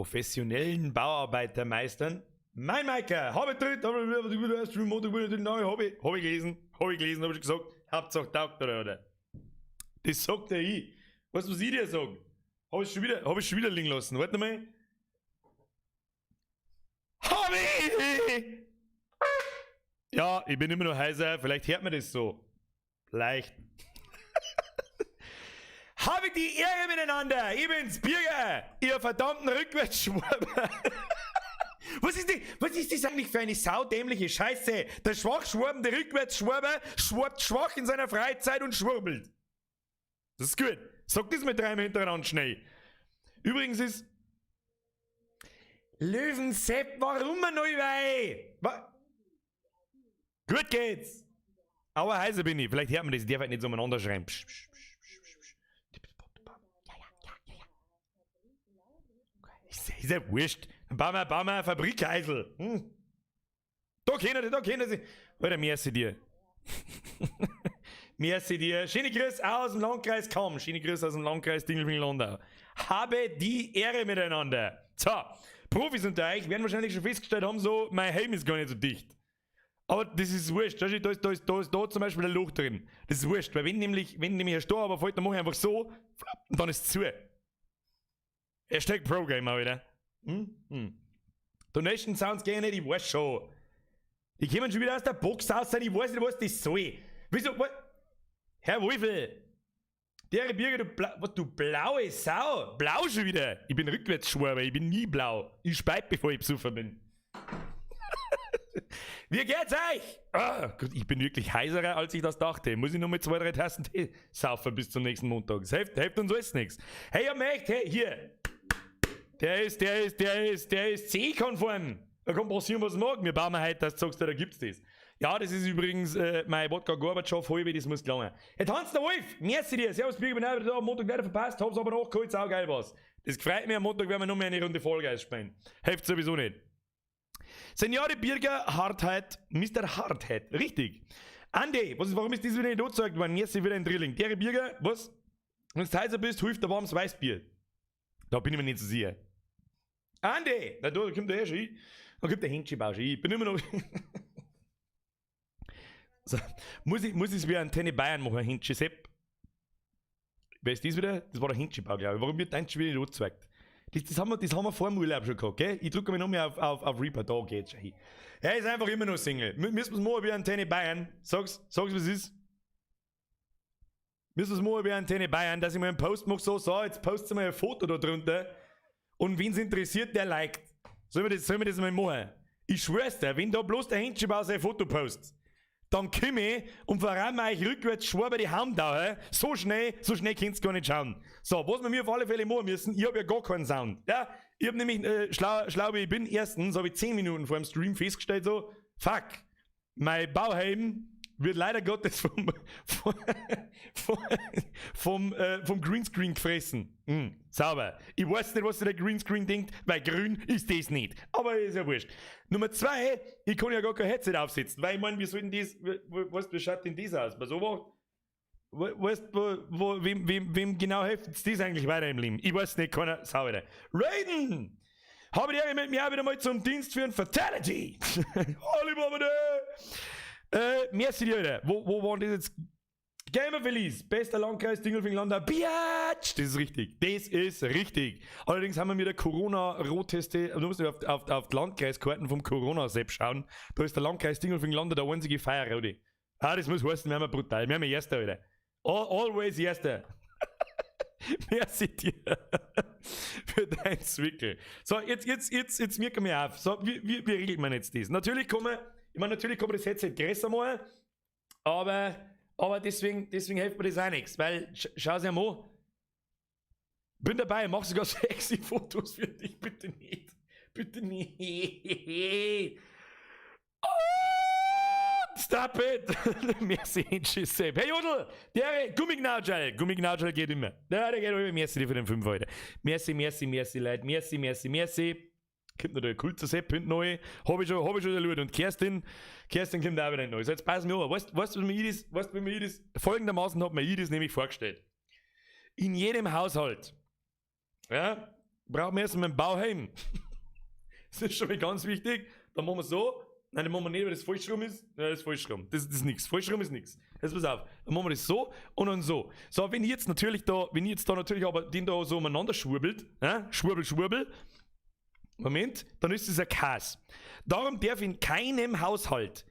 Professionellen Bauarbeitermeistern. Mein Maika, habe ich dritt, habe ich, hab ich gelesen, hab ich gelesen, hab ich gesagt, Hauptsache taugt oder, oder. Das sagt der ich. Weißt du, was ich dir sag? Hab ich schon wieder, hab ich schon wieder liegen lassen. Warte mal. Hab ich! Ja, ich bin immer noch heiser, vielleicht hört man das so. Leicht. Habe die Ehre miteinander! Ich bin's, Birger! Ihr verdammten Rückwärtsschwurber! Was ist das eigentlich für eine saudämliche Scheiße? Der schwach schwurbende Rückwärtsschwurber schwurbt schwach in seiner Freizeit und schwurbelt. Das ist gut. Sag das mit dreimal hintereinander schnell. Übrigens ist. Löwensepp, warum neu wei? Gut geht's! Aber heiser bin ich. Vielleicht hört man das. Ich darf halt nicht so umeinander schreien. Psch, psch, psch, psch, psch. Ja, ja, ja, ja, ja. Ist ja wurscht. Dann bauen wir eine Fabrikheisel. Hm. Da können sie. Alter, merci dir. Merci dir. Schöne Grüße aus dem Landkreis Cham. Schöne Grüße aus dem Landkreis Dingolfing-Landau. Habe die Ehre miteinander. So, Profis unter euch werden wahrscheinlich schon festgestellt haben, so, mein Helm ist gar nicht so dicht. Aber das ist wurscht. Da ist, da ist, da ist, da ist da zum Beispiel ein Loch drin. Das ist wurscht, weil wenn nämlich ein Stor aber fällt, dann mache ich einfach so und dann ist es zu. #ProGamer wieder. Hm? Hm. Donation Sounds gehen nicht, ich weiß schon. Die kommen schon wieder aus der Box raus, ich weiß nicht, was das soll. Wieso, what? Herr Wolfel, der Birger, du, bla was, du blaue Sau. Blau schon wieder. Ich bin Rückwärtsschwurber, ich bin nie blau. Ich speib, bevor ich besoffen bin. Wie geht's euch? Ah, Gott, ich bin wirklich heiserer, als ich das dachte. Muss ich nur mit zwei, drei Tassen Tee saufen bis zum nächsten Montag. Das hilft uns alles nichts. Hey, ihr merkt, hey, hier. Der ist CE-konform. Da kann passieren, was mag. Wir bauen heute, dass du sagst, da gibt's das. Ja, das ist übrigens mein Wodka Gorbatschow halbe, das muss gelangen. Hey, Tanz der Wolf, merci dir. Servus, Birger, bin auch wieder da. Am Montag leider verpasst, hab's aber nachgeholt, saugeil was. Das gefreut mich, am Montag werden wir noch mehr eine Runde Fall Guys spielen. Hilft sowieso nicht. Seniore Birger Hardheit, Mr. Hardhead, richtig. Andi, was ist, warum ist das wieder nicht angezeigt worden? Merci wieder ein Drilling. Der Birger, was? Wenn du heiser bist, hilft ein warmes Weißbier. Da bin ich mir nicht so sicher. Andi, na da kommt der eh schon hin. Da kommt der Händchenbau schon hin. Ich bin immer noch. So, muss ich es wie Antenne Bayern machen, Händchen Sepp? Wer ist das wieder? Das war der Händchenbau, glaube ich. Warum wird dein schon wieder nicht angezeigt? Das haben wir vor dem Urlaub schon gehabt, gell? Ich drücke mich noch mehr auf Reaper, da geht's schon hin. Er ist einfach immer noch Single. Müssen wir es machen wie Antenne Bayern? Sag's, was ist. Müssen wir es machen wie Antenne Bayern, dass ich mal einen Post mache, so, so, jetzt postet mal ein Foto da drunter. Und wen's interessiert, der liked. Sollen wir das mal machen? Ich schwör's dir, wenn da bloß der Händchenbau sein Foto postet, dann komm ich und verramme euch rückwärts schwor die Hand. So schnell könnt's gar nicht schauen. So, was wir mir auf alle Fälle machen müssen, ich hab ja gar keinen Sound. Ja, ich hab nämlich, schlau, schlau wie ich bin, erstens habe ich 10 Minuten vor dem Stream festgestellt, so, fuck, mein Bauhelm wird leider Gottes vom Greenscreen gefressen. Sauber. Ich weiß nicht, was sich der Greenscreen denkt, weil grün ist das nicht. Aber ist ja wurscht. Nummer zwei, ich kann ja gar kein Headset aufsetzen, weil ich meine, wie soll denn das, weißt, wie schaut denn das aus? Bei so weißt, wem genau hilft das eigentlich weiter im Leben? Ich weiß nicht, keiner, sauber. Raiden! Habe die Ehre mit mir auch wieder mal zum Dienst für ein Fatality. Hallo, Baba, merci dir, Alter. Wo waren das jetzt? Gamer Felice, bester Landkreis Dingolfing-Landau. Biatch! Das ist richtig. Das ist richtig. Allerdings haben wir mit der Corona-Rotteste, du musst auf die Landkreiskarten vom Corona-Sepp schauen. Da ist der Landkreis Dingolfing-Landau der einzige Feierrode. Ah, das muss heißen, wir haben brutal. Wir haben Erster, Alter. Always Erster. Merci dir für dein Zwickel. So, jetzt merken wir auf. So, wie regelt man jetzt das? Natürlich kann man, ich meine, natürlich kann man das Headset größer machen, aber deswegen hilft mir das auch nichts, weil, schau dir mal an. Bin dabei, mach sogar sexy Fotos für dich, bitte nicht. Bitte nicht. Oh, stop it! Merci, Giuseppe. Hey Jodl, der Gummiknautschal. Gummiknautschal geht immer. Ja, der geht immer. Merci dir für den 5 heute. Merci, merci, merci, Leute. Merci, merci, merci. Kommt noch der kurze Sepp hinten neu. Hab ich schon geschaut. Und Kerstin kommt auch wieder neu. So, jetzt passen wir auf. Weißt du, weißt, wie mir das, folgendermaßen hat mir ich das nämlich vorgestellt. In jedem Haushalt, ja, Brauchen wir erstmal einen Bauhelm. Das ist schon mal ganz wichtig. Dann machen wir so. Nein, dann machen wir nicht, weil das falsch rum ist. Nein, das ist falsch rum. Das ist nix. Falsch rum ist nix. Jetzt pass auf. Dann machen wir das so und dann so. So, wenn ich jetzt da natürlich aber den da so umeinander schwurbelt, ja, schwurbel, schwurbel, Moment, dann ist das ein Chaos. Darum darf in keinem Haushalt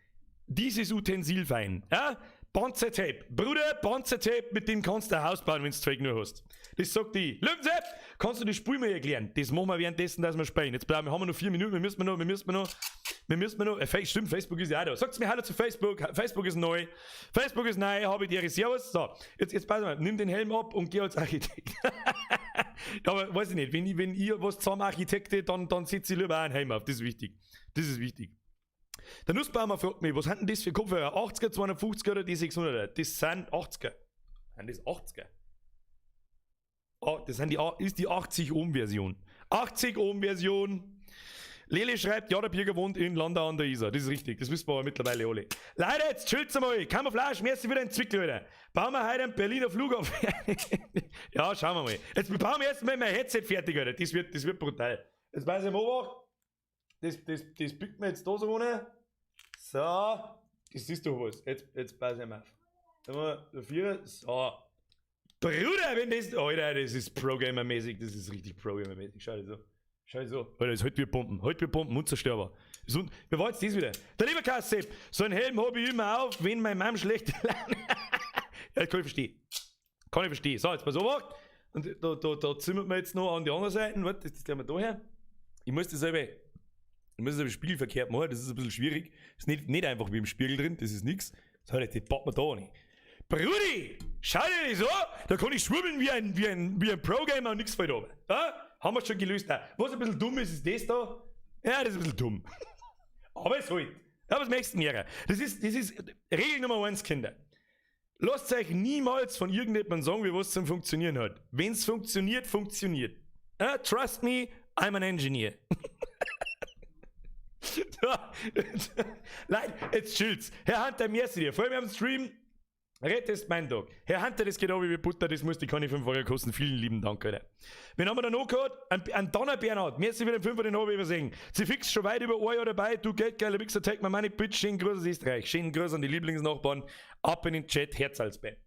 dieses Utensil fein. Ja? Panzertape. Bruder, Panzertape, mit dem kannst du ein Haus bauen, wenn du Zeug nur hast. Das sagt die. Löwensepp, kannst du das Spiel mir erklären? Das machen wir währenddessen, dass wir spielen. Jetzt bleiben wir, haben wir noch 4 Minuten, wir müssen noch, stimmt, Facebook ist ja auch da. Sagt's mir Hallo zu Facebook, Facebook ist neu. Facebook ist neu, habe ich dir. Servus. So, jetzt pass mal, nimm den Helm ab und geh als Architekt. Ja, aber weiß ich nicht, wenn ihr was zusammen Architekte, dann setze ich lieber einen Helm auf. Das ist wichtig. Das ist wichtig. Der Nussbaumer fragt mich, was sind denn das für Kopfhörer? 80er, 250er oder die 600er? Das sind 80er. Sind das 80er? Oh, das sind die, ist die 80 Ohm Version. 80 Ohm Version. Lele schreibt, ja, der Birger wohnt in Landau an der Isar. Das ist richtig, das wissen wir aber mittlerweile alle. Leute, jetzt chillt's mal. Camouflage, merci wieder entwickelt, Alter. Bauen wir heute einen Berliner Flughafen. Ja, schauen wir mal. Jetzt bauen wir erstmal mein Headset fertig, Alter. Das wird brutal. Jetzt weiß ich mal, das biegt mir jetzt da so runter. So, das ist doch was. Jetzt pass ich mal auf. Dann haben wir vier, so. Bruder, wenn das. Alter, das ist Pro-Gamer-mäßig, das ist richtig Pro-Gamer-mäßig. Schau dir so. Schau dir so. Alter, das hält wie Bomben. Hält wie Bomben, unzerstörbar. Und, wer war jetzt das wieder? Der liebe Kassep, so einen Helm habe ich immer auf, wenn meine Mom schlechte Laune. Ja, das kann ich verstehen. Kann ich verstehen. So, jetzt pass auf. Und da zimmert man jetzt noch an die andere Seite. Warte, das gleich mal da her. Ich muss das aber spiegelverkehrt machen, das ist ein bisschen schwierig. Ist nicht einfach wie im Spiegel drin, das ist nix. So, das packt man da nicht. Brudi, schau dir das an, da kann ich schwimmen wie ein Pro-Gamer und nichts fällt runter. Ja? Haben wir schon gelöst. Auch. Was ein bisschen dumm ist, ist das da. Ja, das ist ein bisschen dumm. Aber es halt. Ja, was möchtest du denn? Das ist Regel Nummer 1, Kinder. Lasst euch niemals von irgendjemandem sagen, wie was zum Funktionieren hat. Wenn es funktioniert, funktioniert. Ja, trust me, I'm an engineer. So, Leute, jetzt chillt's. Herr Hunter, merci dir. Vor allem am Stream, rettest mein Tag. Herr Hunter, das geht auch wie Butter, das muss die keine 5 Euro kosten. Vielen lieben Dank, Alter. Wen haben wir da noch gehabt? Ein Donner Bernhard. Merci für den 5 den habe ich übersehen. Sie fix schon weit über ein Jahr dabei. Du geldgeiler Wichser, take my money, bitch. Schönen Gruß aus Österreich. Schönen Gruß an die Lieblingsnachbarn. Ab in den Chat, Herz als Band.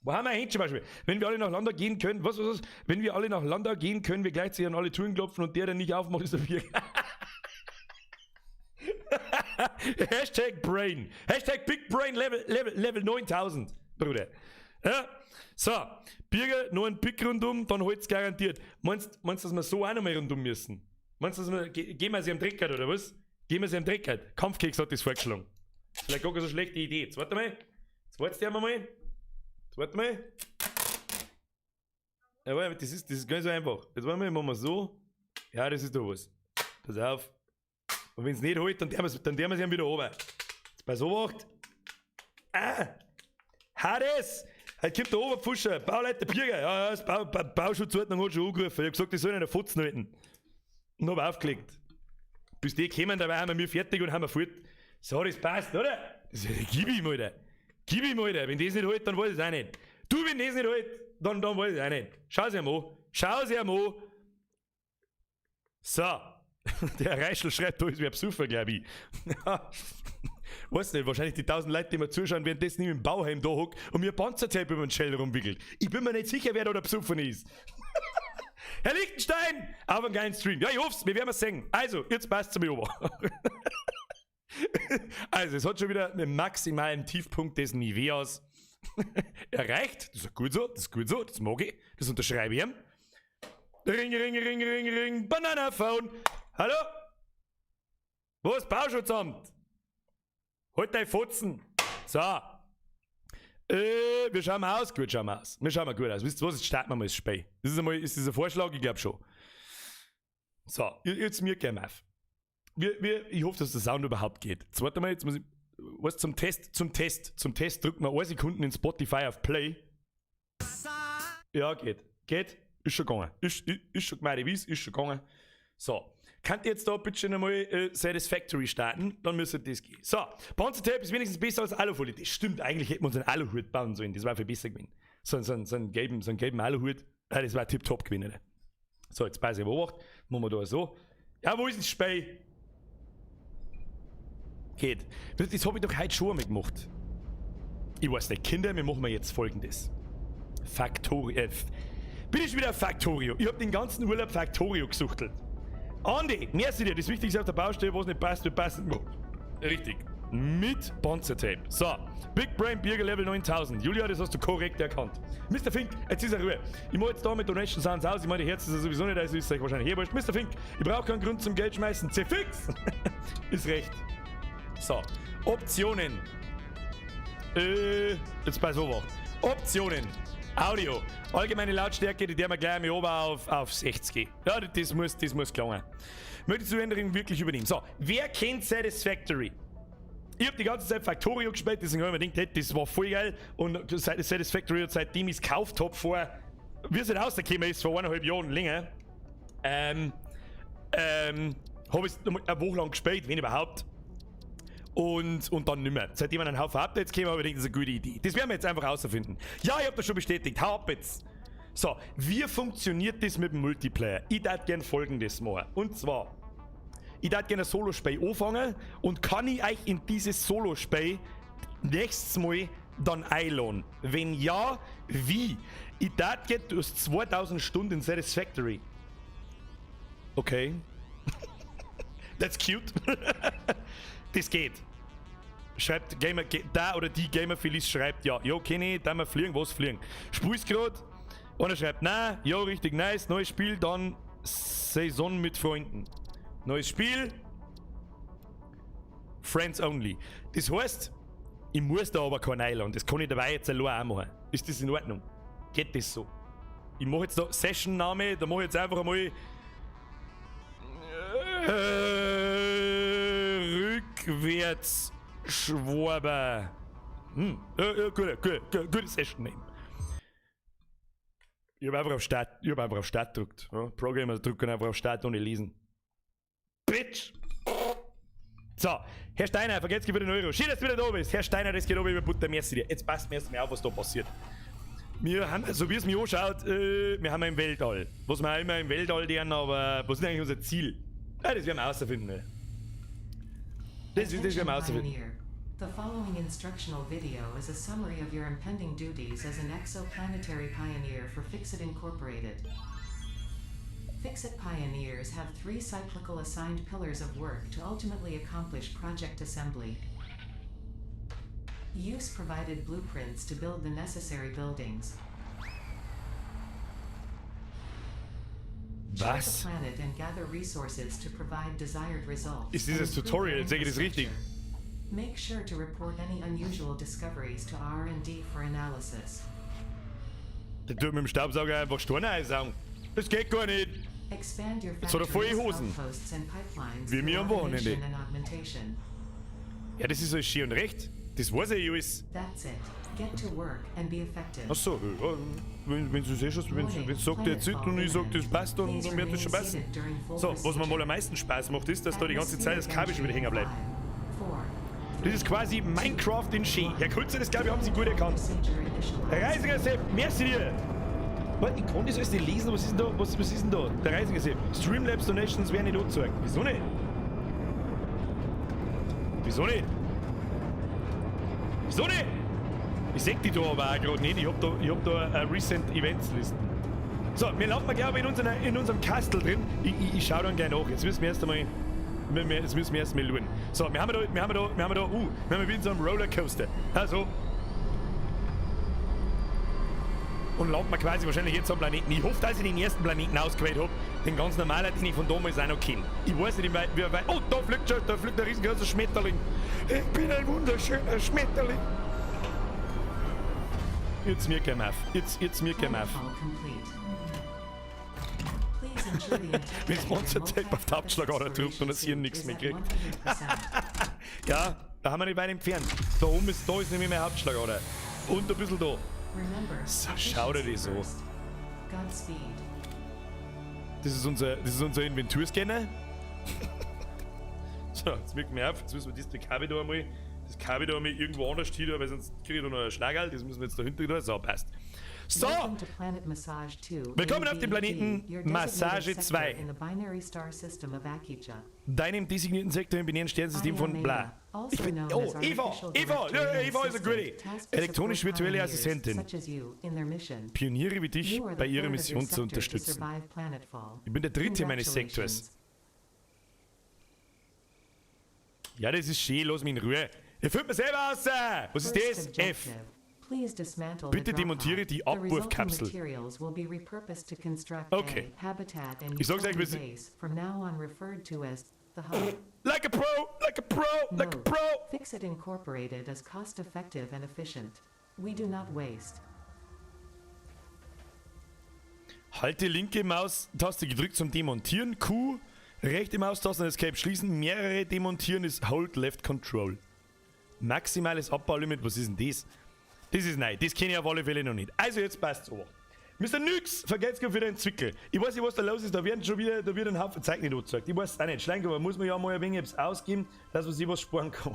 Wo haben wir hin zum Beispiel? Wenn wir alle nach Landau gehen können, was, was, was? Wenn wir alle nach Landau gehen, können wir gleichzeitig an alle Türen klopfen und der, der nicht aufmacht, ist der Bier. #Brain. #BigBrain Level 9000, Bruder. Ja? So, Birger, noch ein Pick rundum, dann holt's garantiert. Meinst du, dass wir so auch noch mal rundum müssen? Meinst du, dass wir, gehen wir sie am Dreck oder was? Gehen wir sie am Dreck. Kampfkeks hat das vorgeschlagen. Vielleicht gar keine so schlechte Idee. Jetzt warte mal. Jetzt wartest du mal. Jetzt warte mal. Ja, warte, das ist gar nicht so einfach. Jetzt wollen wir, machen wir so. Ja, das ist doch was. Pass auf. Und wenn es nicht hält, dann tun wir sie wieder runter. Jetzt pass auf. Ah! Hades! Heute kommt der Oberpfuscher, Bauleiter Birger. Ja, das Bauschutzordnung hat schon angerufen. Ich hab gesagt, die sollen einen Fotzen halten. Und hab aufgelegt. Bis die kommen, dabei haben wir mir fertig und haben wir fort. So, das passt, oder? Das ist, gib ihm, Alter. Gib ihm, Alter. Wenn das nicht hält, dann weiß ich es auch nicht. Du, wenn das nicht hält, dann weiß ich es auch nicht. Schau sie ihm an. Schau sie ihm an. So. Der Reischl schreibt, da ist wer besoffen, glaube ich. Weiß nicht, wahrscheinlich die tausend Leute, die mir zuschauen, währenddessen ich im Bauhelm da hock und mir Panzertape über den Schädel rumwickelt. Ich bin mir nicht sicher, wer da der besoffen ist. Herr Lichtenstein, auf einen geilen Stream. Ja, ich hoff's, wir werden es sehen. Also, jetzt passt's zu mir ober. Also, es hat schon wieder einen maximalen Tiefpunkt des Niveas erreicht. Das ist gut so, das ist gut so, das mag ich, das unterschreibe ich ihm. Ring, ring, ring, ring, ring, Banana Phone. Hallo? Wo ist Bauschutzamt? Halt dein Fotzen. So. Wir schauen mal aus. Gut, schauen wir aus. Wir schauen mal gut aus. Wisst ihr was? Jetzt starten wir mal das Spiel. Ist das ein Vorschlag? Ich glaube schon. So, jetzt mir gerne auf. Ich hoffe, dass der Sound überhaupt geht. Jetzt warte mal, jetzt muss ich. Was zum Test drücken wir 1 Sekunde in Spotify auf Play. Ja, geht. Geht. Ist schon gegangen. Ist schon gemeint, wie ist schon gegangen. So. Könnt ihr jetzt da bitte schon einmal Satisfactory starten, dann müsste das gehen. So, Panzertape ist wenigstens besser als Alufolie. Das stimmt, eigentlich hätten wir uns einen Aluhut bauen sollen. Das war viel besser gewesen. So einen gelben Aluhut. Ja, das war tipptopp gewesen. Oder? So, jetzt pass ich Obacht. Machen wir da so. Ja, wo ist denn das Spiel? Geht. Das habe ich doch heute schon einmal gemacht. Ich weiß nicht, Kinder, wir machen jetzt Folgendes. Factorio. Bin ich wieder Factorio? Ich hab den ganzen Urlaub Factorio gesuchtelt. Andi, merci dir. Das Wichtigste auf der Baustelle, was nicht passt, wird passen. Richtig. Mit Panzertape. So, Big Brain Birger Level 9000. Julia, das hast du korrekt erkannt. Mr. Fink, jetzt ist er Ruhe. Ich mach jetzt da mit Donation Sounds aus. Ich meine, die Herzen sind sowieso nicht, also ist euch wahrscheinlich eh wurscht. Mr. Fink, ich brauche keinen Grund zum Geld schmeißen. C-Fix! Ist recht. So, Optionen. Jetzt pass auf. Optionen. Audio. Allgemeine Lautstärke, die der wir gleich mal oben auf 60. Ja, das muss gelangen. Möchtest du Änderungen wirklich übernehmen? So, wer kennt Satisfactory? Ich hab die ganze Zeit Factorio gespielt, deswegen hab ich mir gedacht, hey, das war voll geil. Und Satisfactory, seitdem ich's gekauft hab, vor, wie es rausgekommen ist, vor 1,5 Jahren länger, hab ich's noch mal eine Woche lang gespielt, wenn überhaupt. Und dann nimmer. Seitdem ein Haufen Updates kämen, habe ich gedacht, das ist eine gute Idee. Das werden wir jetzt einfach rausfinden. Ja, ich hab das schon bestätigt. Hau ab jetzt. So, wie funktioniert das mit dem Multiplayer? Ich würd gern Folgendes machen. Und zwar, ich würd gern ein Solo-Spiel anfangen und kann ich euch in dieses Solo-Spiel nächstes Mal dann einladen? Wenn ja, wie? Ich würd gern, du hast 2000 Stunden Satisfactory. Okay. That's cute. Das geht. Schreibt Gamer, da oder die Gamer Felice schreibt, ja, jo, kenn ich, da mal fliegen, was fliegen? Spielst grad? Einer schreibt, na, jo, richtig nice, neues Spiel, dann Saison mit Freunden. Neues Spiel, Friends only. Das heißt, ich muss da aber kein einladen, das kann ich dabei jetzt allein auch machen. Ist das in Ordnung? Geht das so? Ich mach jetzt da Session-Name, da mach ich jetzt einfach einmal rückwärts Schwaber. Gut, gut, gut, gute Session Name. Ich hab einfach auf Start, ich hab einfach auf Start gedrückt. Ja, Programmer drücken einfach auf Start ohne lesen. Bitch! So, Herr Steiner, vergesst wieder den Euro. Schön, dass du wieder da bist. Herr Steiner, das geht oben über Butter, merci dir. Jetzt passt mir erst mal auf, was da passiert. Wir haben, so wie es mich anschaut, wir haben im Weltall. Was wir auch immer im Weltall lernen, aber was ist eigentlich unser Ziel? Ja, das werden wir herausfinden. Ne? Das werden wir herausfinden. The following instructional video is a summary of your impending duties as an exoplanetary pioneer for FICSIT Incorporated. FICSIT pioneers have 3 cyclical assigned pillars of work to ultimately accomplish project assembly. Use provided blueprints to build the necessary buildings. Check the Was? planet and gather resources to provide desired results. Ist dieses and improve Tutorial, your sehe ich das richtig? infrastructure. Make sure to report any unusual discoveries to R&D for analysis. Der tut mit dem Staubsauger einfach Steine einsaugen. Das geht gar nicht. Expand your Jetzt hat er volle factories, Hosen. outposts and pipelines Wie mir am through Wochenende. automation and augmentation. Ja, das ist alles schön und recht. Das weiß ich alles. That's it. Get to work and be effective. Ach so, ja, wenn du siehst, wenn sagt, der zieht und ich sag, das passt, dann wird das schon passen. So, was mir mal am meisten Spaß macht, ist, dass da die ganze Zeit das Kabel schon wieder hängen bleibt. Das ist quasi Minecraft in Ski. Herr Kulzer, das glaube ich, haben Sie gut erkannt. Herr Reisinger Sepp, merci dir! Warte, ich kann das alles nicht lesen, was ist denn da? Was ist denn da? Der Reisinger Sepp. Streamlabs Donations werden nicht angezeigt. Wieso nicht? Wieso nicht? Wieso nicht? Ich seh die da aber auch grad nicht. Ich hab da eine Recent Events Listen. So, wir landen, glaub ich, in unserem Kastel drin. Ich schau dann gleich nach. Jetzt müssen wir erst einmal. Jetzt müssen wir erst mal schauen. So, wir haben da, wir haben da, wir haben da, wir haben wie in so einem Rollercoaster. Also. Und landen wir quasi wahrscheinlich jetzt am Planeten. Ich hoffe, dass ich den ersten Planeten ausgewählt hab. Den ganz normalen, den ich von damals auch noch kenne. Ich weiß nicht, wie weit. Oh, da fliegt schon, da fliegt ein riesengroßer Schmetterling. Ich bin ein wunderschöner Schmetterling. Jetzt mir kein auf. Jetzt mir kein auf. Wenn das Monster-Tape auf die Hauptschlagader drückt und das hier nichts mehr kriegt. Ja, da haben wir nicht weit entfernt. Da oben ist, da ist nämlich meine Hauptschlagader. Und ein bisschen da. So, schau dir das an. Das ist unser Inventurscanner. So, jetzt merken wir auf. Jetzt müssen wir das Kabel da einmal, das Kabel da einmal irgendwo anders hin, weil sonst kriege ich da noch einen Schlagerl. Das müssen wir jetzt da hinten tun. So, passt. So! Willkommen auf dem Planeten Massage 2. Deinem designierten Sektor im binären Sternensystem von bla. Ich bin. Oh, Eva! Eva! Ja, Eva ist a goodie! Elektronisch-virtuelle Assistentin. Pioniere wie dich bei ihrer Mission zu unterstützen. Ich bin der Dritte meines Sektors. Ja, das ist schön, lass mich in Ruhe. Ich finde mir selber aus! Was ist das? F. Bitte demontiere die Abwurfkapsel. Okay. Ich sag's euch, wir sind. Like a pro, like a pro, like a pro. FICSIT Incorporated is cost effective and efficient. We do not waste. Halte linke Maustaste gedrückt zum Demontieren. Q. Rechte Maustaste und Escape schließen. Mehrere demontieren ist Hold Left Control. Maximales Abbaulimit, was ist denn das? Das ist neu, das kenne ich auf alle Fälle noch nicht. Also jetzt passt's aber. Mr. Nyx, vergelt's für den Zwickel. Ich weiß nicht, was da los ist, da werden schon wieder, da wird ein Haufen Zeug nicht angezeigt. Ich weiß es auch nicht. Schleink, aber muss man ja mal ein wenig etwas ausgeben, dass man sich was sparen kann.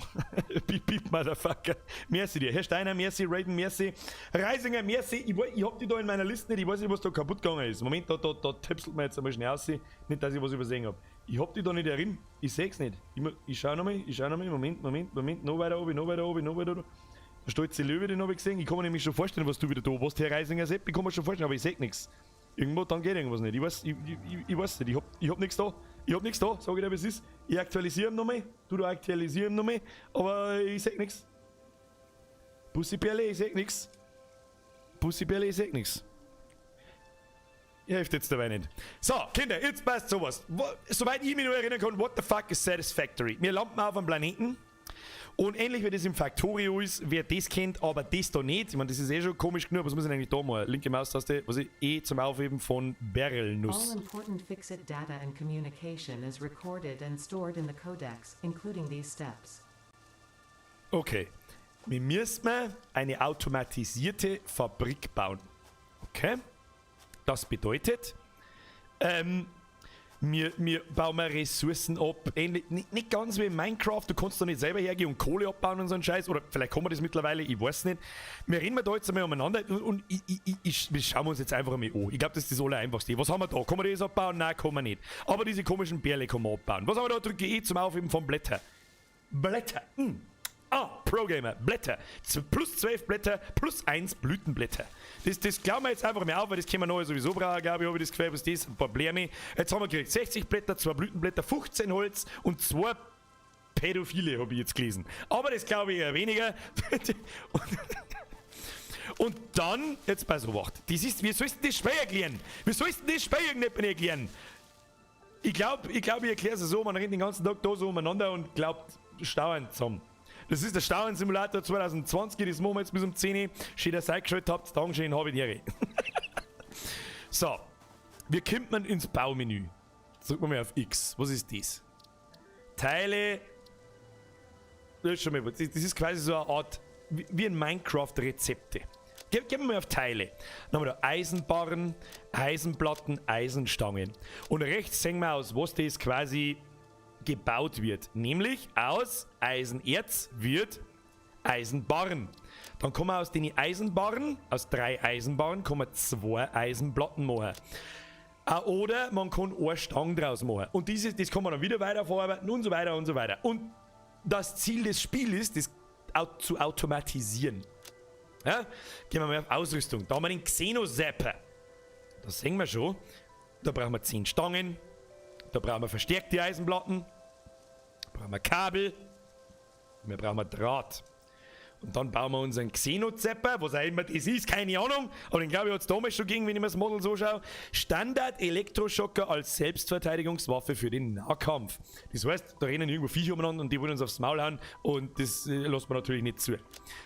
Piep, piep, Motherfucker. Merci dir. Herr Steiner, merci, Raiden, merci. Reisinger, merci. Ich hab die da in meiner Liste nicht, ich weiß nicht, was da kaputt gegangen ist. Moment, da tipselt man jetzt einmal schnell aus, nicht, dass ich was übersehen hab. Ich hab die da nicht drin. Ich seh's nicht. Ich schau nochmal, ich schau nochmal. Moment, Moment, Moment. Noch weiter oben, noch weiter oben, noch weiter oben. Der stolze Löwe, den hab ich gesehen. Ich kann mir nämlich schon vorstellen, was du wieder da warst, Herr Reisinger Sepp. Ich kann mir schon vorstellen, aber ich seh nix. Irgendwo, dann geht irgendwas nicht. Ich weiß, ich weiß nicht. Ich hab nix da. Ich hab nix da, sag ich dir, wie es ist. Ich aktualisiere nochmal. Du da aktualisiere nochmal. Aber ich seh nix. Bussi-Perle, ich seh nix. Bussi-Perle, ich seh nix. Ihr helft jetzt dabei nicht. So, Kinder, jetzt passt sowas. Soweit ich mich nur erinnern kann, what the fuck is Satisfactory? Wir landen auf einem Planeten. Und ähnlich wie das im Factorio ist, wer das kennt, aber das da nicht. Ich meine, das ist eh schon komisch genug, was muss ich denn eigentlich da machen? Linke Maustaste, was ich eh zum Aufheben von Berylnuss. All important FICSIT data and communication is recorded and stored in the codex, including these steps. Okay. Wir müssen eine automatisierte Fabrik bauen. Okay? Das bedeutet, wir bauen mal Ressourcen ab. Ähnlich, nicht ganz wie in Minecraft, du kannst da nicht selber hergehen und Kohle abbauen und so einen Scheiß. Oder vielleicht kann man das mittlerweile, ich weiß nicht. Wir reden da jetzt einmal umeinander und wir schauen uns jetzt einfach einmal an. Ich glaub, das ist das Allereinfachste. Was haben wir da? Kann man das abbauen? Nein, kann man nicht. Aber diese komischen Bärle kann man abbauen. Was haben wir da? Drücke E zum Aufheben von Blätter. Blätter. Ah, Pro-Gamer, Blätter. Plus 12 Blätter, plus 1 Blütenblätter. Das glauben wir jetzt einfach mal auf, weil das können wir neu sowieso brauchen, glaube ich, habe ich das Gefühl, was das, ein paar Bläme. Jetzt haben wir gekriegt 60 Blätter, 2 Blütenblätter, 15 Holz und 2 Pädophile, habe ich jetzt gelesen. Aber das glaube ich eher weniger. Und dann, jetzt pass auf, das ist, wie sollst du das Spiel erklären? Wie sollst du das Spiel irgendjemandem erklären? Ich glaub, ich erkläre es so, man rennt den ganzen Tag da so umeinander und glaubt, Stauern zusammen. Das ist der Stauern-Simulator 2020, das machen wir jetzt bis um 10 Uhr. Schön, dass ihr eingeschaltet habt. Dankeschön, habe ich die Ehre. So, wir kommen ins Baumenü. Drücken wir mal auf X. Was ist das? Teile. Das ist schon mal, das ist quasi so eine Art, wie ein Minecraft-Rezepte. Gehen wir mal auf Teile. Dann haben wir da Eisenbarren, Eisenplatten, Eisenstangen. Und rechts sehen wir aus, was das quasi gebaut wird. Nämlich aus Eisenerz wird Eisenbarren. Dann kann man aus den Eisenbarren, aus 3 Eisenbarren, kann man 2 Eisenplatten machen. Oder man kann eine Stange draus machen. Und das kann man dann wieder weiterverarbeiten und so weiter und so weiter. Und das Ziel des Spiels ist, das zu automatisieren. Ja? Gehen wir mal auf Ausrüstung. Da haben wir den Xenosapper. Das sehen wir schon. Da brauchen wir 10 Stangen. Da brauchen wir verstärkte Eisenplatten. Da brauchen wir Kabel. Wir brauchen Draht. Und dann bauen wir unseren Xenozepper, was auch immer das ist, keine Ahnung. Aber den glaube ich hat's damals schon gegeben, wenn ich mir das Model so schaue. Standard-Elektroschocker als Selbstverteidigungswaffe für den Nahkampf. Das heißt, da rennen irgendwo Viecher umeinander und die wollen uns aufs Maul hauen und das lässt man natürlich nicht zu.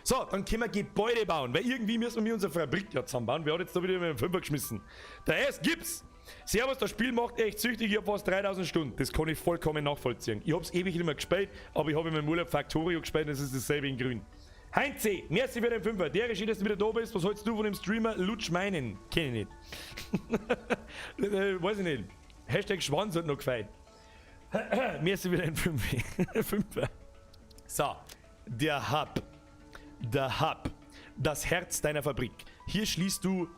So, dann können wir Gebäude bauen, weil irgendwie müssen wir unsere Fabrik ja zusammenbauen. Wer hat jetzt da wieder mit dem Fünfer geschmissen? Der S gibt's! Servus, das Spiel macht echt süchtig, ich hab fast 3000 Stunden. Das kann ich vollkommen nachvollziehen. Ich hab's ewig nicht mehr gespielt, aber ich hab in meinem Urlaub Factorio gespielt und es ist dasselbe in grün. Heinze, merci für den Fünfer. Der ist schön, dass du wieder da bist. Was hältst du von dem Streamer Lutsch Meinen? Kenn ich nicht. Weiß ich nicht. Hashtag Schwanz hat noch gefällt. Merci für den Fünfer. Fünfer. So, der Hub. Der Hub. Das Herz deiner Fabrik. Hier schließt du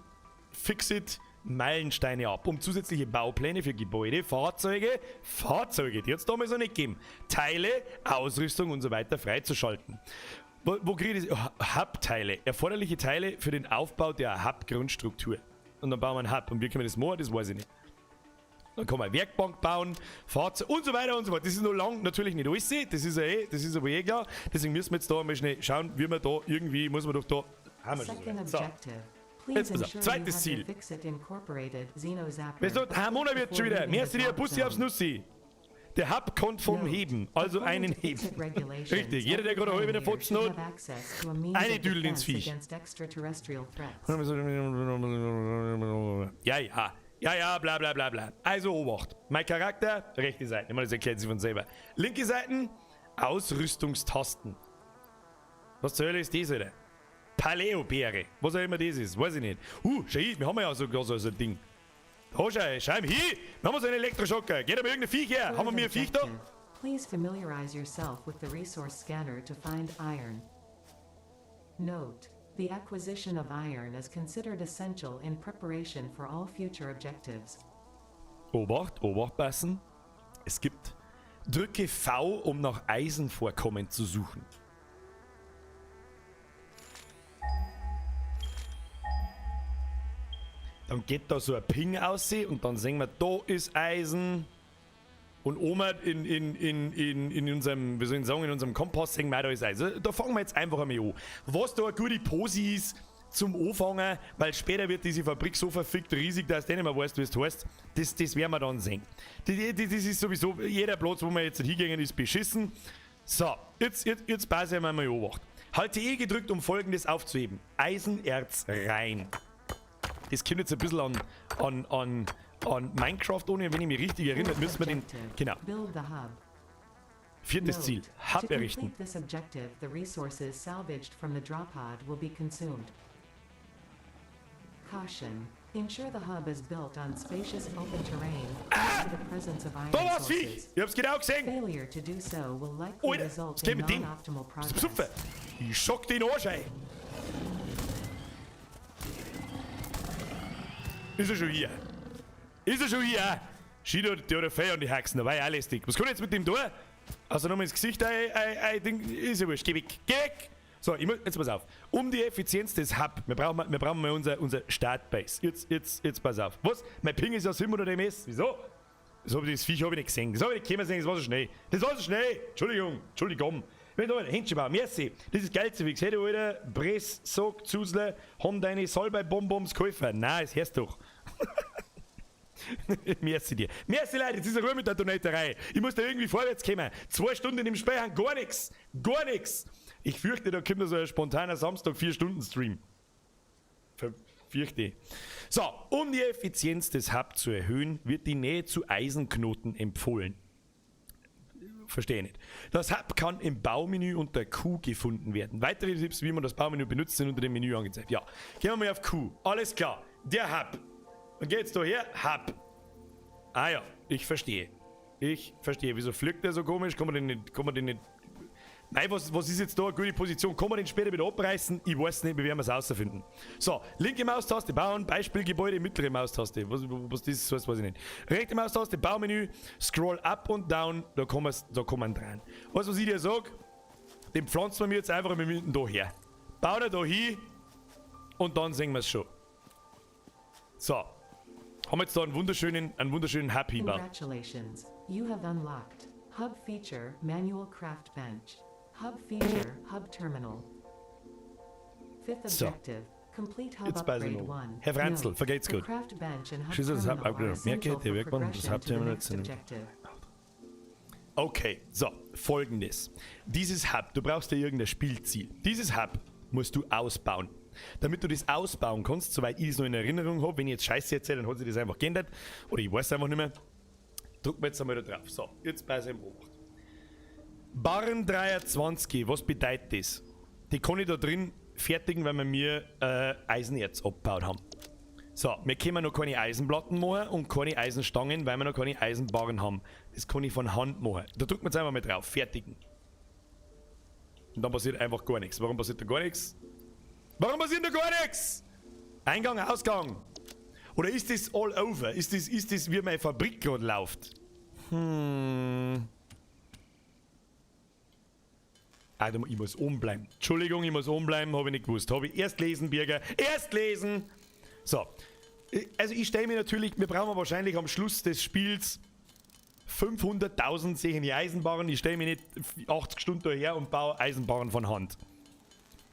Fixit Meilensteine ab, um zusätzliche Baupläne für Gebäude, Fahrzeuge, die hat es damals noch nicht gegeben, Teile, Ausrüstung und so weiter freizuschalten. Wo krieg ich das? Hub-Teile. Erforderliche Teile für den Aufbau der Hub-Grundstruktur. Und dann bauen wir einen Hub. Und wie können wir das machen? Das weiß ich nicht. Dann kann man eine Werkbank bauen, Fahrzeug und so weiter und so fort. Das ist noch lang natürlich nicht alles. Das ist ja eh, das ist aber eh klar. Deswegen müssen wir jetzt da mal schnell schauen, wie wir da irgendwie, muss man doch da. Haben wir schon Second so. objective. Please Jetzt pass auf. ensure you Zweites have Ziel. your Fixit Incorporated Xenozapper Weißt du, Harmona wird schon before wieder. leaving Merci the dir, drop Bussi aufs zone. Nussi. Der Hub kommt vom Note, Heben, also according einen to Fixit Heben. regulations, Richtig, jeder, der every gerade halb in der pioneer Fotzen should hat, have access to a means eine of Düdel ins defense Viech. against extraterrestrial threats. Ja, ja. Ja, ja, bla bla bla bla. Also Obacht. Mein Charakter, rechte Seite. Ich meine, das erklärt sich von selber. Linke Seiten, Ausrüstungstasten. Was zur Hölle ist das, Alter? Paleo-Beere. Was auch immer das ist, weiß ich nicht. Schau hin, wir haben ja sogar so ein Ding. Da schau, schau hin! Wir haben so einen Elektroschocker. Geht aber irgendein Viech her. Haben wir mir ein Viech da? Objective. Please familiarize yourself with the resource scanner to find iron. Note, the acquisition of iron is considered essential in preparation for all future objectives. Obacht, Obacht passen. Es gibt. Drücke V, um nach Eisenvorkommen zu suchen. Dann geht da so ein Ping aus und dann sehen wir, da ist Eisen. Und oben in unserem, wie soll ich sagen, in unserem Kompass sehen wir, da ist Eisen. Da fangen wir jetzt einfach einmal an. Was da eine gute Pose ist zum Anfangen, weil später wird diese Fabrik so verfickt riesig, dass du nicht mehr weißt, wie es heißt. Das werden wir dann sehen. Das ist sowieso, jeder Platz, wo wir jetzt hingehen, ist beschissen. So, jetzt passe ich mal Obacht. Halte E gedrückt, um Folgendes aufzuheben. Eisenerz rein. Das kommt jetzt ein bisschen an Minecraft ohne, wenn ich mich richtig erinnere, müssen wir den. Genau. Build the hub. Viertes Note, Ziel. Hub to errichten. complete this objective, the resources salvaged from the drop pod will be consumed. Caution. Ensure the hub is built on spacious open terrain due to the presence of iron Da war's Viech! sources. Ich hab's genau gesehen! Failure to do so will likely Alter, result was geht in mit dem? non-optimal Bist du progress. besoffen? Ich schock den Arsch ein! Ist er schon hier? Ist er schon hier? Schied hat der hat Feuer an die Haxen, da war ich auch lästig. Was kann ich jetzt mit dem tun? Also nochmal ins Gesicht ein Ding, ist ja wurscht. Geh weg, geh weg! So, ich muss, jetzt pass auf. Um die Effizienz des Hub, wir brauchen mal unser Startbase. Jetzt pass auf. Was? Mein Ping ist ja 700 ms. Wieso? Das Viech hab ich nicht gesehen. Das hab ich nicht kommen sehen, das war so schnell. Das war so schnell! Entschuldigung, Entschuldigung. Wenn du Händchen bauen, merci. Das ist geil zu fix. Hey, du Alter, Press, Sock, Zusle, haben deine Salbei-Bonbons geholfen. Nein, das hörst du doch. Merci dir. Merci, Leute, jetzt ist ja Ruhe mit der Donaterei. Ich muss da irgendwie vorwärts kommen. 2 Stunden im Speichern, gar nix. Gar nix. Ich fürchte, da kommt so ein spontaner Samstag 4-Stunden-Stream. Fürchte. So, um die Effizienz des Hub zu erhöhen, wird die Nähe zu Eisenknoten empfohlen. Verstehe nicht. Das Hub kann im Baumenü unter Q gefunden werden. Weitere Tipps, wie man das Baumenü benutzt, sind unter dem Menü angezeigt. Ja, gehen wir mal auf Q. Alles klar. Der Hub. Und geht's da her? Hub. Ah ja, ich verstehe. Ich verstehe. Wieso fliegt der so komisch? Kann man den nicht... Kann man den nicht... Nein, was ist jetzt da eine gute Position? Kann man den später wieder abreißen? Ich weiß nicht, wir werden es rausfinden. So, linke Maustaste bauen, Beispielgebäude, mittlere Maustaste. Was das ist, weiß ich nicht. Rechte Maustaste, Baumenü, Scroll up und down, da kann man dran. Weißt du, was ich dir sag? Den pflanzen wir mir jetzt einfach mit hinten da her. Bau da hin und dann sehen wir es schon. So. Haben wir jetzt da einen wunderschönen Hub hingebaut. Congratulations, you have unlocked Hub Feature Manual Craft Bench. Hub Feature Hub Terminal. Fifth So. objective, complete Hub Jetzt weiß ich Upgrade noch. 1. Herr Franzl, Note, vergeht's the gut. Craft Bench and Hub Schieß das Hub Terminal are Upgrade. essential Merke, for der Werkbank, das progression Hub to the Terminal next sind- objective. Okay, so, folgendes. Dieses Hub, du brauchst ja irgendein Spielziel. Dieses Hub musst du ausbauen. Damit du das ausbauen kannst, soweit ich es noch in Erinnerung habe, wenn ich jetzt Scheiße erzähle, dann hat sich das einfach geändert. Oder ich weiß es einfach nicht mehr. Drücken wir jetzt einmal da drauf. So, jetzt bei seinem Obacht. Barren 23, was bedeutet das? Die kann ich da drin fertigen, weil wir mir Eisenerz abgebaut haben. So, wir können noch keine Eisenplatten machen und keine Eisenstangen, weil wir noch keine Eisenbarren haben. Das kann ich von Hand machen. Da drückt man jetzt einfach mal drauf. Fertigen. Und dann passiert einfach gar nichts. Warum passiert da gar nichts? Warum passiert da gar nichts? Eingang, Ausgang. Oder ist das all over? Ist das, wie meine Fabrik gerade läuft? Ah, ich muss oben bleiben. Entschuldigung, ich muss oben bleiben, habe ich nicht gewusst. Habe ich erst lesen, Birger. Erst lesen! So. Also ich stelle mir natürlich, wir brauchen wahrscheinlich am Schluss des Spiels 500.000 solche Eisenbarren. Ich stelle mir nicht 80 Stunden daher und baue Eisenbarren von Hand.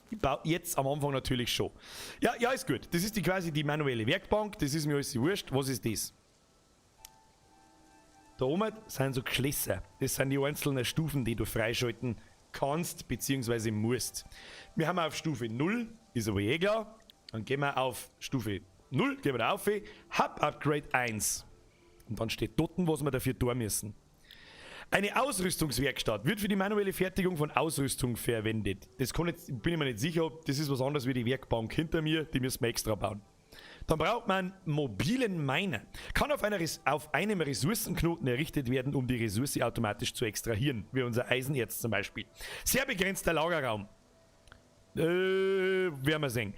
Ich baue jetzt am Anfang natürlich schon. Ja, ist gut. Das ist die quasi die manuelle Werkbank. Das ist mir alles wurscht. Was ist das? Da oben sind so Schlösser. Das sind die einzelnen Stufen, die du freischalten kannst bzw. musst. Wir haben auf Stufe 0, ist aber eh klar. Dann gehen wir auf Stufe 0, gehen wir da auf, Hub Upgrade 1. Und dann steht dort, was wir dafür tun müssen. Eine Ausrüstungswerkstatt wird für die manuelle Fertigung von Ausrüstung verwendet. Das kann jetzt, bin ich mir nicht sicher, ob das ist was anderes wie die Werkbank hinter mir, die müssen wir extra bauen. Dann braucht man einen mobilen Miner. Kann auf einem Ressourcenknoten errichtet werden, um die Ressource automatisch zu extrahieren, wie unser Eisenerz zum Beispiel. Sehr begrenzter Lagerraum. Werden wir sehen.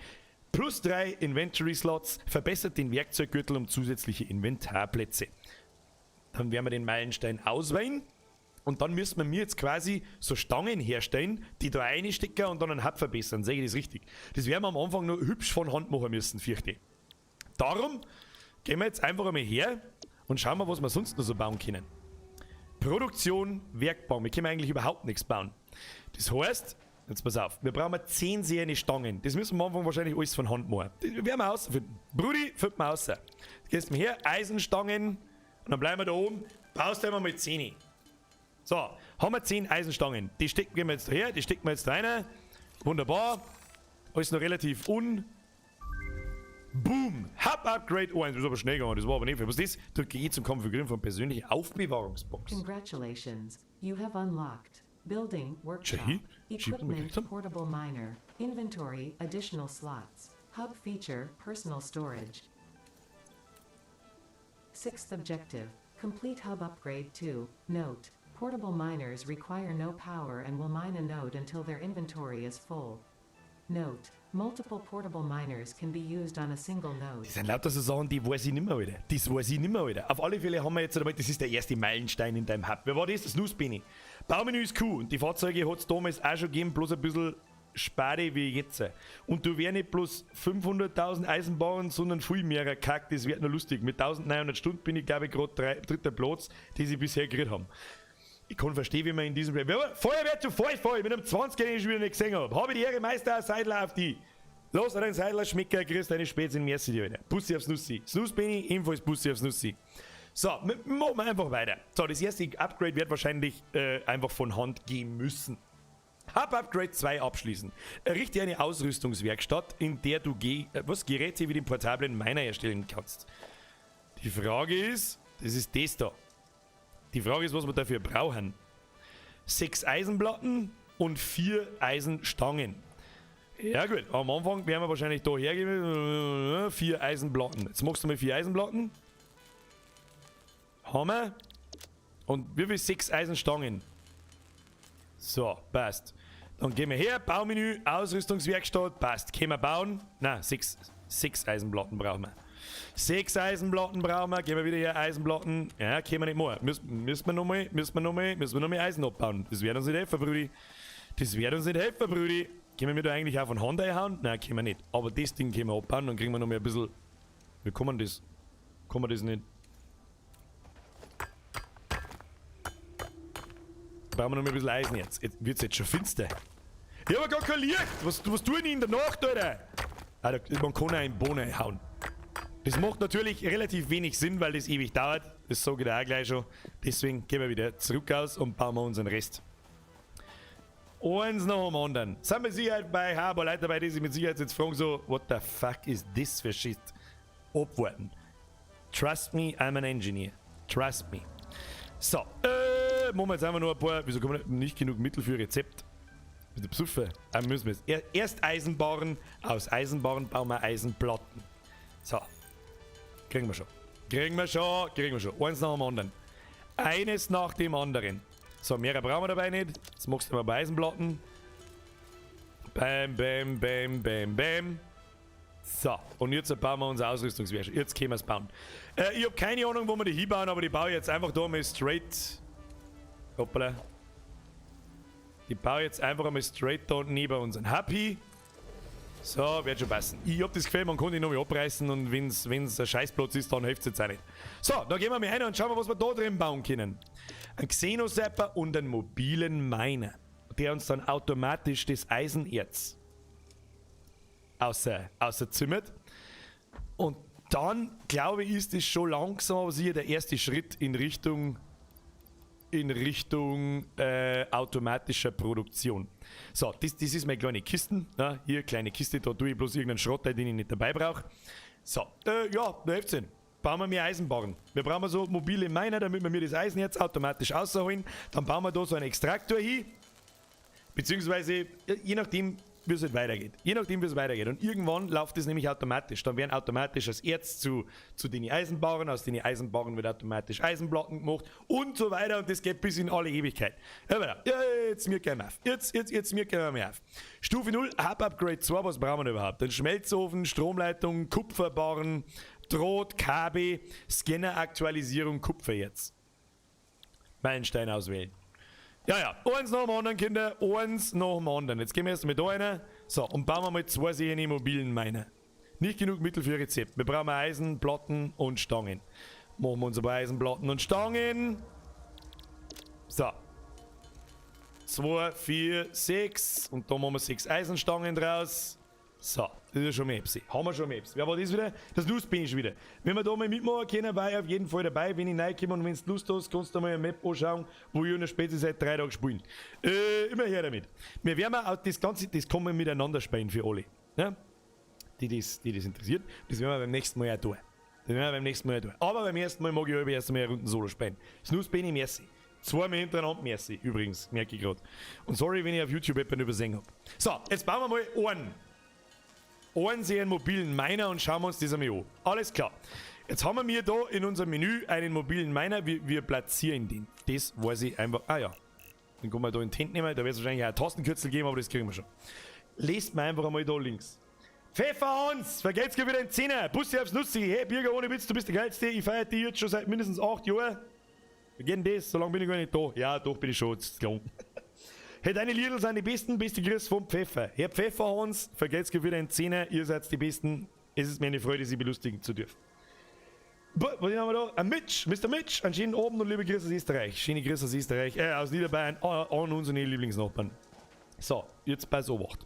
Plus 3 Inventory Slots, verbessert den Werkzeuggürtel um zusätzliche Inventarplätze. Dann werden wir den Meilenstein auswählen. Und dann müssen wir mir jetzt quasi so Stangen herstellen, die da reinstecken und dann einen Hub verbessern. Sehe ich das richtig? Das werden wir am Anfang nur hübsch von Hand machen müssen, fürchte ich. Darum gehen wir jetzt einfach einmal her und schauen mal, was wir sonst noch so bauen können. Produktion, Werkbank. Wir können eigentlich überhaupt nichts bauen. Das heißt, jetzt pass auf, wir brauchen 10 Serien Stangen. Das müssen wir am Anfang wahrscheinlich alles von Hand machen. Das werden wir rausfinden. Brudi, finden wir raus. Jetzt gehst du her, Eisenstangen, und dann bleiben wir da oben. Baust du einmal mit 10. So, haben wir 10 Eisenstangen. Die stecken wir jetzt her, die stecken wir jetzt da rein. Wunderbar. Alles noch relativ un. Boom! Hub Upgrade 1. Das ist aber schnell gegangen, das war aber nicht viel. Was ist das? Drücke E zum Konfigurieren von persönlichen Aufbewahrungsbox. Congratulations, you have unlocked Building, Workshop, Schau, schiebt mal Equipment, gekriegt. Portable Miner, Inventory, Additional Slots, Hub Feature, Personal Storage. Sixth objective, complete Hub Upgrade 2. Note, portable miners require no power and will mine a node until their inventory is full. Note, multiple portable miners can be used on a single node. Das sind lauter so Sachen, die weiß ich nicht mehr, Alter. Das weiß ich nicht mehr, Alter. Auf alle Fälle haben wir jetzt einmal, das ist der erste Meilenstein in deinem Hub. Wer war das? Das Nussbini. Baumenü ist cool. Und die Fahrzeuge hat es damals auch schon gegeben, bloß ein bisschen spade wie jetzt. Und du wär nicht bloß 500.000 Eisenbarren, sondern viel mehr Kack, das wird noch lustig. Mit 1900 Stunden bin ich, glaube ich, gerade dritter Platz, die sie bisher gekriegt haben. Ich kann verstehen, wie man in diesem. Feuerwehr zu voll, voll, mit einem 20er, den ich schon wieder nicht gesehen habe. Habe die Ehre, Meister, Seidler auf die. Los, deinen Seidler, Schmecker, kriegst deine Spätzle, merci dir wieder. Bussi aufs Nussi. Snus bin ich, ebenfalls Bussi aufs Nussi. So, machen wir einfach weiter. So, das erste Upgrade wird wahrscheinlich einfach von Hand gehen müssen. Hub Upgrade 2 abschließen. Errichte eine Ausrüstungswerkstatt, in der du Ge was, Geräte wie den portablen Miner erstellen kannst. Die Frage ist, das ist das da. Die Frage ist, was wir dafür brauchen. 6 Eisenplatten und 4 Eisenstangen. Ja gut, am Anfang werden wir wahrscheinlich da hergehen. 4 Eisenplatten. Jetzt machst du mal 4 Eisenplatten. Haben wir. Und wie viel? 6 Eisenstangen. So, passt. Dann gehen wir her, Baumenü, Ausrüstungswerkstatt, passt. Können wir bauen? Nein, 6 Eisenplatten brauchen wir. 6 Eisenplatten brauchen wir. Gehen wir wieder her, Eisenplatten. Ja, können wir nicht mehr. Müssen wir nochmal Eisen abbauen. Das wird uns nicht helfen, Brudi. Das wird uns nicht helfen, Brudi. Können wir da eigentlich auch von Hand einhauen? Nein, können wir nicht. Aber das Ding können wir abbauen, dann kriegen wir nochmal ein bisschen. Wie kann man das? Kann man das nicht? Brauchen wir noch mal ein bisschen Eisen jetzt. Jetzt wird's jetzt schon finster. Ich hab gar kein Licht. Was tue ich in der Nacht, Alter? Ah, da, man kann auch in Bohnen hauen. Das macht natürlich relativ wenig Sinn, weil das ewig dauert. Das sage ich dir auch gleich schon. Deswegen gehen wir wieder zurück aus und bauen wir unseren Rest. Eins nach dem anderen. Sind wir Sicherheit bei ein paar Leute dabei, die sich mit Sicherheit jetzt fragen so, what the fuck is this für shit? Abwarten. Trust me, I'm an engineer. Trust me. So, machen wir jetzt einfach nur ein paar, wieso kommen wir nicht genug Mittel für Rezept? Mit der Psuffe. Müssen wir jetzt. Erst Eisenbarren, aus Eisenbarren bauen wir Eisenplatten. So. Kriegen wir schon. Kriegen wir schon, kriegen wir schon. Eins nach dem anderen. Eines nach dem anderen. So, mehr brauchen wir dabei nicht. Jetzt machst du mal bei Eisenplatten. Bam, bam, bam, bam, bam. So, und jetzt bauen wir unser Ausrüstungswerkstatt. Jetzt können wir es bauen. Ich habe keine Ahnung, wo wir die hinbauen, aber die baue ich jetzt einfach da mal straight. Hoppala. Die baue ich jetzt einfach einmal straight da neben unseren Happy. So, wird schon passen. Ich hab das Gefühl, man kann die noch mal abreißen und wenn's ein Scheißplatz ist, dann hilft's jetzt auch nicht. So, da gehen wir mal rein und schauen wir, was wir da drin bauen können. Ein Xenosapper und einen mobilen Miner, der uns dann automatisch das Eisenerz außer zimmert. Und dann, glaube ich, ist es schon langsam, aber sicher der erste Schritt in Richtung automatischer Produktion. So, das ist meine kleine Kiste. Na, hier, kleine Kiste, da tue ich bloß irgendeinen Schrott, den ich nicht dabei brauche. So, ja, da hilft's hin. Bauen wir mehr Eisenbarren. Wir brauchen so mobile Miner, damit wir mir das Eisen jetzt automatisch rausholen. Dann bauen wir da so einen Extraktor hin. Beziehungsweise, je nachdem, wie es halt weitergeht. Je nachdem, wie es weitergeht. Und irgendwann läuft das nämlich automatisch. Dann werden automatisch das Erz zu den Eisenbarren, aus den Eisenbarren wird automatisch Eisenplatten gemacht und so weiter. Und das geht bis in alle Ewigkeit. Ja, jetzt mir gehen wir auf. Jetzt mir gehen wir auf. Stufe 0, Hub Upgrade 2, was brauchen wir denn überhaupt? Den Schmelzofen, Stromleitung, Kupferbarren, Draht, Kabel, Scanner-Aktualisierung, Kupfererz. Meilenstein auswählen. Ja, ja, eins nach dem anderen, Kinder, eins nach dem anderen. Jetzt gehen wir erst mal da rein. So, und bauen wir mal zwei solche mobilen Miner. Nicht genug Mittel für Rezept. Wir brauchen Eisen, Platten und Stangen. Machen wir uns ein paar Eisenplatten und Stangen. So. 2, 4, 6. Und da machen wir 6 Eisenstangen draus. So, das ist ja schon Maps. Haben wir schon Maps. Wer war das wieder? Das Lust bin ich wieder. Wenn wir da mal mitmachen können, war ich auf jeden Fall dabei. Wenn ich reinkomme und wenn du Lust hast, kannst du mal eine Map anschauen, wo ich in der Spezies seit 3 Tagen spielen. Immer her damit. Wir werden auch das Ganze, das kann man miteinander spielen für alle. Ja? Die das interessiert. Das werden wir beim nächsten Mal auch tun. Das werden wir beim nächsten Mal auch tun. Aber beim ersten Mal mag ich aber erst einmal eine Runde Solo spielen. Snooze bin ich merci. Zweimal hintereinander merci, übrigens, merke ich gerade. Und sorry, wenn ich auf YouTube jemanden übersehen habe. So, jetzt bauen wir mal einen. Einen sehr mobilen Miner und schauen wir uns das einmal an. Alles klar. Jetzt haben wir da in unserem Menü einen mobilen Miner. Wir platzieren den. Das weiß ich einfach. Ah ja. Den kann man da in die Hände nehmen. Da wird es wahrscheinlich auch ein Tastenkürzel geben, aber das kriegen wir schon. Lest mir einfach einmal da links. Pfefferhans, vergelt's dir wieder den Zehner. Bussi aufs Nussi. Hey, Birger, ohne Witz, du bist der Geilste. Ich feiere dich jetzt schon seit mindestens 8 Jahren. Wir gehen das, so lange bin ich gar nicht da. Ja, doch bin ich schon. Jetzt lang. Hey, deine Lidl sind die besten, beste Grüße vom Pfeffer. Herr Pfefferhans, vergelt's dir wieder den Zehner, ihr seid die Besten. Es ist mir eine Freude, Sie belustigen zu dürfen. Was haben wir da? Ein Mitch, Mr. Mitch, einen schönen Abend und liebe Grüße aus Österreich. Schöne Grüße aus Österreich, aus Niederbayern, an unsere Lieblingsnachbarn. So, jetzt pass Obacht.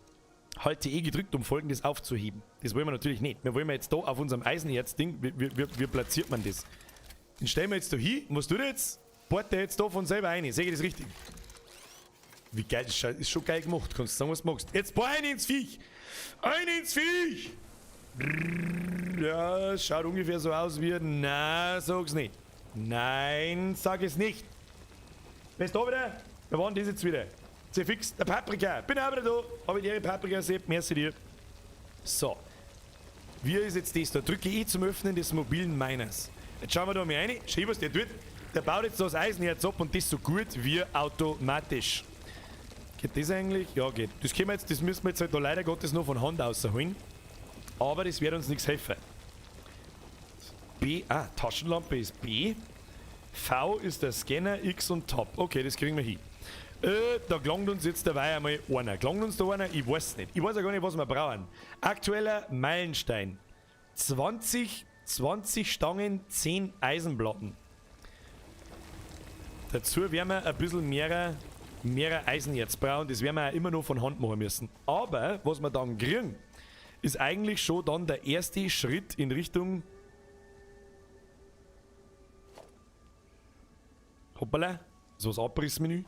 Halte E gedrückt, um Folgendes aufzuheben. Das wollen wir natürlich nicht. Wir wollen jetzt da auf unserem Eisenerz-Ding, wie platziert man das? Den stellen wir jetzt da hin. Und was tut er jetzt? Bohrt der jetzt da von selber rein. Sehe ich das richtig? Wie geil, das ist schon geil gemacht. Kannst du sagen, was du magst. Jetzt bohr ein ins Viech! Ein ins Viech! Ja, schaut ungefähr so aus wie... Na, sag's nicht. Nein, sag es nicht. Wer ist da wieder? Wer war denn das jetzt wieder? Sehr fix. Der Paprika. Bin auch wieder da. Hab ich dir Paprika, Sepp. Merci dir. So. Wie ist jetzt das? Da drücke ich zum Öffnen des mobilen Miners. Jetzt schauen wir da mal rein. Schau, was der tut. Der baut jetzt das Eisenerz ab und das so gut wie automatisch. Geht das eigentlich? Ja, geht. Das können wir jetzt, das müssen wir jetzt halt da leider Gottes nur von Hand rausholen. Aber das wird uns nichts helfen. B, Taschenlampe ist B. V ist der Scanner, X und Tab. Okay, das kriegen wir hin. Da gelangt uns jetzt dabei einmal einer. Gelangt uns da einer? Ich weiß nicht. Ich weiß ja gar nicht, was wir brauchen. Aktueller Meilenstein. 20 Stangen, 10 Eisenplatten. Dazu werden wir ein bisschen mehr Eisenerz brauchen. Das werden wir auch immer noch von Hand machen müssen. Aber was wir dann kriegen, ist eigentlich schon dann der erste Schritt in Richtung... Hoppala, so das Abrissmenü.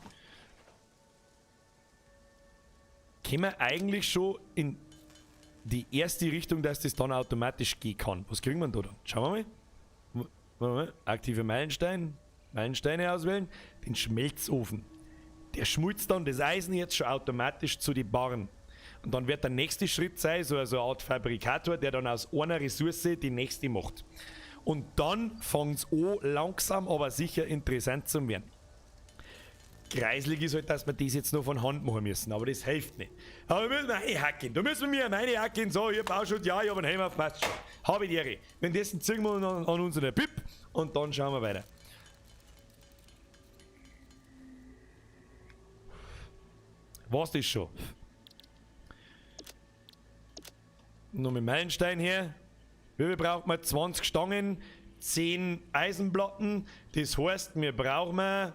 Können wir eigentlich schon in die erste Richtung, dass das dann automatisch gehen kann. Was kriegen wir denn da dann? Schauen wir mal. Warte mal. Aktive Meilenstein. Meilensteine auswählen. Den Schmelzofen. Der schmilzt dann das Eisen jetzt schon automatisch zu den Barren. Und dann wird der nächste Schritt sein, so eine Art Fabrikator, der dann aus einer Ressource die nächste macht. Und dann fängt es an, langsam aber sicher interessant zu werden. Kreislig ist halt, dass wir das jetzt noch von Hand machen müssen, aber das hilft nicht. Aber wir müssen reinhacken, da müssen wir reinhacken, so, hier Bauschutt, ja, ich hab einen Helm auf, passt schon. Hab ich die Ehre. Währenddessen ziehen wir an unseren Pip und dann schauen wir weiter. War's das schon? Noch mit Meilenstein her. Wie viel braucht man? 20 Stangen, 10 Eisenplatten. Das heißt, wir brauchen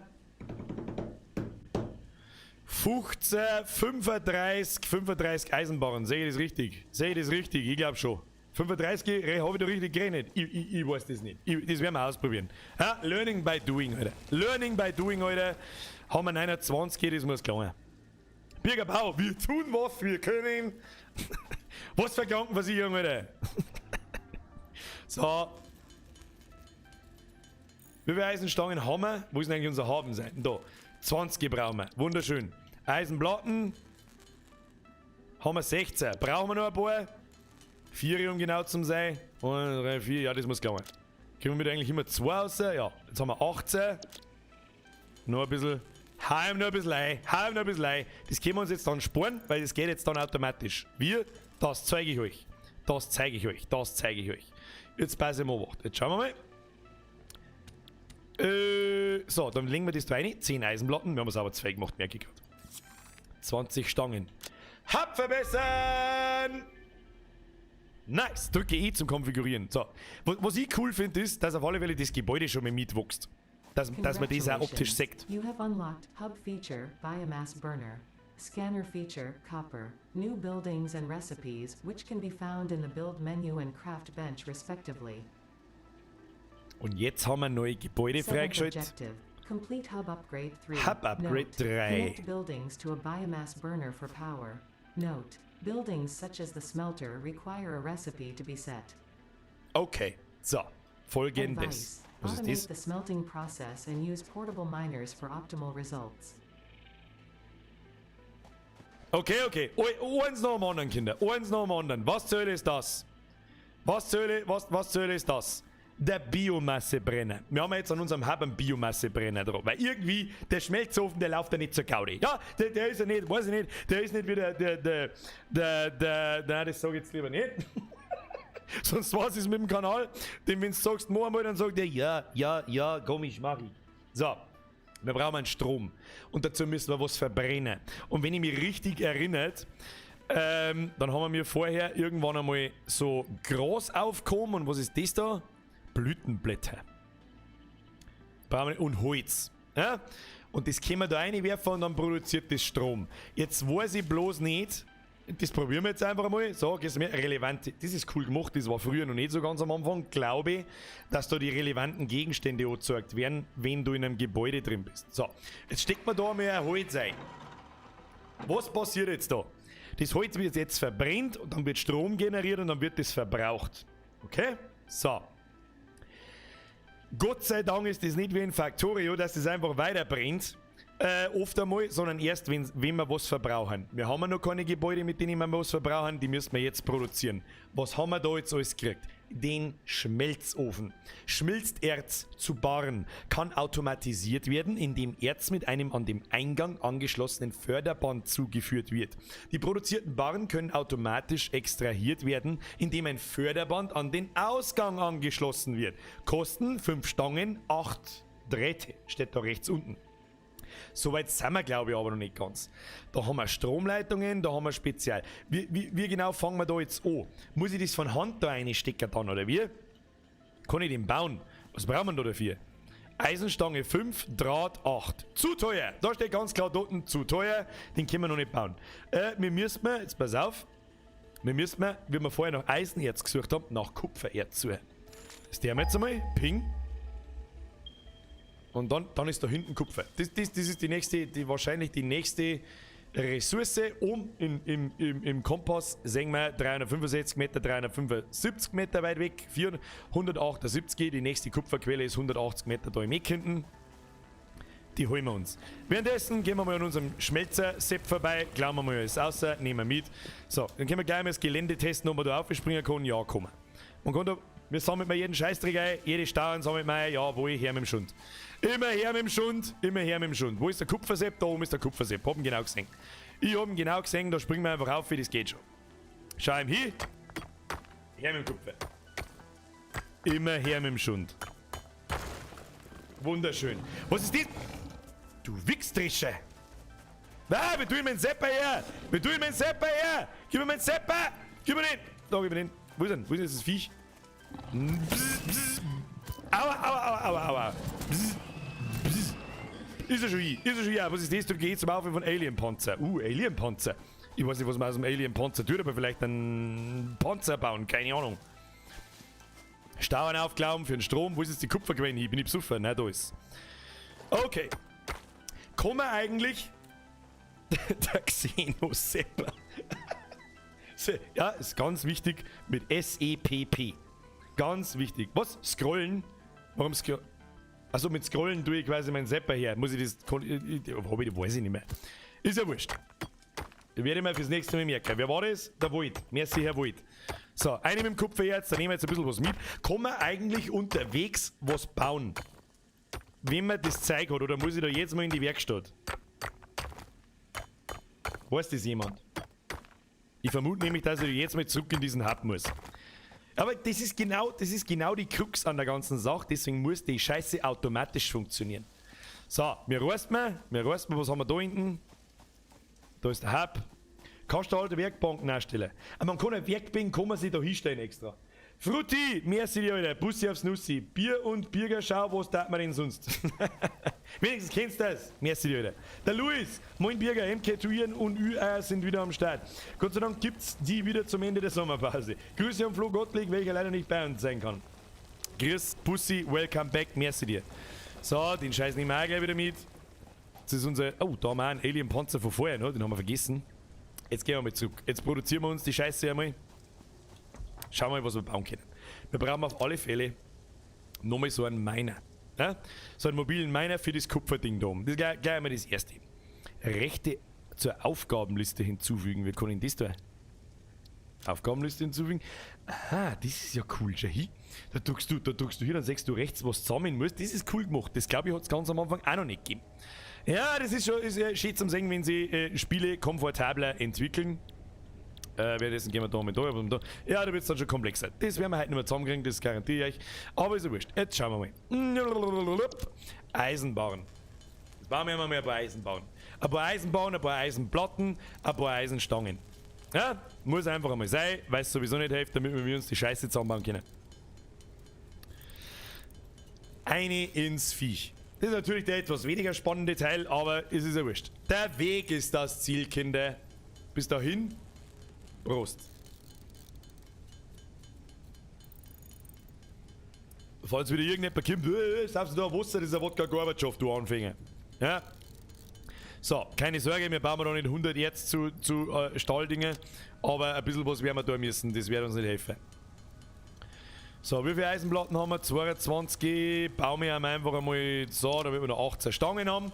15, 35, 35 Eisenbarren. Sehe ich das richtig? Sehe ich das richtig? Ich glaub schon. 35, hab ich da richtig gerechnet? Ich weiß das nicht. Das werden wir ausprobieren. Ja, Learning by doing, Alter. Learning by doing, Alter. Haben wir 29, das muss gelangen. Birger Bau, wir tun was wir können. Was für Krankenversicherung, Alter. So. Wie viele Eisenstangen haben wir? Wo ist denn eigentlich unser Habenseiten? Da. 20 brauchen wir. Wunderschön. Eisenplatten. Haben wir 16. Brauchen wir noch ein paar? 4, um genau zu sein. 1, 3, 4. Ja, das muss gelangen. Kriegen wir mit eigentlich immer 2 raus? Ja. Jetzt haben wir 18. Noch ein bisschen. Heim noch ein bisschen ein. Heim noch ein bisschen ein. Das können wir uns jetzt dann sparen, weil das geht jetzt dann automatisch. Wir, das zeige ich euch. Das zeige ich euch. Das zeige ich euch. Jetzt passe ich mal auf. Jetzt schauen wir mal. So, dann legen wir das da rein. 10 Eisenplatten. Wir haben es aber 2 gemacht, merke ich gerade. 20 Stangen. Hub verbessern! Nice! Drücke E zum Konfigurieren. So. Was ich cool finde, ist, dass auf alle Fälle das Gebäude schon mal mitwächst. Dass man das auch optisch sieht. You have unlocked Hub Feature, Biomass Burner, Scanner Feature, Copper, New Buildings and Recipes, which can be found in the Build Menu and Craft Bench respectively. Und jetzt haben wir neue Gebäude Seventh freigeschaltet. objective. Complete Hub Upgrade 3. Hub Upgrade Note, 3. Connect buildings to a biomass burner for power. Note, buildings such as the smelter require a recipe to be set. Okay, so, folgendes. Advice. Was ist Automate das? the smelting process and use portable miners for optimal results. Okay, okay. Eins nach dem anderen, Kinder. Eins nach dem anderen. Was zur Hölle ist das? Was zur Hölle, was, was zur Hölle ist das? Der Biomassebrenner. Wir haben ja jetzt an unserem Hub einen Biomassebrenner drauf. Weil irgendwie, der Schmelzofen, der läuft ja nicht zur Gaudi. Ja, der ist ja nicht, weiß ich nicht, der ist nicht wie der, nein, das sag ich jetzt lieber nicht. Sonst was ist mit dem Kanal, dem wenn du sagst, mach einmal, dann sagt er, ja, ja, ja, komm, ich mach ich. So, wir brauchen einen Strom. Und dazu müssen wir was verbrennen. Und wenn ich mich richtig erinnert, dann haben wir vorher irgendwann einmal so Gras aufgekommen. Und was ist das da? Blütenblätter. Brauchen wir, und Holz. Ja? Und das können wir da reinwerfen und dann produziert das Strom. Jetzt weiß ich bloß nicht, das probieren wir jetzt einfach mal. So, das ist mir relevant. Das ist cool gemacht, das war früher noch nicht so ganz am Anfang, glaube ich, dass da die relevanten Gegenstände angezeigt werden, wenn du in einem Gebäude drin bist. So, jetzt steckt man da mal ein Holz ein. Was passiert jetzt da? Das Holz wird jetzt verbrennt und dann wird Strom generiert und dann wird das verbraucht. Okay? So. Gott sei Dank ist das nicht wie in Factorio, dass das einfach weiterbrennt. Oft einmal, sondern erst, wenn wir was verbrauchen. Wir haben ja noch keine Gebäude, mit denen wir was verbrauchen, die müssen wir jetzt produzieren. Was haben wir da jetzt alles gekriegt? Den Schmelzofen. Schmilzt Erz zu Barren. Kann automatisiert werden, indem Erz mit einem an dem Eingang angeschlossenen Förderband zugeführt wird. Die produzierten Barren können automatisch extrahiert werden, indem ein Förderband an den Ausgang angeschlossen wird. Kosten 5 Stangen, 8 Drähte. Steht da rechts unten. Soweit sind wir, glaube ich, aber noch nicht ganz. Da haben wir Stromleitungen, da haben wir Spezial. Wie genau fangen wir da jetzt an? Muss ich das von Hand da reinstecken dann, oder wie? Kann ich den bauen? Was brauchen wir da dafür? Eisenstange 5, Draht 8. Zu teuer! Da steht ganz klar dort, zu teuer. Den können wir noch nicht bauen. Wir müssen, jetzt pass auf, wir müssen, wie wir vorher nach Eisenerz gesucht haben, nach Kupfererz suchen. Das der jetzt einmal. Ping. Und dann ist da hinten Kupfer. Das ist wahrscheinlich die nächste Ressource. Oben im Kompass sehen wir 365 Meter, 375 Meter weit weg, 478. Die nächste Kupferquelle ist 180 Meter da im Eck hinten. Die holen wir uns. Währenddessen gehen wir mal an unserem Schmelzer-Sepp vorbei, klauen wir mal alles raus, nehmen wir mit. So, dann können wir gleich mal das Gelände testen, ob wir da aufspringen können. Ja, kommen. Man kann da, wir sammeln mal jeden Scheißdreck ein, jede Stauern sammeln wir ein, jawohl, her mit dem Schund. Immer her mit dem Schund, immer her mit dem Schund. Wo ist der Kupfersepp? Da oben ist der Kupfersepp. Hab ihn genau gesehen. Ich hab ihn genau gesehen, da springen wir einfach auf, wie das geht schon. Schau ihm hin. Her mit dem Kupfer. Immer her mit dem Schund. Wunderschön. Was ist das? Du Wichsdrischer. Na, wie tu ich meinen Sepper her? Wie tu ich meinen Sepper her? Gib mir meinen Sepper! Gib mir den! Da, gib mir den. Wo ist denn? Wo ist denn das Viech? Bzz, bzz. Aua, aua, aua, aua, aua. Bzz, bzz. Ist er schon hier? Ist er schon hier? Was ist das? Du gehst zum Aufhören von Alien-Panzer. Alien-Panzer. Ich weiß nicht, was man aus dem Alien-Panzer tut, aber vielleicht einen Panzer bauen. Keine Ahnung. Stauern aufglauben für den Strom. Wo ist jetzt die Kupferquelle hier? Bin ich besoffen? Nein, da ist. Okay. Kann man eigentlich... Der Xeno-Sepper. Ja, ist ganz wichtig mit S-E-P-P. Ganz wichtig. Was? Scrollen? Warum scrollen? Also mit Scrollen tue ich quasi meinen Sepper her. Muss ich das... Hab ich, weiß ich nicht mehr. Ist ja wurscht. Ich werde mir fürs nächste Mal merken. Wer war das? Der Wald. Merci, Herr Wald. So, eine mit dem Kupfererz, da nehmen wir jetzt ein bisschen was mit. Kann man eigentlich unterwegs was bauen? Wenn man das Zeug hat, oder muss ich da jetzt mal in die Werkstatt? Weiß das jemand? Ich vermute nämlich, dass ich jetzt mal zurück in diesen Hub muss. Aber das ist genau die Krux an der ganzen Sache, deswegen muss die Scheiße automatisch funktionieren. So, wir rösten mal, was haben wir da hinten? Da ist der Hub. Kannst du alte Werkbanken herstellen? Aber man kann eine Werkbank, kann man sich da hinstellen extra. Frutti, merci dir, Alter. Bussi aufs Nussi. Bier und Biergerschau, was tat man denn sonst? Wenigstens kennst du das. Merci dir, Alter. Der Luis, moin Birger, MK Tuieren und ÜA sind wieder am Start. Gott sei Dank gibt's die wieder zum Ende der Sommerpause. Grüße an Flo Gottlieb, welcher leider nicht bei uns sein kann. Grüß, Bussi, welcome back, merci dir. So, den Scheiß nehmen wir auch gleich wieder mit. Das ist unser... Oh, da haben wir einen Alien-Panzer von vorher, ne? Den haben wir vergessen. Jetzt gehen wir mal zurück. Jetzt produzieren wir uns die Scheiße einmal. Schauen wir mal, was wir bauen können. Wir brauchen auf alle Fälle nochmal so einen Miner. Ja? So einen mobilen Miner für das Kupferding da oben. Das ist gleich einmal das erste. Rechte zur Aufgabenliste hinzufügen. Wir können das da. Aufgabenliste hinzufügen. Aha, das ist ja cool. Schau hin. Da drückst du hier, dann siehst du rechts, was zusammen muss. Das ist cool gemacht. Das glaube ich, hat es ganz am Anfang auch noch nicht gegeben. Ja, das ist schon ist ja schön zum Sehen, wenn sie Spiele komfortabler entwickeln. Währenddessen gehen wir da mit da, da. Ja, da wird es dann schon komplexer. Das werden wir heute nicht mehr zusammenkriegen, das garantiere ich euch. Aber ist ja wurscht. Jetzt schauen wir mal. Eisenbahn. Jetzt bauen wir mal ein paar Eisenbahnen. Ein paar Eisenbahnen, ein paar Eisenplatten, ein paar Eisenstangen. Ja, muss einfach einmal sein, weil es sowieso nicht hilft, damit wir uns die Scheiße zusammenbauen können. Eine ins Viech. Das ist natürlich der etwas weniger spannende Teil, aber es ist ja wurscht. Der Weg ist das Ziel, Kinder. Bis dahin. Prost. Falls wieder irgendjemand kommt, saufst du da Wasser, das ist ein Wodka Gorbatschow, du Anfänger. Ja? So, keine Sorge, wir bauen noch nicht 100 Erz zu Stahldinge, aber ein bisschen was werden wir da müssen, das wird uns nicht helfen. So, wie viele Eisenplatten haben wir? 22. Bauen wir einfach einmal so, damit wir noch 18 Stangen haben.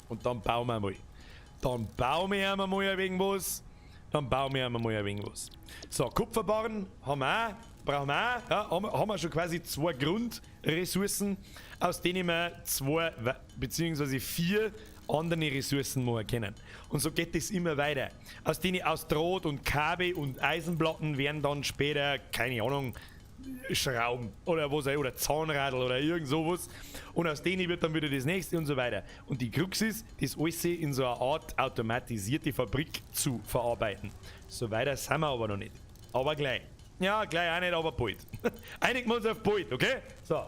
Und dann bauen wir einmal. Dann bauen wir einmal ein wenig was. Dann bauen wir einmal ein wenig was. So, Kupferbarren haben wir auch. Brauchen wir auch. Ja, haben wir schon quasi zwei Grundressourcen, aus denen wir zwei bzw. vier andere Ressourcen machen können. Und so geht es immer weiter. Aus denen aus Draht und Kabel und Eisenplatten werden dann später, keine Ahnung, Schrauben oder was auch, oder Zahnradl oder irgend sowas. Und aus denen wird dann wieder das nächste und so weiter. Und die Krux ist, das alles in so einer Art automatisierte Fabrik zu verarbeiten. So weiter sind wir aber noch nicht. Aber gleich. Ja, gleich auch nicht, aber bald. Einigen wir uns auf bald, okay? So.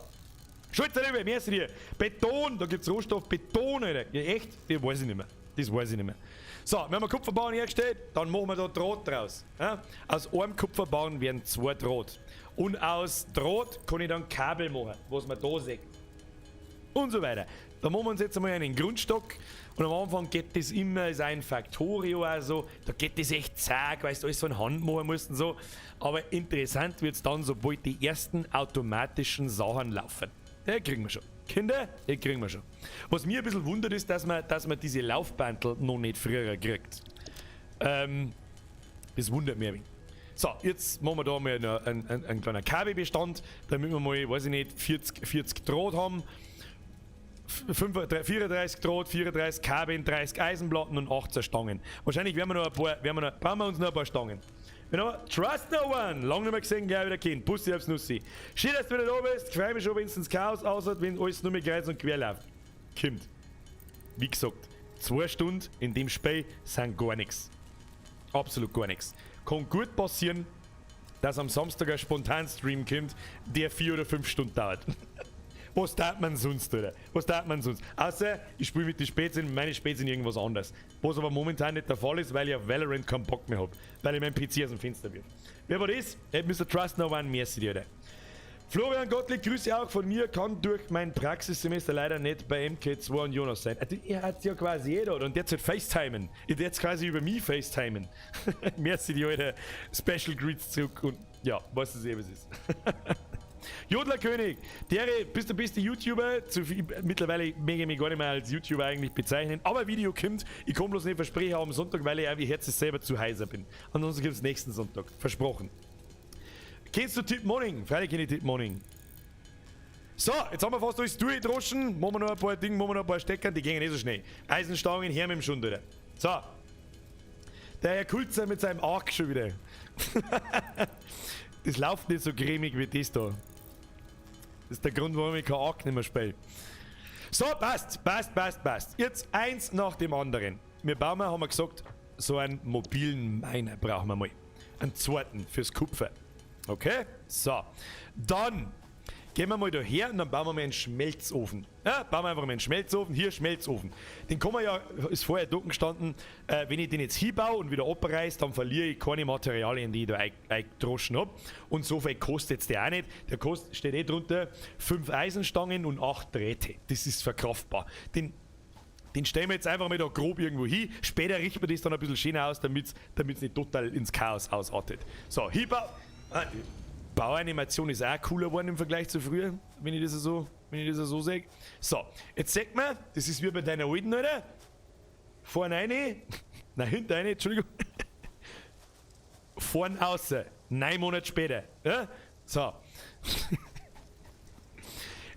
Schulter rüber, merci dir. Beton, da gibt's Rohstoff Beton, Alter. Ja, echt? Das weiß ich nicht mehr. Das weiß ich nicht mehr. So, wir haben einen Kupferbarren hergestellt, dann machen wir da Draht draus. Ja? Aus einem Kupferbarren werden zwei Draht. Und aus Draht kann ich dann Kabel machen, was man da sieht. Und so weiter. Da machen wir uns jetzt einmal einen Grundstock. Und am Anfang geht das immer, ist ein Factorio also, da geht das echt zack, weil du alles von Hand machen musst und so. Aber interessant wird es dann, sobald die ersten automatischen Sachen laufen. Den kriegen wir schon. Kinder, den kriegen wir schon. Was mir ein bisschen wundert ist, dass man diese Laufbandel noch nicht früher kriegt. Das wundert mich ein wenig. So, jetzt machen wir da mal einen kleinen Kabelbestand, damit wir mal, weiß ich nicht, 40 Draht haben. 34 Draht, 34 Kabeln, 30 Eisenplatten und 18 Stangen. Wahrscheinlich werden wir noch ein paar, werden wir noch, brauchen wir uns noch ein paar Stangen. Wenn aber, Trust no one! Lange nicht mehr gesehen, gleich wieder kennt. Bussi aufs Nussi. Schön, dass du wieder da bist. Ich freue mich schon, wenn es ins Chaos aussieht, wenn alles nur mit kreuz und quer läuft. Kommt. Wie gesagt, 2 Stunden in dem Spiel sind gar nichts. Absolut gar nichts. Kann gut passieren, dass am Samstag ein Spontan-Stream kommt, der 4 oder 5 Stunden dauert. Was tat man sonst, oder? Was tat man sonst? Außer, ich spiele mit den Spätzchen, meine Spätzchen irgendwas anderes. Was aber momentan nicht der Fall ist, weil ich auf Valorant keinen Bock mehr habe. Weil ich meinen PC aus dem Fenster wirf. Wer war das? Hey, Mr. Trust No One, merci dir, Alter. Florian Gottlieb, Grüße auch von mir, kann durch mein Praxissemester leider nicht bei MK2 und Jonas sein. Also, ihr hat ja quasi jeder und jetzt halt FaceTimen. Ich jetzt quasi über mich FaceTimen. Merci dir, Alter. Special Greets zurück und ja, weißt du eh, was ist. Jodlerkönig, der bist der beste YouTuber. Zu viel, mittlerweile mag ich mich gar nicht mehr als YouTuber eigentlich bezeichnen. Aber Video kommt. Ich kann bloß nicht versprechen am Sonntag, weil ich irgendwie jetzt selber zu heiser bin. Ansonsten gibt es nächsten Sonntag. Versprochen. Kennst du Tip Morning? Freilich kenne ich Tip Morning. So, jetzt haben wir fast alles durchgedroschen. Machen wir noch ein paar Dinge, machen wir noch ein paar Stecker, die gehen eh so schnell. Eisenstangen, her mit dem Schund, oder? So. Der Herr Kulzer mit seinem Ark schon wieder. Das läuft nicht so cremig wie das da. Das ist der Grund, warum ich kein Ark nicht mehr spiele. So, passt, passt, passt, passt. Jetzt eins nach dem anderen. Wir bauen, haben wir gesagt, so einen mobilen Miner brauchen wir mal. Einen zweiten fürs Kupfer. Okay? So. Dann gehen wir mal da her und dann bauen wir mal einen Schmelzofen. Ja, bauen wir einfach mal einen Schmelzofen. Hier, Schmelzofen. Den kann man ja, ist vorher dunkel gestanden, wenn ich den jetzt hinbaue und wieder abreiße, dann verliere ich keine Materialien, die ich da eingedroschen habe. Und so viel kostet jetzt der auch nicht. Der kostet, steht eh drunter, 5 Eisenstangen und 8 Drähte. Das ist verkraftbar. Den stellen wir jetzt einfach mal da grob irgendwo hin. Später richten wir das dann ein bisschen schöner aus, damit es nicht total ins Chaos ausartet. So, Hinbau. Ah, die Bauanimation ist auch cooler geworden im Vergleich zu früher, wenn ich das so sehe. So, jetzt sagt man, das ist wie bei deiner alten, oder? Vorne rein, nein, hinten rein, Entschuldigung. Vorn außer, 9 Monate später. Ja? So.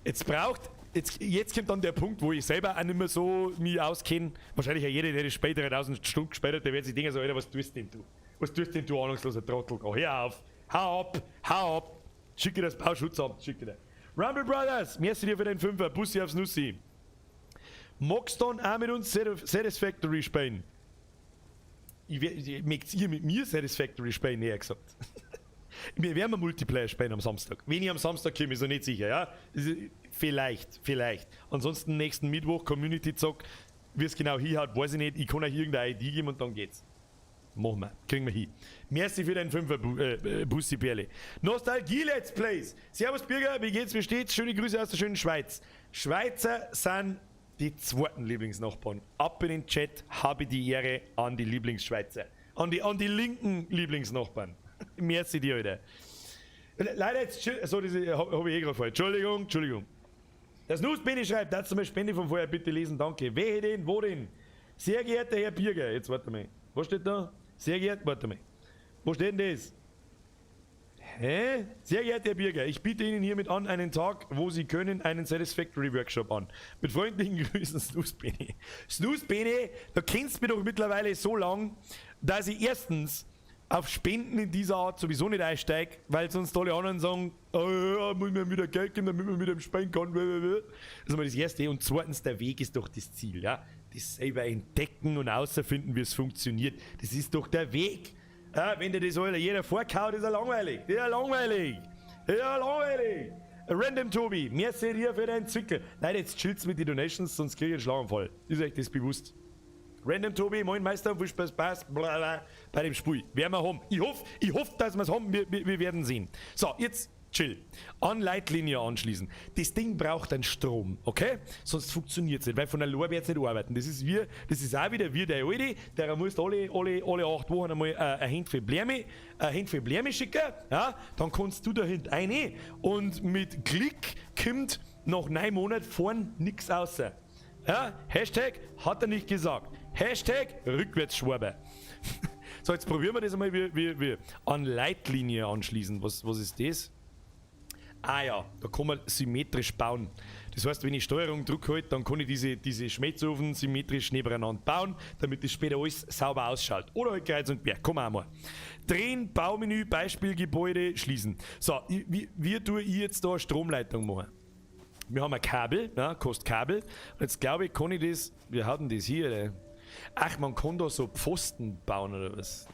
Jetzt kommt dann der Punkt, wo ich selber auch nicht mehr so mich auskenne. Wahrscheinlich auch jeder, der das später 1000 Stunden gespielt hat, der wird sich denken so: Alter, was tust denn du? Was tust denn du, ahnungsloser Trottel? Oh, hör auf, hau ab, hau ab. Schicke das Bauschutzamt, schicke dir. Rumble Brothers, merci dir für den Fünfer, Bussi aufs Nussi. Magst du dann auch mit uns Satisfactory spielen? Mögt ihr mit mir Satisfactory spielen, eher gesagt. Wir werden Multiplayer spielen am Samstag. Wenn ich am Samstag komme, ist noch nicht sicher, ja? Vielleicht, vielleicht. Ansonsten nächsten Mittwoch Community Zock, wie es genau hinhaut, weiß ich nicht. Ich kann euch irgendeine Idee geben und dann geht's. Machen wir, kriegen wir hin. Merci für deinen Fünfer, Bussi Perle. Nostalgie Let's Plays. Servus Birger, wie geht's, wie steht's? Schöne Grüße aus der schönen Schweiz. Schweizer sind die zweiten Lieblingsnachbarn. Ab in den Chat, habe die Ehre an die Lieblingsschweizer. An die linken Lieblingsnachbarn. Merci dir, Alter. Leider jetzt, so, das habe ich eh gerade vorher. Entschuldigung, Entschuldigung. Das Nussbene schreibt, dazu mal Spende von vorher bitte lesen, danke. Wehe denn, wo denn? Sehr geehrter Herr Birger, jetzt warte mal. Was steht da? Sehr geehrt, warte mal. Wo steht denn das? Hä? Sehr geehrter Herr Birger, ich biete Ihnen hiermit an, einen Tag, wo Sie können, einen Satisfactory Workshop an. Mit freundlichen Grüßen, Snooze-Bene. Snooze-Bene, da kennst du mich doch mittlerweile so lang, dass ich erstens auf Spenden in dieser Art sowieso nicht einsteige, weil sonst alle anderen sagen, oh, ja, muss mir wieder Geld geben, damit man mit dem spenden kann. Das ist mal das Erste. Und zweitens, der Weg ist doch das Ziel. Ja? Das selber entdecken und außerfinden, wie es funktioniert. Das ist doch der Weg. Ja, wenn dir das alle jeder vorkaut, ist er langweilig. Das ist ja langweilig. Das ist ja langweilig. Random Tobi, merci dir für deinen Zwickel. Leute, jetzt chillt's mit den Donations, sonst krieg ich einen Schlaganfall. Ist euch das bewusst? Random Tobi, moin Meister, viel Spaß, Spaß, bla bla, bei dem Spiel. Werden wir haben. Ich hoffe, dass wir es haben. Wir werden sehen. So, jetzt chill. An Leitlinie anschließen. Das Ding braucht einen Strom, okay? Sonst funktioniert es nicht, weil von der wird es nicht arbeiten. Das ist auch wieder wie der Alte, der muss alle 8 Wochen einmal ein Handvoll Blärme schicken, ja? Dann kannst du da hinten rein und mit Klick kommt nach 9 Monaten vorn nichts außer. Ja? #HatErNichtGesagt. #Rückwärtsschwabe. So, jetzt probieren wir das einmal, wie an Leitlinie anschließen. Was ist das? Ah ja, da kann man symmetrisch bauen. Das heißt, wir bauen jetzt Das heißt, wenn ich Steuerung drücke halt, dann kann ich diese Schmelzofen symmetrisch nebeneinander bauen, damit das später alles sauber ausschaut. Oder halt kreuz und quer, kann man auch mal. Drehen, Baumenü, Beispielgebäude, schließen. So, wie tue ich jetzt da eine Stromleitung machen? Wir haben ein Kabel, ja, kostet Kabel. Und jetzt glaube ich, kann ich das, wir hatten das hier, oder? Ach, man kann da so Pfosten bauen oder was?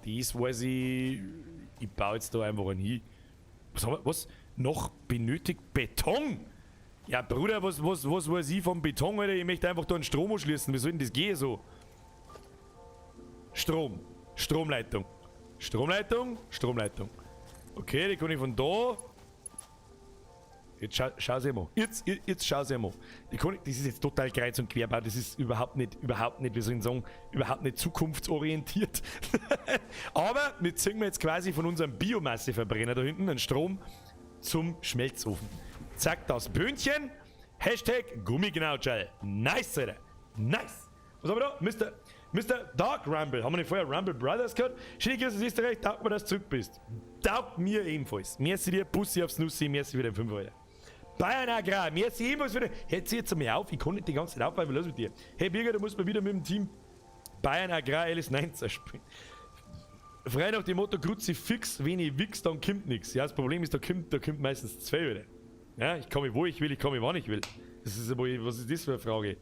Das weiß ich, ich baue jetzt da einfach einen hin. Was haben wir, was? Noch benötigt Beton? Ja, Bruder, was weiß ich vom Beton, Alter? Ich möchte einfach da einen Strom anschließen. Wie soll denn das gehen so? Strom. Stromleitung. Stromleitung, Stromleitung. Okay, die kann ich von da. Jetzt schau sie mal. Jetzt schau sie mal. Die kann ich, das ist jetzt total kreuz und quer, das ist überhaupt nicht, überhaupt nicht, wie soll ich sagen, überhaupt nicht zukunftsorientiert. Aber wir ziehen wir jetzt quasi von unserem Biomasseverbrenner da hinten einen Strom zum Schmelzofen. Zack, das Böhnchen. Hashtag Gummiknautschall. Nice, Alter. Nice. Was haben wir da? Mister Dark Rumble. Haben wir nicht vorher Rumble Brothers gehört? Schöne Grüße aus Österreich, taugt mir, dass du zurück bist. Taugt mir ebenfalls. Merci dir, Bussi aufs Nussi, merci für den 5 Euro. Bayern Agrar, merci ebenfalls wieder. Hey, zieh jetzt einmal auf, ich kann nicht die ganze Zeit aufbauen, was ist los mit dir? Hey Birger, du musst mal wieder mit dem Team Bayern Agrar LS19 spielen. Frei nach dem Motto, Kruzifix, wenn ich wichs, dann kommt nix. Ja, das Problem ist, da kommt meistens 2 wieder. Ja, ich komme wo ich will, ich komme wann ich will. Das ist aber, was ist das für eine Frage?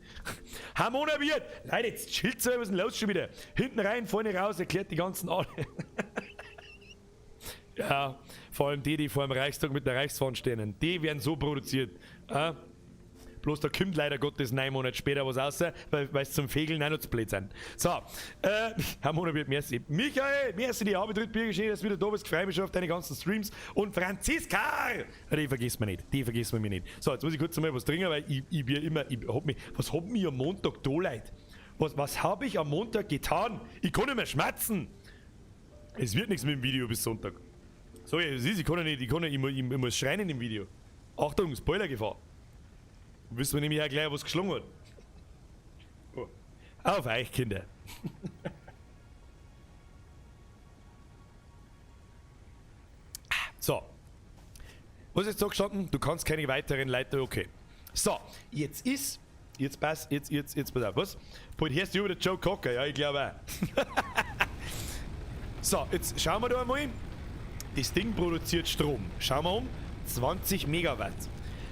Hamona Wirt! Leute, jetzt chillt so, was ist denn los schon wieder? Hinten rein, vorne raus, erklärt die ganzen alle. Ja, vor allem die, die vor dem Reichstag mit der Reichsfahne stehen, die werden so produziert. Ja? Bloß da kommt leider Gottes 9 Monate später was raus, weil's zum Fegeln auch noch zu blöd sind. So, Hamona wird merci. Michael, merci die Arbeit, Birger, schön, dass du wieder da bist. Freue mich schon auf deine ganzen Streams. Und Franziska! Die vergisst man nicht, die vergisst man mir nicht. So, jetzt muss ich kurz mal was trinken, weil ich, ich bin immer, ich hab mich, was hab mich am Montag da, Leute? Was hab ich am Montag getan? Ich kann nicht mehr schmatzen. Es wird nichts mit dem Video bis Sonntag. So, ja, das ist, ich kann ja nicht, ich kann ja, ich mu-, ich, ich muss schreien in dem Video. Achtung, Spoilergefahr. Wissen wir nämlich auch gleich, was geschlungen hat. Oh. Auf euch, Kinder. So. Was ist jetzt da gestanden? Du kannst keine weiteren Leiter, okay. So, jetzt ist, jetzt pass, jetzt, jetzt, jetzt pass auf, was? Bald hörst du über den Joe Cocker, ja, ich glaube auch. So, jetzt schauen wir da einmal. Das Ding produziert Strom. Schauen wir um. 20 Megawatt.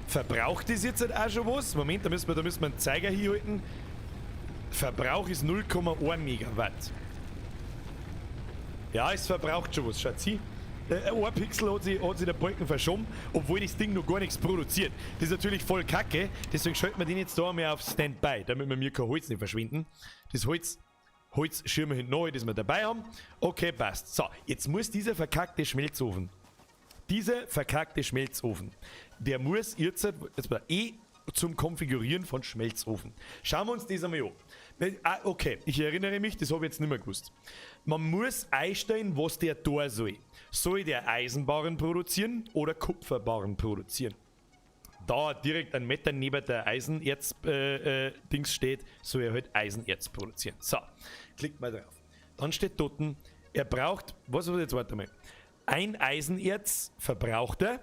Verbraucht das jetzt halt auch schon was? Moment, da müssen wir einen Zeiger hinhalten. Verbrauch ist 0,1 Megawatt. Ja, es verbraucht schon was. Schaut sie. Ein Pixel hat sich der Balken verschoben, obwohl das Ding noch gar nichts produziert. Das ist natürlich voll kacke, deswegen schalten wir den jetzt da einmal auf Standby, damit wir mir kein Holz nicht verschwinden. Das Holz schirmen wir hinten neu, das wir dabei haben. Okay, passt. So, jetzt muss dieser verkackte Schmelzofen, dieser verkackte Schmelzofen, der muss jetzt, jetzt mal eh zum Konfigurieren von Schmelzofen. Schauen wir uns das einmal an. Ah, okay, ich erinnere mich, das habe ich jetzt nicht mehr gewusst. Man muss einstellen, was der da soll. Soll der Eisenbarren produzieren oder Kupferbarren produzieren? Da direkt ein Meter neben der Eisenerz- Dings steht, soll er halt Eisenerz produzieren. So, klickt mal drauf. Dann steht dort, er braucht, was war jetzt, warte mal, ein Eisenerz verbraucht er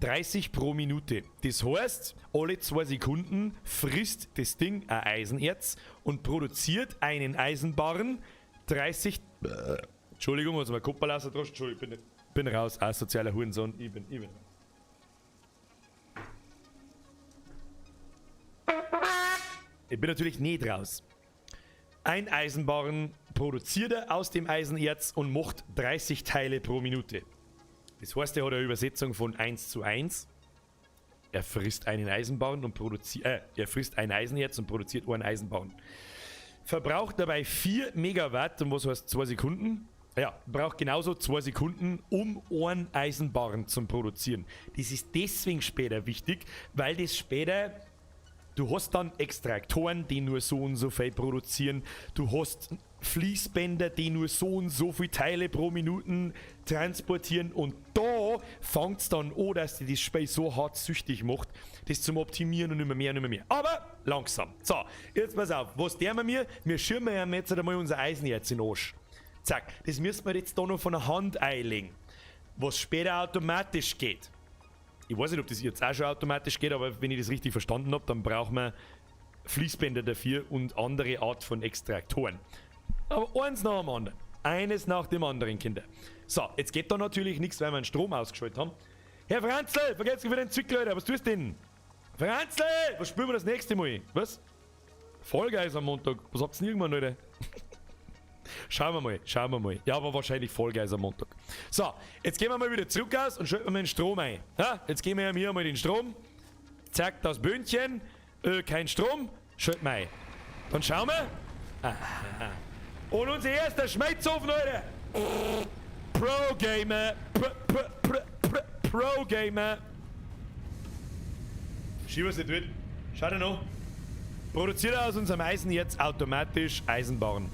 30 pro Minute. Das heißt, alle 2 Sekunden frisst das Ding ein Eisenerz und produziert einen Eisenbarren 30... Entschuldigung, also mein Kopperlasser drauf. Entschuldigung, ich bin raus. Asozialer Hurensohn. Ich bin raus. Ich bin natürlich nicht raus. Ein Eisenbarren produziert er aus dem Eisenerz und macht 30 Teile pro Minute. Das heißt, er hat eine Übersetzung von 1:1. Er frisst einen Eisenbarren und er frisst ein Eisenerz und produziert einen Eisenbarren. Verbraucht dabei 4 Megawatt, und was heißt 2 Sekunden? Ja, braucht genauso 2 Sekunden, um einen Eisenbarren zu produzieren. Das ist deswegen später wichtig, weil das später, du hast dann Extraktoren, die nur so und so viel produzieren, du hast Fließbänder, die nur so und so viele Teile pro Minuten transportieren, und da fängt's dann an, dass die das Spiel so hart süchtig macht, das zum Optimieren und immer mehr und immer mehr. Aber langsam. So, jetzt pass auf, was der wir mir? Wir schirmen ja jetzt einmal unser Eisenerz in den Arsch. Zack, das müssen wir jetzt da noch von der Hand einlegen, was später automatisch geht. Ich weiß nicht, ob das jetzt auch schon automatisch geht, aber wenn ich das richtig verstanden habe, dann braucht man Fließbänder dafür und andere Art von Extraktoren. Aber eins nach dem anderen. Eines nach dem anderen, Kinder. So, jetzt geht da natürlich nichts, weil wir einen Strom ausgeschaltet haben. Herr Franzl, vergesst für den Zwickel, Alter. Was tust du denn? Franzl, was spielen wir das nächste Mal? Was? Fall Guys am Montag. Was habt ihr denn irgendwann, Alter? Schauen wir mal, schauen wir mal. Ja, aber wahrscheinlich Fall Guys am Montag. So, jetzt gehen wir mal wieder zurück aus und schalten wir mal den Strom ein. Ja, jetzt geben wir hier mal den Strom. Zack, das Böhnchen. Kein Strom. Schalten wir ein. Dann schauen wir. Aha. Und unser erster Schmelzofen, Alter. Pro Gamer. Pro Gamer. Schau, was nicht wird. Schau dir noch. Produziert aus unserem Eisen jetzt automatisch Eisenbarren.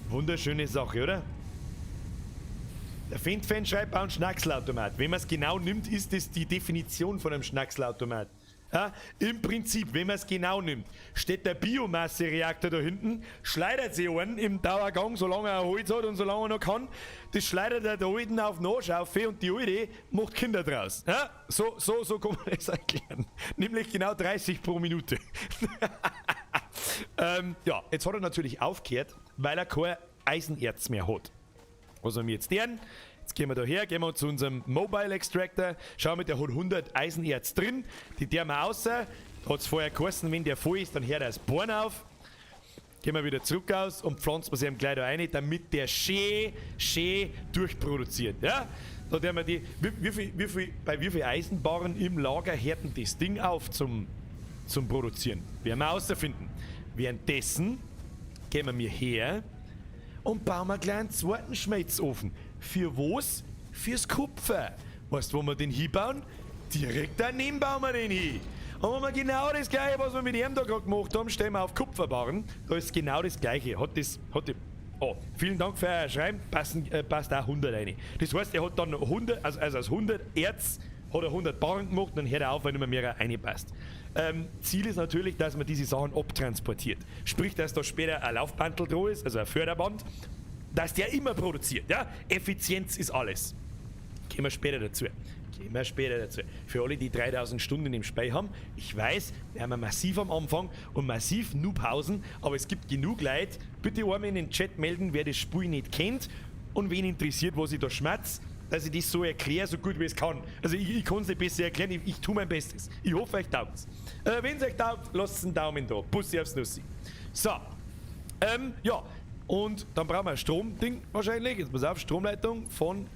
Wunderschöne Sache, oder? Der Fendt-Fan schreibt auch einen Schnackselautomat. Wenn man es genau nimmt, ist das die Definition von einem Schnackselautomat. Ja, im Prinzip, wenn man es genau nimmt, steht der Biomasse-Reaktor da hinten, schleudert sich einen im Dauergang, solange er Holz hat und solange er noch kann. Das schleudert er da hinten auf den Arsch auf und die Alte macht Kinder draus. Ja, so kann man das erklären. Nämlich genau 30 pro Minute. Ja, jetzt hat er natürlich aufgehört, weil er kein Eisenerz mehr hat. Was haben wir jetzt deren? Jetzt gehen wir da her, gehen wir zu unserem Mobile Extractor. Schauen wir, der hat 100 Eisenerz drin. Die der wir raus. Da hat es vorher geheißen, wenn der voll ist, dann hört er das Bohren auf. Gehen wir wieder zurück aus und pflanzen wir sie ihm gleich da rein, damit der schön durchproduziert. Ja? Da der wir die, bei wie viel Eisenbarren im Lager hört denn das Ding auf zum Produzieren? Werden wir herausfinden. Währenddessen gehen wir mir her und bauen wir einen kleinen zweiten Schmelzofen. Für was? Fürs Kupfer. Weißt du, wo wir den hinbauen? Direkt daneben bauen wir den hin. Und wenn wir genau das gleiche, was wir mit ihm da gerade gemacht haben, stellen wir auf Kupferbarren. Da ist genau das gleiche. Oh, vielen Dank für euer Schreiben. Passt auch 100 rein. Das heißt, er hat dann 100, also aus 100 Erz hat er 100 Barren gemacht und dann hört er auf, wenn immer mehr reinpasst. Ziel ist natürlich, dass man diese Sachen abtransportiert. Sprich, dass da später ein Laufbandel dran ist, also ein Förderband, dass der immer produziert. Ja? Effizienz ist alles. Gehen wir später dazu. Für alle, die 3000 Stunden im Spiel haben, ich weiß, wir haben massiv am Anfang und massiv Noobhausen, aber es gibt genug Leute, bitte einmal in den Chat melden, wer das Spiel nicht kennt und wen interessiert, was ich da schmatz, dass ich das so erkläre, so gut wie es kann. Also ich kann es nicht besser erklären, ich tue mein Bestes. Ich hoffe, euch taugt's. Wenn es euch taugt, lasst einen Daumen da. Bussi aufs Nussi. So. Ja. Und dann brauchen wir ein Stromding wahrscheinlich. Jetzt pass auf, Stromleitung von...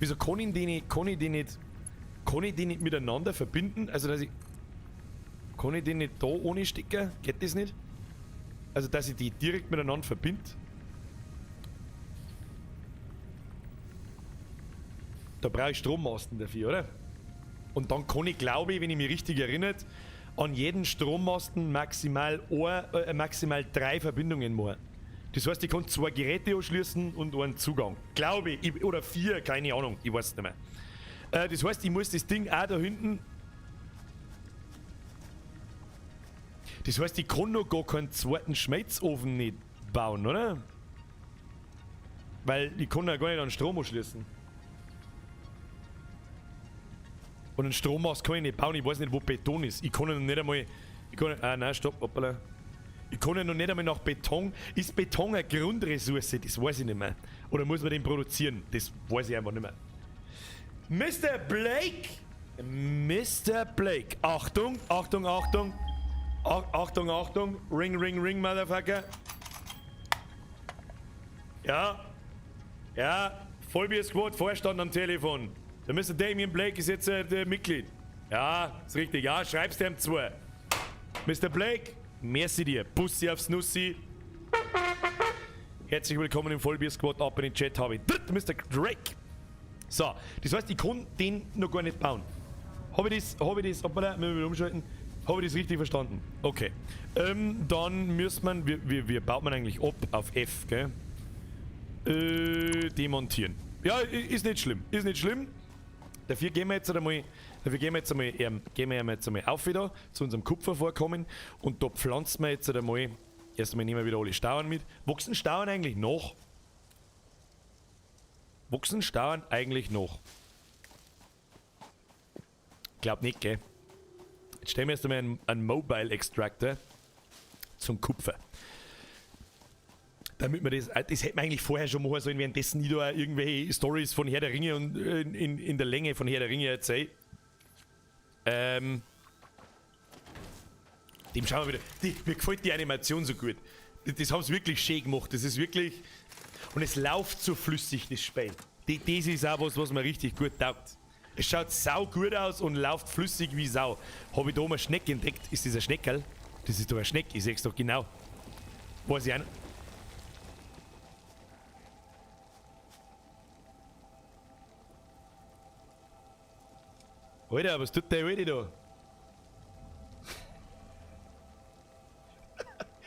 Wieso kann ich die nicht, kann ich die nicht miteinander verbinden? Also, dass ich... Kann ich die nicht da ohne Stecker? Geht das nicht? Also, dass ich die direkt miteinander verbinde? Da brauche ich Strommasten dafür, oder? Und dann kann ich, glaube ich, wenn ich mich richtig erinnere, an jeden Strommasten maximal 3 Verbindungen machen. Das heißt, ich kann 2 Geräte anschließen und einen Zugang. Glaube ich. Oder 4, keine Ahnung. Ich weiß es nicht mehr. Das heißt, ich muss das Ding auch da hinten... Das heißt, ich kann noch gar keinen zweiten Schmelzofen nicht bauen, oder? Weil ich kann ja gar nicht an Strom anschließen. Und einen Strommast kann ich nicht bauen, ich weiß nicht, wo Beton ist. Ich kann ja noch nicht einmal... Ich kann, ah nein, stopp, hoppala. Ich kann ja noch nicht einmal nach Beton... Ist Beton eine Grundressource? Das weiß ich nicht mehr. Oder muss man den produzieren? Das weiß ich einfach nicht mehr. Mr. Blake! Mr. Blake! Achtung, Achtung, Achtung! Achtung, Achtung! Ring, ring, ring, Motherfucker! Ja! Ja! Vollbier Squad, Vorstand am Telefon! Der Mr. Damien Blake ist jetzt der Mitglied. Ja, ist richtig. Ja, schreib's dem 2. Mr. Blake, merci dir. Bussi aufs Nussi. Herzlich willkommen im Vollbier Squad. Ab in den Chat habe ich Mr. Drake. So, das heißt, ich kann den noch gar nicht bauen. Habe ich das, hoppala, müssen wir wieder umschalten. Habe ich das richtig verstanden? Okay. Dann müsste man, wie baut man eigentlich ab auf F, gell? Demontieren. Ja, ist nicht schlimm. Ist nicht schlimm. Dafür gehen wir jetzt einmal, auf wieder zu unserem Kupfervorkommen und da pflanzen wir jetzt einmal, erstmal nehmen wir wieder alle Stauern mit. Wachsen Stauern eigentlich noch? Wachsen Stauern eigentlich noch? Glaub nicht, gell? Jetzt stellen wir erst einmal einen Mobile Extractor zum Kupfer. Damit man das, das hätte man eigentlich vorher schon machen sollen, währenddessen ich da irgendwelche Stories von Herr der Ringe und in der Länge von Herr der Ringe erzähle. Dem schauen wir wieder. Mir gefällt die Animation so gut. Das haben sie wirklich schön gemacht. Das ist wirklich. Und es läuft so flüssig, das Spiel. Das ist auch was, was mir richtig gut taugt. Es schaut sau gut aus und läuft flüssig wie Sau. Hab ich da mal eine Schnecke entdeckt? Ist das ein Schneckerl? Das ist doch ein Schneck, ich seh's doch genau. Weiß ich auch nicht. Alter, was tut der Alte da?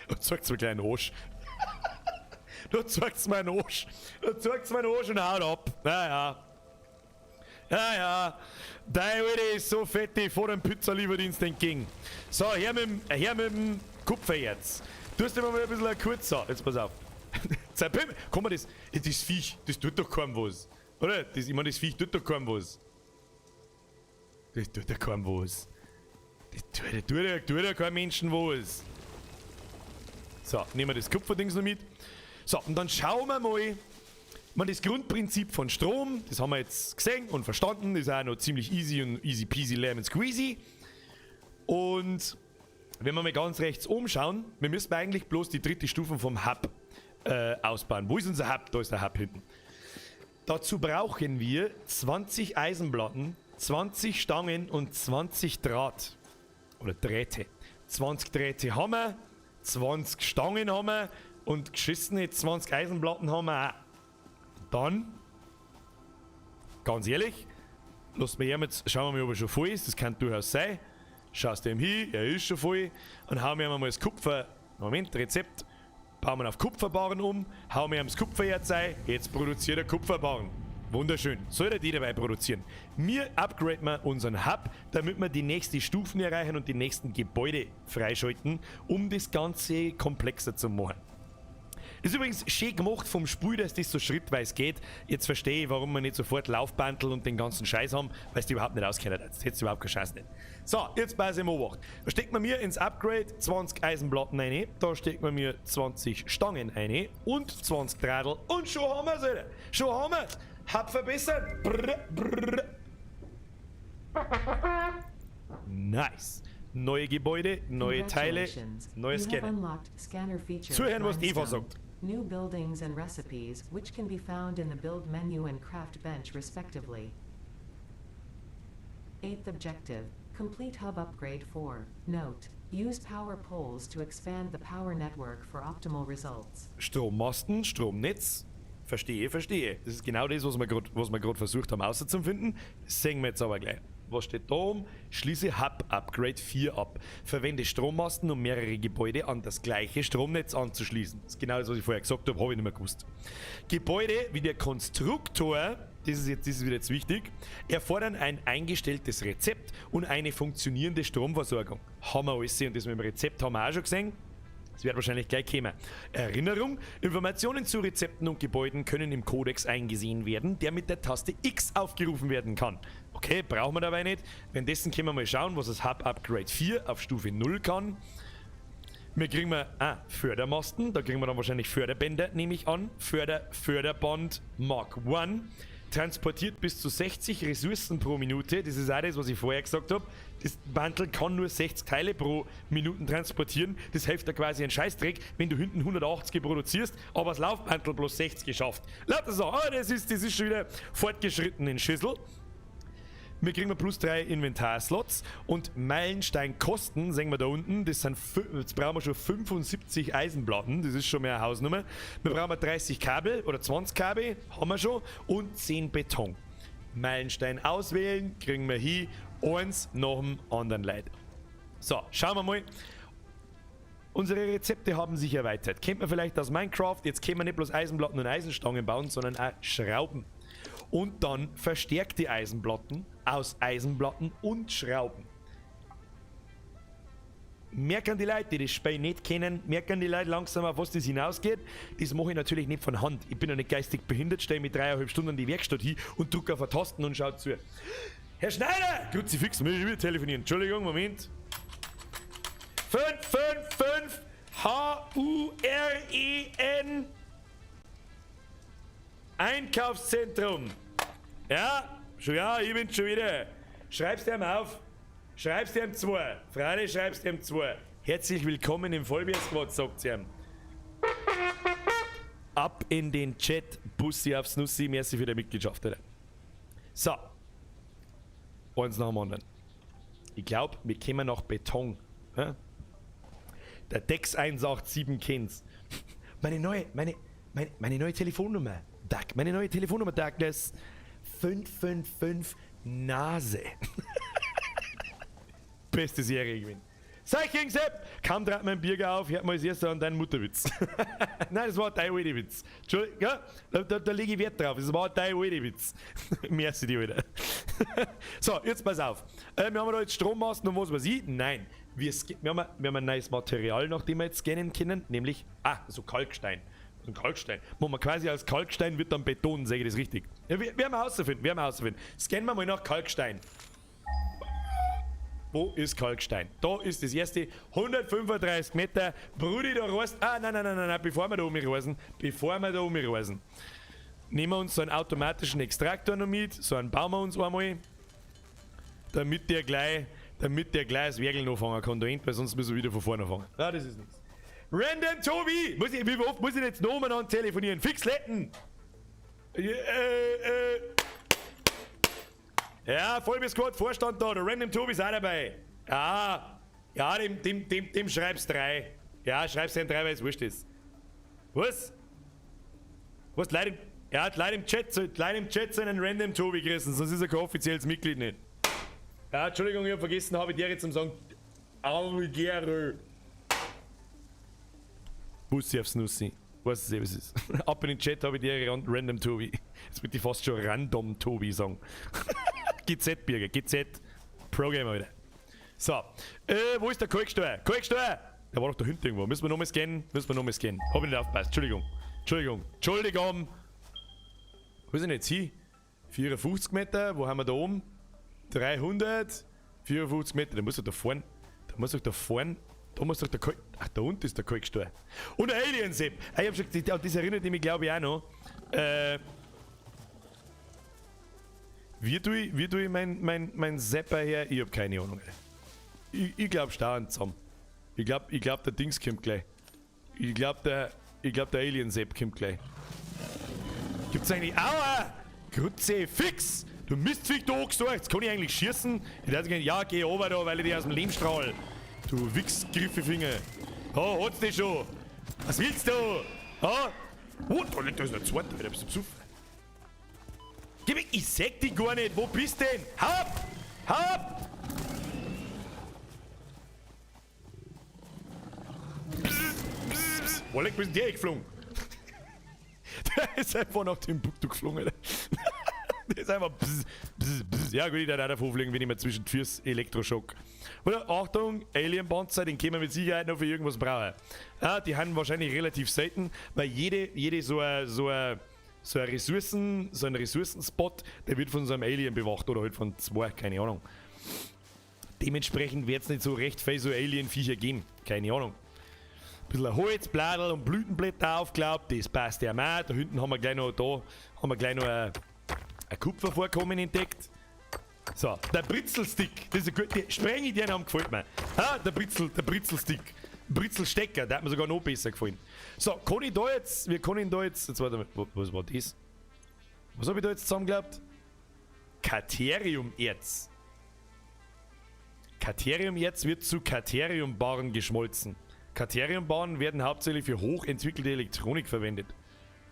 Da zeigt's mir gleich einen Arsch. Da zeigt's mir einen Arsch. Da zeigt's mir einen Arsch und haut ab. Naja. Ja, ja. Dein Alte ist so fett, ich fahr dem Pizzalieferdienst entgegen. So, her mit dem Kupfererz. Du hast immer mal ein bisschen ein kurzer. Jetzt pass auf. Komm mal, das Viech, das tut doch keinem was. Oder? Das, ich meine, das Viech tut doch keinem was. Das tut ja keinem was. Das tut ja keinem Menschen was. So, nehmen wir das Kupferdings noch mit. So, und dann schauen wir mal. Ich meine, das Grundprinzip von Strom, das haben wir jetzt gesehen und verstanden. Das ist auch noch ziemlich easy und easy peasy lemon squeezy. Und wenn wir mal ganz rechts oben schauen, wir müssen eigentlich bloß die dritte Stufe vom Hub ausbauen. Wo ist unser Hub? Da ist der Hub hinten. Dazu brauchen wir 20 Eisenplatten, 20 Stangen und 20 Draht. Oder Drähte. 20 Drähte haben wir, 20 Stangen haben wir und geschissene 20 Eisenplatten haben wir auch. Dann, ganz ehrlich, lass mir jetzt, schauen wir mal, ob er schon voll ist. Das kann durchaus sein. Schaust du ihm hin, er ist schon voll. Und hauen wir ihm mal das Kupfer. Moment, Rezept. Bauen wir auf Kupferbarren um, hauen wir ihm das Kupfererz ein. Jetzt produziert er Kupferbarren. Wunderschön. Soll er die dabei produzieren? Wir upgraden wir unseren Hub, damit wir die nächsten Stufen erreichen und die nächsten Gebäude freischalten, um das Ganze komplexer zu machen. Ist übrigens schön gemacht vom Spiel, dass das so schrittweise geht. Jetzt verstehe ich, warum wir nicht sofort Laufbandel und den ganzen Scheiß haben, weil es die überhaupt nicht auskennen. Jetzt hättest du überhaupt keine Chance nicht. So, jetzt pass ich mal auf. Da steckt man mir ins Upgrade 20 Eisenplatten rein, da steckt man mir 20 Stangen rein und 20 Drahtl und schon haben wir's, Alter. Schon haben wir's. Hab verbessert. Brr, brr. Nice. Neue Gebäude, neue Teile, neue Scanner. Zuhören, was die Eva sagt. New buildings and recipes, which can be found in the build menu and craft bench respectively. 8th objective, complete hub upgrade 4. Note, use power poles to expand the power network for optimal results. Strommasten, Stromnetz. Verstehe, verstehe. Das ist genau das, was wir gerade versucht haben auszufinden. Das sehen wir jetzt aber gleich. Was steht da oben? Schließe Hub Upgrade 4 ab. Verwende Strommasten, um mehrere Gebäude an das gleiche Stromnetz anzuschließen. Das ist genau das, was ich vorher gesagt habe, habe ich nicht mehr gewusst. Gebäude wie der Konstruktor, das ist wieder jetzt wichtig, erfordern ein eingestelltes Rezept und eine funktionierende Stromversorgung. Haben wir alles und das mit dem Rezept haben wir auch schon gesehen. Das wird wahrscheinlich gleich kommen. Erinnerung, Informationen zu Rezepten und Gebäuden können im Kodex eingesehen werden, der mit der Taste X aufgerufen werden kann. Okay, brauchen wir dabei nicht. Währenddessen können wir mal schauen, was das Hub Upgrade 4 auf Stufe 0 kann. Wir kriegen wir, Fördermasten, da kriegen wir dann wahrscheinlich Förderbänder, nehme ich an. Förderband Mark 1. Transportiert bis zu 60 Ressourcen pro Minute. Das ist auch das, was ich vorher gesagt habe. Das Bandel kann nur 60 Teile pro Minuten transportieren. Das hilft da quasi ein Scheißdreck, wenn du hinten 180 produzierst, aber das Laufbandel bloß 60 geschafft. Lauter so, oh, das ist schon wieder fortgeschritten in Schüssel. Wir kriegen plus 3 Inventarslots und Meilensteinkosten, sehen wir da unten, das sind, jetzt brauchen wir schon 75 Eisenplatten, das ist schon mehr eine Hausnummer. Wir brauchen 30 Kabel oder 20 Kabel, haben wir schon, und 10 Beton. Meilenstein auswählen, kriegen wir hier eins nach dem anderen, Leute. So, schauen wir mal. Unsere Rezepte haben sich erweitert. Kennt man vielleicht aus Minecraft, jetzt können wir nicht bloß Eisenplatten und Eisenstangen bauen, sondern auch Schrauben. Und dann verstärkte Eisenplatten aus Eisenplatten und Schrauben. Merken die Leute, die das Spiel nicht kennen, merken die Leute langsam, auf was das hinausgeht. Das mache ich natürlich nicht von Hand. Ich bin ja nicht geistig behindert, stelle mich 3,5 Stunden an die Werkstatt hin und drücke auf eine Tasten und schaue zu. Herr Schneider! Kruzifix, muss ich wieder telefonieren. Entschuldigung, Moment. 5, 5, 5, H-U-R-E-N. Einkaufszentrum. Ja, schon, ja, ich bin schon wieder. Schreib's dir auf. Schreib's dir zwei. Freilich schreibst ihm zwei. Herzlich willkommen im Vollbier-Squad, sagt sie ihm. Ab in den Chat, Bussi aufs Nussi, merci für die Mitgliedschaft, Alter. So. Eins nach dem anderen. Ich glaube, wir kommen nach Beton. Hä? Der Dex 187 kennt's. Meine neue, meine, meine, meine neue Telefonnummer. Doug, meine neue Telefonnummer, Darkness. 555 Nase. Beste Serie gewesen. Seiching Sepp! Kaum trat mein Bier auf, hört mal als erster an deinen Mutterwitz. Nein, das war dein alter Witz. Entschuldigung, ja, da lege ich Wert drauf. Das war dein alter Witz. Merci dir, Alter. So, jetzt pass auf. Wir haben da jetzt Strommasten und was weiß ich? Nein. Wir haben ein neues Material, nach dem wir jetzt scannen können, nämlich, so Kalkstein. So ein Kalkstein. Wo man quasi aus Kalkstein wird dann Beton, sage ich das richtig? Ja, wir werden herausfinden, wir werden herausfinden. Scannen wir mal nach Kalkstein. Wo ist Kalkstein? Da ist das erste. 135 Meter. Brudi, da reist. Ah, nein, nein, nein, nein, nein, bevor wir da umreisen. Bevor wir da umreisen. Nehmen wir uns so einen automatischen Extraktor noch mit. So einen bauen wir uns einmal. Damit der gleich das Werkeln anfangen kann da hinten, weil sonst müssen wir wieder von vorne anfangen. Ja, das ist nichts. Random Tobi! Wie oft muss ich jetzt noch umeinander telefonieren? Fix letten! Ja, Vollbier Squad, Vorstand da, der Random Tobi ist auch dabei. Ja, ja, dem schreibst 3. Ja, schreibst ihm 3, weil es wurscht ist. Was? Was? Die Leute im, ja, die Leute im Chat, die Leute im Chat sollen einen Random Tobi grüßen, sonst ist er kein offizielles Mitglied nicht. Ja, Entschuldigung, ich hab vergessen, habe ich dir jetzt zum sagen, Algero. Bussi aufs Nussi. Weiß es eh, was es ist. Ab in den Chat habe ich dir Random Tobi. Jetzt würde ich fast schon Random Tobi sagen. GZ, Birger, GZ. Pro Gamer wieder. So, wo ist der Kalkstein? Kalkstein! Der war doch da hinten irgendwo. Müssen wir nochmal scannen? Müssen wir nochmal scannen. Hab ich nicht aufgepasst. Entschuldigung. Entschuldigung. Entschuldigung! Wo ist denn jetzt hin? 54 Meter. Wo haben wir da oben? 300. 54 Meter. Da muss doch da vorne. Da muss doch da vorne. Da muss doch der Kalk. Ach, da unten ist der Kalkstein. Und der Alien-Sepp. Ah, ich hab schon gesagt, das erinnert mich, glaube ich, auch noch. Wie tue ich mein Zapper her? Ich hab keine Ahnung. Ich glaub, stauern zusammen. Ich glaub, der Dings kommt gleich. Ich glaub, der Alien-Sepp kommt gleich. Gibt's eigentlich. Aua! Kruzifix! Du Mistviech, du Ochs, jetzt kann ich eigentlich schießen? Ich dachte, ja, geh runter da, weil ich dich aus dem Leben strahl. Du Wichsgriffelfinger. Oh, hat's dich schon? Was willst du? Ha? Oh, da liegt da ist noch ein zweiter, Alter, bist du besoffen? Geh weg, ich seh dich gar nicht. Wo bist denn? Hau ab! Hau ab! Wo leck, bist denn der geflogen? Der ist einfach nach dem Timbuktu geflogen, Alter. Der ist einfach bzz, bzz, bzz. Ja gut, ich darf auch davon fliegen, wenn ich mir zwischen die Füße Elektroschock. Oder Achtung, Alien-Panzer, den können wir mit Sicherheit noch für irgendwas brauchen. Ja, die haben wahrscheinlich relativ selten, weil jede so ein Ressourcenspot, der wird von so einem Alien bewacht oder halt von zwei, keine Ahnung. Dementsprechend wird es nicht so recht viel so Alien-Viecher geben, keine Ahnung. Ein bisschen Holzbladel und Blütenblätter aufgeklaubt, das passt ja auch. Da hinten haben wir gleich noch, da haben wir gleich noch ein Kupfervorkommen entdeckt. So, der Britzelstick, das ist ein guter, Sprenge, der Name gefällt mir. Ah, der Britzelstick. Britzelstecker, der hat mir sogar noch besser gefallen. So, kann ich da jetzt, wir können da jetzt, jetzt warte mal, was war das? Was hab ich da jetzt zusammengeklappt? Caterium-Erz. Caterium-Erz wird zu Caterium-Barren geschmolzen. Caterium-Barren werden hauptsächlich für hochentwickelte Elektronik verwendet.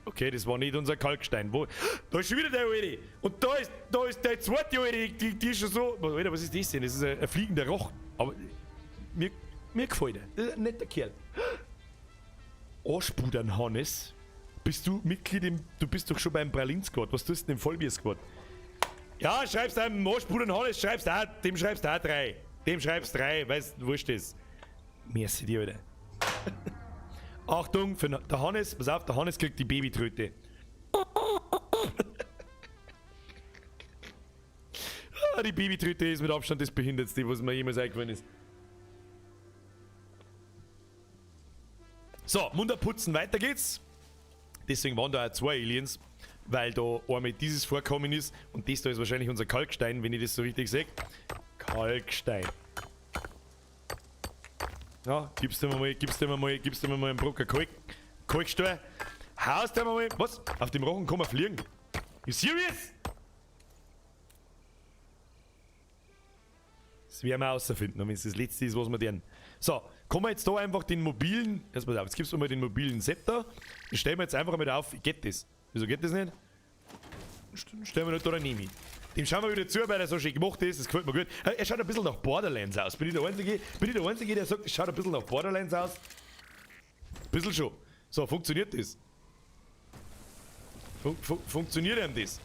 Okay, das war nicht unser Kalkstein. Wo? Da ist schon wieder der Alte. Und da ist der zweite Alte, die ist schon so. Alter, was ist das denn? Das ist ein fliegender Roch. Aber mir gefällt er. Das ist ein netter Kerl. Arschbudern, Hannes. Bist du Mitglied im. Du bist doch schon beim Pralin-Squad. Was tust du denn im Vollbier-Squad? Ja, schreibst einem Arschbudern Hannes, schreibst auch, dem schreibst auch 3. Dem schreibst 3, weißt du, wurscht ist. Merci dir, Alter. Achtung, für der Hannes, pass auf, der Hannes kriegt die Babytröte. Ah, die Babytröte ist mit Abstand das Behindertste, was mir jemals eingefallen ist. So, munter putzen, weiter geht's. Deswegen waren da auch zwei Aliens, weil da einmal dieses Vorkommen ist und das da ist wahrscheinlich unser Kalkstein, wenn ich das so richtig sehe. Kalkstein. Ja, gibst du mir mal, gibst du mir mal, gibst du mir mal einen Brocken Kalkstein. Haust du mir mal, was? Auf dem Rochen kann man fliegen. You serious? Das werden wir rausfinden, wenn es das letzte ist, was wir deren. So, kommen wir jetzt da einfach den mobilen. Jetzt pass auf, jetzt gibst du mal den mobilen Zepter. Den stellen wir jetzt einfach mal auf. Geht das? Wieso geht das nicht? Stellen wir nicht da daneben hin. Dem schauen wir wieder zu, weil er so schön gemacht ist. Das gefällt mir gut. Er schaut ein bisschen nach Borderlands aus. Bin ich der Einzige, bin ich der Einzige, der sagt, es schaut ein bisschen nach Borderlands aus? Ein bisschen schon. So, funktioniert das? Funktioniert denn das?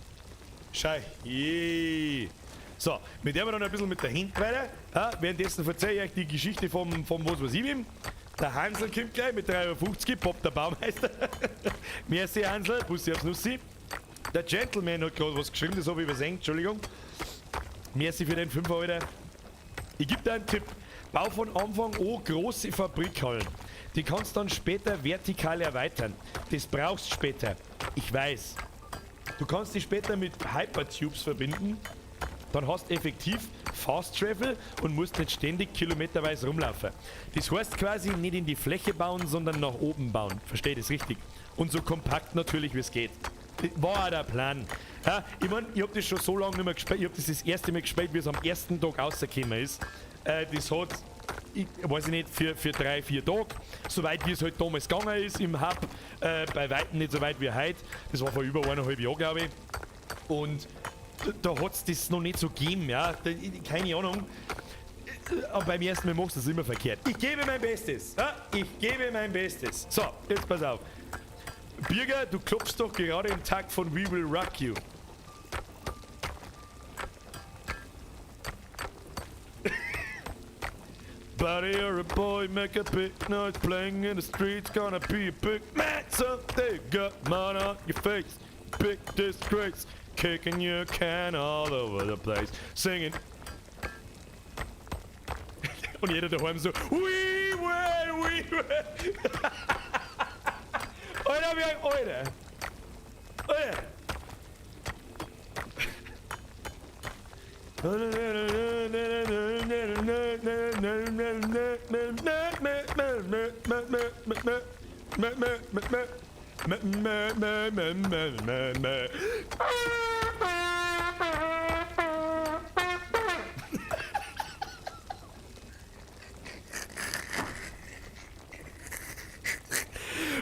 Schei. So, mit der wir dann ein bisschen mit der Hand weiter. Ja, währenddessen verzeihe ich euch die Geschichte vom was weiß ich wem. Der Hansel kommt gleich mit 3,50 Euro, Bob der Baumeister. Merci Hansel, Bussi aufs Nussi. Der Gentleman hat gerade was geschrieben, das habe ich übersehen, Entschuldigung. Merci für den 5er, Alter. Ich gebe dir einen Tipp. Bau von Anfang an große Fabrikhallen. Die kannst du dann später vertikal erweitern. Das brauchst du später. Ich weiß. Du kannst die später mit Hypertubes verbinden. Dann hast du effektiv Fast Travel und musst nicht ständig kilometerweise rumlaufen. Das heißt quasi nicht in die Fläche bauen, sondern nach oben bauen. Versteht das richtig? Und so kompakt natürlich, wie es geht. Das war auch der Plan. Ja, ich mein, ich hab das schon so lange nicht mehr gespielt. Ich hab das das erste Mal gespielt, wie es am ersten Tag rausgekommen ist. Das hat, ich weiß nicht, für 3, 4 Tage, soweit wie es halt damals gegangen ist im Hub, bei weitem nicht so weit wie heute. Das war vor über 1,5 Jahren, glaube ich. Und da hat's das noch nicht so gegeben, ja. Da, keine Ahnung. Aber beim ersten Mal machst du das immer verkehrt. Ich gebe mein Bestes. Ja? Ich gebe mein Bestes. So, jetzt pass auf. Birger, du klopfst doch gerade im Takt von We Will Rock You. Buddy, you're a boy, make a big noise, playing in the streets, gonna be a big man someday. Got mud on your face, big disgrace, kicking your can all over the place, singing. Und jeder daheim so, we will, we will. Alter, wir, Alter. Alter.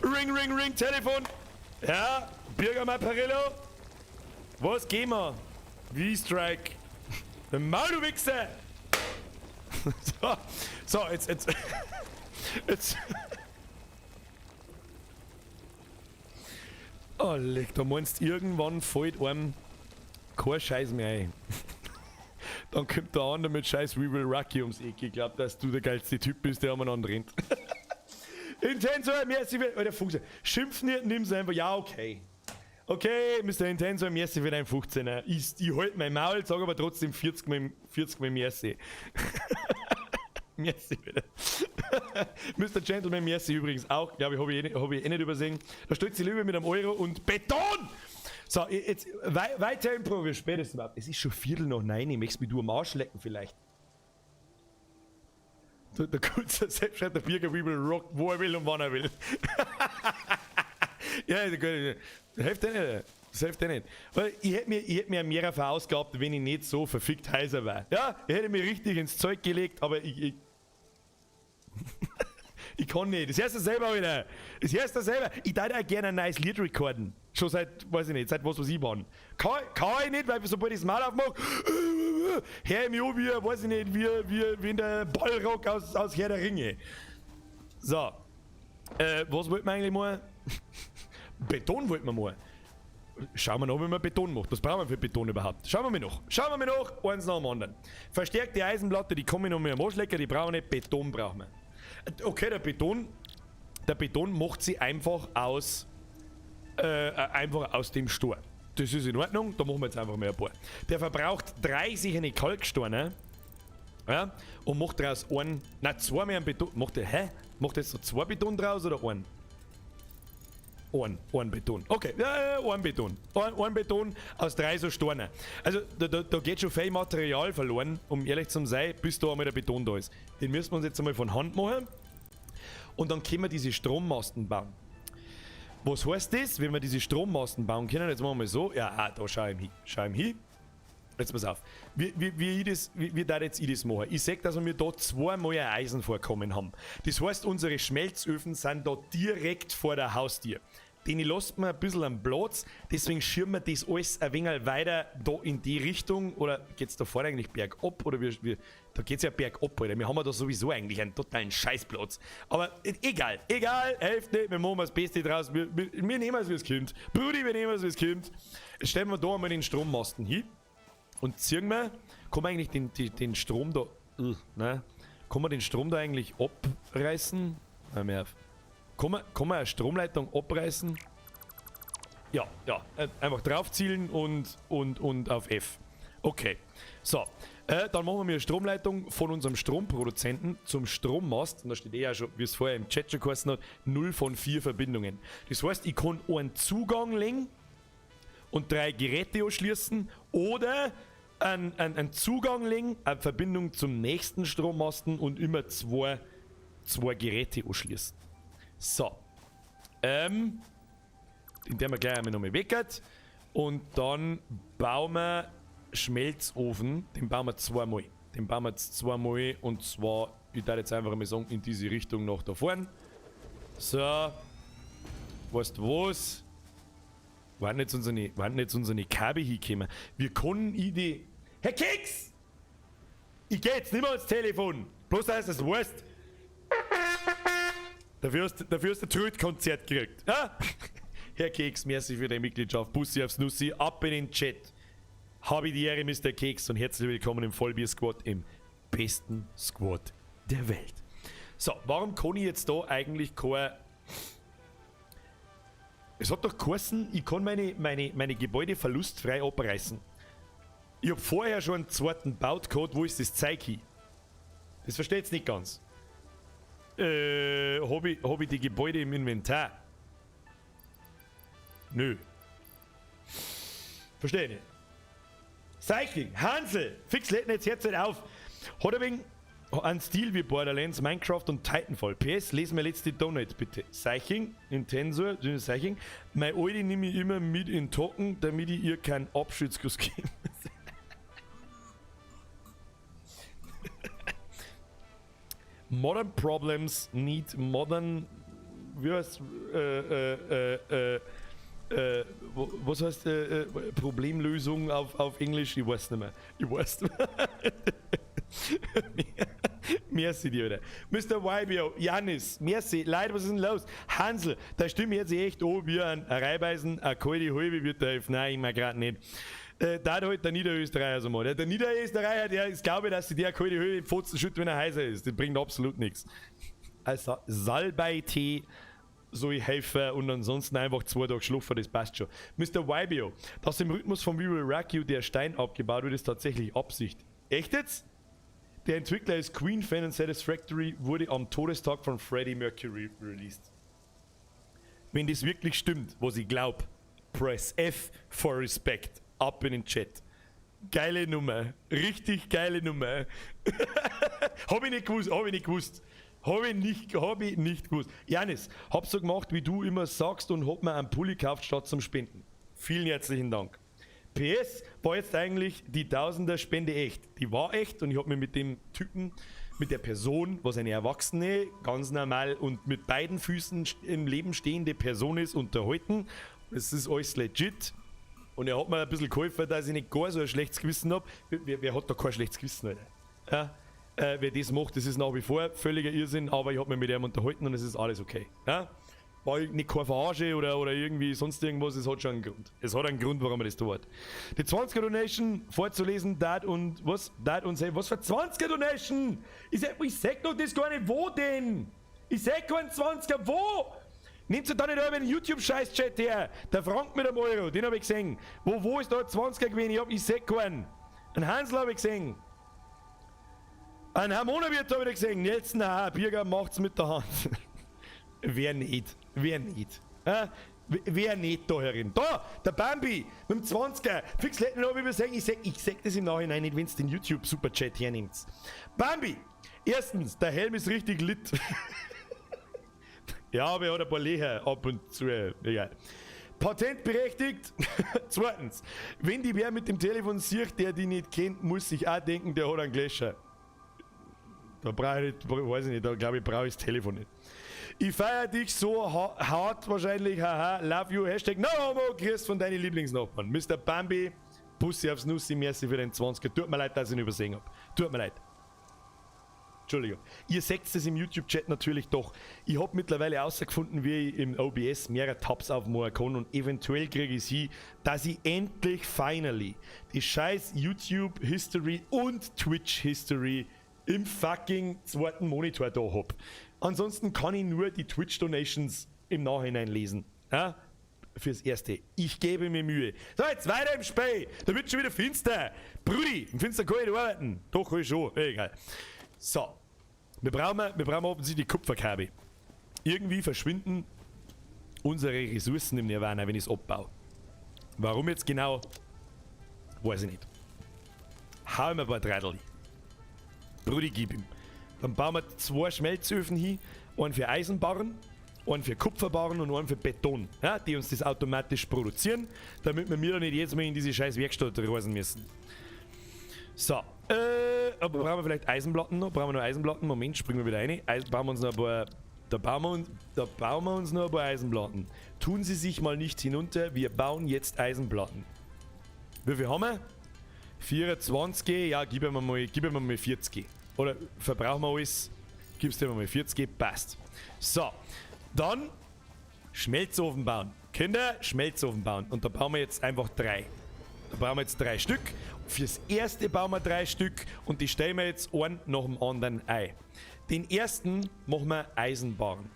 Ring, ring, ring, Telefon. Ja, Bürgermeister Perillo. Was gehen wir? V-Strike. Maul, du Wichser! So, so, jetzt, jetzt, jetzt. Oh, leck, da meinst irgendwann fällt einem kein Scheiß mehr ein. Dann kommt der andere mit Scheiß We Will Rock You ums Eck. Ich glaub, dass du der geilste Typ bist, der umeinander rennt. Intensor, merci für. Alter, Fuchs. Schimpf nicht, nimm's einfach. Ja, okay. Okay, Mister Intensor, merci für deinen 15er. Ich halt mein Maul, sag aber trotzdem 40 Mal, 40 Mal merci. Merci bitte. Mister Gentleman, merci übrigens auch. Glaube ich, hab ich eh nicht übersehen. Da steht die Löwe mit einem Euro und Beton! So, jetzt weiter im Pro, wie spät ist es überhaupt? Es ist schon 9:15, ich möchte mich du am Arsch lecken vielleicht. Der kurze Sepp schreibt, der Birger We will rock, wo er will und wann er will. Ja, der Gute, das hilft eh nicht. Das hilft eh nicht. Weil ich hätte mir mehr verausgabt, wenn ich nicht so verfickt heiser war. Ja, ich hätte mich richtig ins Zeug gelegt, aber ich kann nicht. Das hörst du selber wieder. Das hörst du selber. Ich würde auch gerne ein neues Lied recorden. Schon seit, weiß ich nicht, seit was weiß ich wann. Kann ich nicht, weil sobald ich das Maul aufmache, hör ich mich an wie, weiß ich nicht, wie in der Balrog aus Herr der Ringe. So. Was wollten wir eigentlich mal? Beton wollten wir mal. Schauen wir noch, wie man Beton macht. Was brauchen wir für Beton überhaupt? Schauen wir mal noch. Schauen wir mal noch. Eins nach dem anderen. Verstärkte Eisenplatte, die kommen noch mehr am Arschlecker, die brauchen wir nicht. Beton brauchen wir. Okay, der Beton macht sie einfach aus dem Stor. Das ist in Ordnung, da machen wir jetzt einfach mal ein paar. Der verbraucht 3 solche Kalksteine. Ja, und macht daraus einen, nein, zwei mehr Beton. Macht der, hä? Macht jetzt so zwei Beton draus oder einen? Ein Beton. Okay, ja, ja, ein Beton. Ein Beton aus 3 so Steinen. Also da geht schon viel Material verloren, um ehrlich zu sein, bis da einmal der Beton da ist. Den müssen wir uns jetzt einmal von Hand machen. Und dann können wir diese Strommasten bauen. Was heißt das, wenn wir diese Strommasten bauen können? Jetzt machen wir mal so. Ja, ah, da schau ich hin. Schau ich hin. Jetzt pass auf. Wie darf jetzt ich das machen? Ich seh, dass wir da zweimal ein Eisenvorkommen haben. Das heißt, unsere Schmelzöfen sind da direkt vor der Haustür. Den lässt man ein bisschen am Platz, deswegen schirmen wir das alles ein wenig weiter da in die Richtung. Oder geht's da vorne eigentlich bergab? Oder da geht's ja bergab, Alter. Wir haben ja da sowieso eigentlich einen totalen Scheißplatz. Aber egal, egal, hilft nicht, wir machen das Beste draus. Wir nehmen es, wie es kommt. Brudi, wir nehmen es, wie es kommt. Jetzt stellen wir da einmal den Strommasten hin und ziehen wir, kann man eigentlich den Strom da, ne? Kann man den Strom da eigentlich abreißen? Hör mir auf. Kann man eine Stromleitung abreißen? Ja, ja. Einfach draufzielen und auf F. Okay. So. Dann machen wir eine Stromleitung von unserem Stromproduzenten zum Strommast. Und da steht eh ja schon, wie es vorher im Chat schon geheißen hat, 0 von 4 Verbindungen. Das heißt, ich kann einen Zugang legen und 3 Geräte anschließen oder einen Zugang legen, eine Verbindung zum nächsten Strommasten und immer zwei Geräte anschließen. So. Den der wir gleich einmal nochmal weckert. Und dann bauen wir Schmelzofen. Den bauen wir zweimal. Den bauen wir jetzt zweimal. Und zwar, ich darf jetzt einfach mal sagen, in diese Richtung nach da vorne. So. Weißt du was? Waren jetzt unsere Kabel hingekommen? Wir können in die... Herr Keks! Ich geh jetzt nicht mehr ans Telefon. Bloß, dass du das weißt. Dafür hast du ein Tröd-Konzert gekriegt. Ja? Herr Keks, merci für deine Mitgliedschaft. Bussi aufs Nussi, ab in den Chat. Habe die Ehre, Mister Keks, und herzlich willkommen im Vollbier-Squad, im besten Squad der Welt. So, warum kann ich jetzt da eigentlich kein... Es hat doch geheißen, ich kann meine Gebäude verlustfrei abreißen. Ich hab vorher schon einen zweiten Baut gehabt, wo ist das Zeug hin? Das versteht's nicht ganz. Hab ich die Gebäude im Inventar? Nö. Verstehe ich nicht. Cycling, Hansel, fix, lädt jetzt jetzt auf. Hat ein wenig einen Stil wie Borderlands, Minecraft und Titanfall. PS, lesen mir letzte Donate bitte. Cycling, Intensor, Cycling. Meine Alte nehme ich immer mit in Tocken, damit ich ihr keinen Abschiedskuss gebe. Modern Problems need modern, wie heißt, was heißt Problemlösung auf Englisch? Ich weiß nicht mehr. Ich weiß nicht mehr. Merci dir wieder. Mister YBO, Janis, merci. Leute, was ist denn los? Hansel, da stimmt jetzt echt an wie ein Reibeisen, eine kalte halbe wird da helfen. Nein, ich mag grad nicht. Da hat halt der Niederösterreicher so mal. Der Niederösterreicher, der ist, glaube ich, dass sich der kalte Höhe im Pfotzen schüttet, wenn er heißer ist. Das bringt absolut nichts. Also Salbei-Tee soll ich helfen und ansonsten einfach 2 Tage schlafen, das passt schon. Mister YBO, dass im Rhythmus von We Will Rock You der Stein abgebaut wird, ist tatsächlich Absicht. Echt jetzt? Der Entwickler ist Queen-Fan und Satisfactory wurde am Todestag von Freddie Mercury released. Wenn das wirklich stimmt, was ich glaub, press F for Respect. Ab in den Chat. Geile Nummer. Richtig geile Nummer. Hab ich nicht gewusst, hab ich nicht gewusst. Hab ich nicht gewusst. Janis, hab so gemacht, wie du immer sagst und hab mir einen Pulli gekauft statt zum Spenden. Vielen herzlichen Dank. PS, war jetzt eigentlich die Tausender-Spende echt? Die war echt und ich hab mir mit dem Typen, mit der Person, was eine erwachsene, ganz normal und mit beiden Füßen im Leben stehende Person ist, unterhalten. Es ist alles legit. Und er hat mir ein bisschen geholfen, dass ich nicht gar so ein schlechtes Gewissen hab. Wer hat da kein schlechtes Gewissen, Alter? Ja? Wer das macht, das ist nach wie vor völliger Irrsinn, aber ich hab mich mit ihm unterhalten und es ist alles okay. Ja? War nicht keine Verarsche oder irgendwie sonst irgendwas, es hat schon einen Grund. Es hat einen Grund, warum er das tut. Die 20er Donation vorzulesen, dat und was? Dat und say, was für 20er Donation? Ich sag doch das gar nicht, wo denn? Ich sag kein 20er, wo? Nehmt ihr da nicht einen YouTube-Scheiß-Chat her. Der Frank mit einem Euro, den hab ich gesehen. Wo ist da 20er gewesen? Ich seh keinen. Ein Hansel hab ich gesehen. Ein Harmonawirt hab ich gesehen. Nelson, aha, Birger macht's mit der Hand. Wer nicht? Wer nicht? Hä? Wer nicht da herin? Da, der Bambi mit dem 20er. Fix, let mich noch übersehen. Ich sag das im Nachhinein nicht, wenn's den YouTube Superchat hernimmt. Bambi! Erstens, der Helm ist richtig lit. Ja, aber er hat ein paar Löcher ab und zu. Egal. Patentberechtigt. Zweitens, wenn di wer mit dem Telefon sieht, der di nicht kennt, muss sich auch denken, der hat einen Gletscher. Da brauche ich nicht, weiß ich nicht, da glaube ich, brauche ich das Telefon nicht. Ich feiere dich so hart wahrscheinlich, haha, love you, #NoHomo, Grüß von deinen Lieblingsnachbarn. Mr. Bambi, Bussi aufs Nussi, merci für den 20er. Tut mir leid, dass ich ihn übersehen hab. Tut mir leid. Entschuldigung. Ihr seht es im YouTube-Chat natürlich doch. Ich habe mittlerweile herausgefunden, wie ich im OBS mehrere Tabs aufmachen kann, und eventuell kriege ich sie, dass ich endlich finally die scheiß YouTube History und Twitch History im fucking zweiten Monitor da hab. Ansonsten kann ich nur die Twitch Donations im Nachhinein lesen. Ja? Fürs Erste. Ich gebe mir Mühe. So, jetzt weiter im Spiel. Da wird schon wieder finster. Brudi, im Finster kann ich nicht arbeiten. Doch, kann ich schon. Egal. So. Wir brauchen offensichtlich Kupferkabel. Irgendwie verschwinden unsere Ressourcen im Nirvana, wenn ich es abbaue. Warum jetzt genau, weiß ich nicht. Hauen wir ein paar Dreidel. Brudi, gib ihm. Dann bauen wir zwei Schmelzöfen hin. Einen für Eisenbarren, einen für Kupferbarren und einen für Beton. Ja, die uns das automatisch produzieren, damit wir mir nicht jedes Mal in diese scheiß Werkstatt reisen müssen. So, aber brauchen wir vielleicht Eisenplatten noch? Brauchen wir noch Eisenplatten? Moment, springen wir wieder rein. Eisen, bauen wir uns noch ein paar. Da bauen wir uns noch ein paar Eisenplatten. Tun Sie sich mal nicht hinunter, wir bauen jetzt Eisenplatten. Wie viel haben wir? 24, ja, gib mir mal 40. Oder verbrauchen wir alles? Gibst du mir mal 40, passt. So, dann Schmelzofen bauen. Kinder, Schmelzofen bauen. Und da bauen wir jetzt einfach drei. Da bauen wir jetzt drei Stück. Fürs Erste bauen wir drei Stück und die stellen wir jetzt einen nach dem anderen ein. Den ersten machen wir Eisenbarren.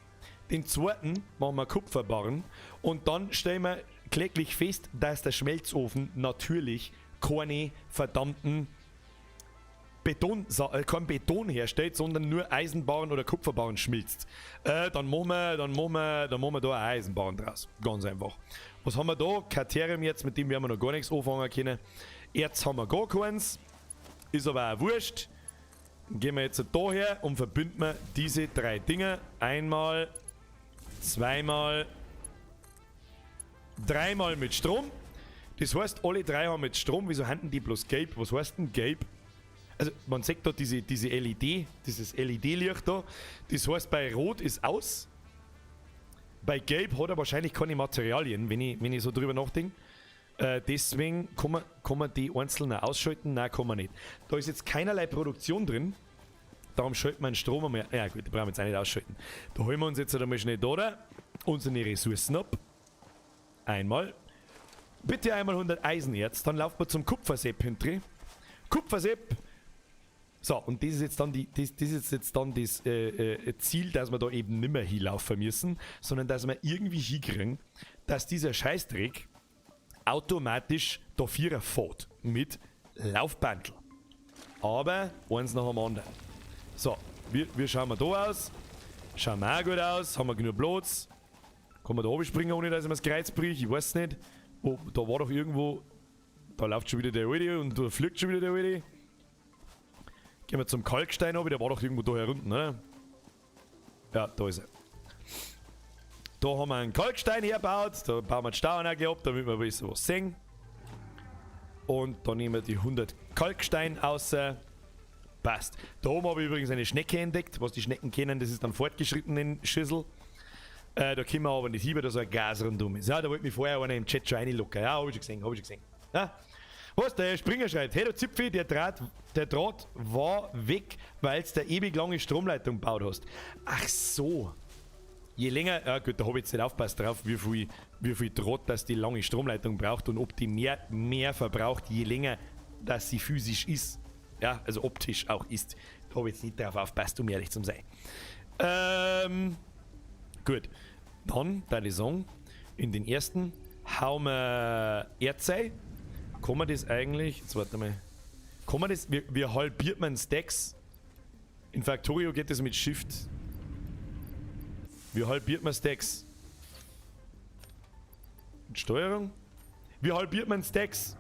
Den zweiten machen wir Kupferbarren. Und dann stellen wir kläglich fest, dass der Schmelzofen natürlich keine verdammten Beton, kein Beton herstellt, sondern nur Eisenbarren oder Kupferbarren schmilzt. Dann machen wir da ein Eisenbarren draus. Ganz einfach. Was haben wir da? Caterium jetzt, mit dem werden wir noch gar nichts anfangen können. Erz haben wir gar keins. Ist aber auch wurscht. Dann gehen wir jetzt da her und verbinden wir diese drei Dinge. Einmal, zweimal, dreimal mit Strom. Das heißt, alle drei haben jetzt Strom. Wieso haben die bloß gelb? Was heißt denn gelb? Also man sieht da diese LED, dieses LED-Licht da. Das heißt, bei Rot ist aus. Bei Gelb hat er wahrscheinlich keine Materialien, wenn ich so drüber nachdenke. Deswegen kann man die einzelnen ausschalten. Nein, kann man nicht. Da ist jetzt keinerlei Produktion drin. Darum schalten wir den Strom einmal. Ja gut, die brauchen wir jetzt auch nicht ausschalten. Da holen wir uns jetzt einmal schnell da, oder? Unsere Ressourcen ab. Einmal. Bitte einmal 100 Eisenerz. Dann laufen wir zum Kupfersepp hinten. Kupfersepp. So, und das ist jetzt dann das Ziel, dass wir da eben nimmer hinlaufen müssen, sondern dass wir irgendwie hinkriegen, dass dieser Scheißdreck automatisch da vierer fährt mit Laufbandl. Aber eins nach dem anderen. So, wie schauen wir da aus? Schauen wir auch gut aus? Haben wir genug Platz? Kann man da oben springen, ohne dass ich mir das Kreuz bricht? Ich weiß nicht. Oh, da war doch irgendwo. Da läuft schon wieder der Alte und da fliegt schon wieder der Alte. Gehen wir zum Kalkstein runter, der war doch irgendwo da herunten, ne? Ja, da ist er. Da haben wir einen Kalkstein hergebaut, da bauen wir die Stauanlage ab, damit wir besser was sehen. Und da nehmen wir die 100 Kalkstein außer. Passt. Da oben habe ich übrigens eine Schnecke entdeckt. Was die Schnecken kennen, das ist dann fortgeschrittenen Schüssel. Da können wir aber nicht hin, weil da so ein Gas rundum ist. Ja, da wollte mich vorher einer im Chat schon reinlocken. Ja, hab ich schon gesehen, hab ich schon gesehen. Ja? Was, der Springer schreibt: Hey du Zipfi, der Draht war weg, weil du der ewig lange Stromleitung gebaut hast. Ach so. Je länger, ja gut, da habe ich jetzt nicht aufpasst drauf, wie viel Draht das die lange Stromleitung braucht und ob die mehr verbraucht, je länger dass sie physisch ist. Ja, also optisch auch ist. Da habe ich jetzt nicht drauf aufpasst, um ehrlich zu sein. Gut. Dann, da ich sagen, in den ersten hauen wir Erz rein. Kann man das eigentlich, jetzt warte mal, kann man das, wie halbiert man Stacks? In Factorio geht das mit Shift. Wie halbiert man Stacks? Mit Steuerung? Wie halbiert man Stacks?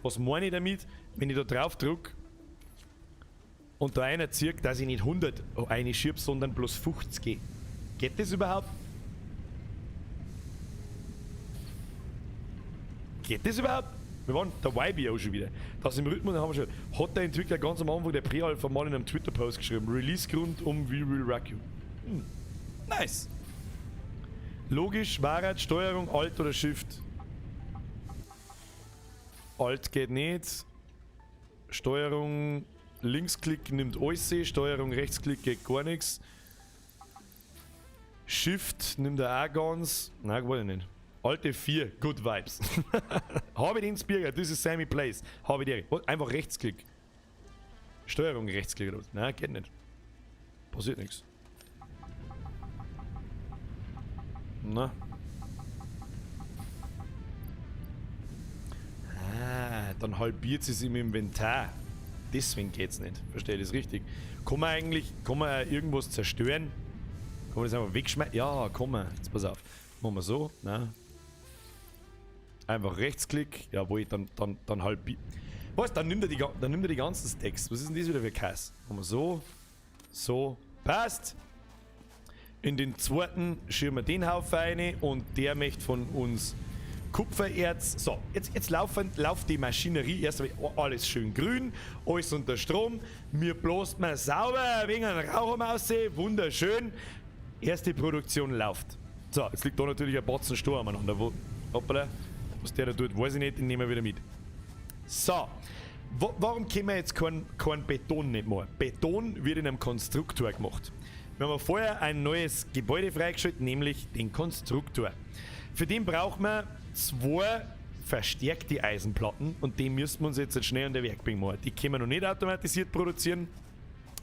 Was meine ich damit, wenn ich da drauf drück und da einer zieht, dass ich nicht 100 einschieb, sondern bloß 50? Geht das überhaupt? Geht das überhaupt? Wir waren der YB auch schon wieder. Das im Rhythmus haben wir schon. Hat der Entwickler ganz am Anfang der Pre-Alpha mal in einem Twitter-Post geschrieben. Release-Grund um We Will Rock You. Nice. Logisch, Wahrheit, Steuerung, Alt oder Shift. Alt geht nicht. Steuerung Linksklick nimmt alles, Steuerung Rechtsklick geht gar nichts. Shift nimmt er auch ganz. Nein, wollte ich nicht. Alt F4, good vibes. Habe ich den Spieger, this is Sammy Place. Habe ich die. Einfach Rechtsklick. Steuerung Rechtsklick oder was? Nein, geht nicht. Passiert nichts. Na. Ah, dann halbiert sie es im Inventar. Deswegen geht's nicht. Verstehe ich das richtig? Kann man eigentlich, kann man irgendwas zerstören? Kann man das einfach wegschmeißen? Ja, kann man. Jetzt pass auf. Machen wir so. Nein. Einfach Rechtsklick. Jawohl, dann halbiert. Was? Dann nimmt er die ganzen Stacks. Was ist denn das wieder für Kass? Machen wir so. So. Passt. In den zweiten schirmen wir den Haufen rein und der möchte von uns Kupfererz. So, jetzt läuft die Maschinerie erst einmal alles schön grün, alles unter Strom. Mir bloßt mal sauber wegen einem Rauch am Aussehen, wunderschön. Erste Produktion läuft. So, jetzt liegt da natürlich ein Batzen Stroh aneinander. Wo, hoppala, was der da tut, weiß ich nicht, den nehmen wir wieder mit. So, warum können wir jetzt keinen Beton nicht machen? Beton wird in einem Konstruktor gemacht. Wir haben vorher ein neues Gebäude freigeschaltet, nämlich den Konstruktor. Für den braucht man 2 verstärkte Eisenplatten und die müssen wir uns jetzt schnell an der Werkbank machen. Die können wir noch nicht automatisiert produzieren,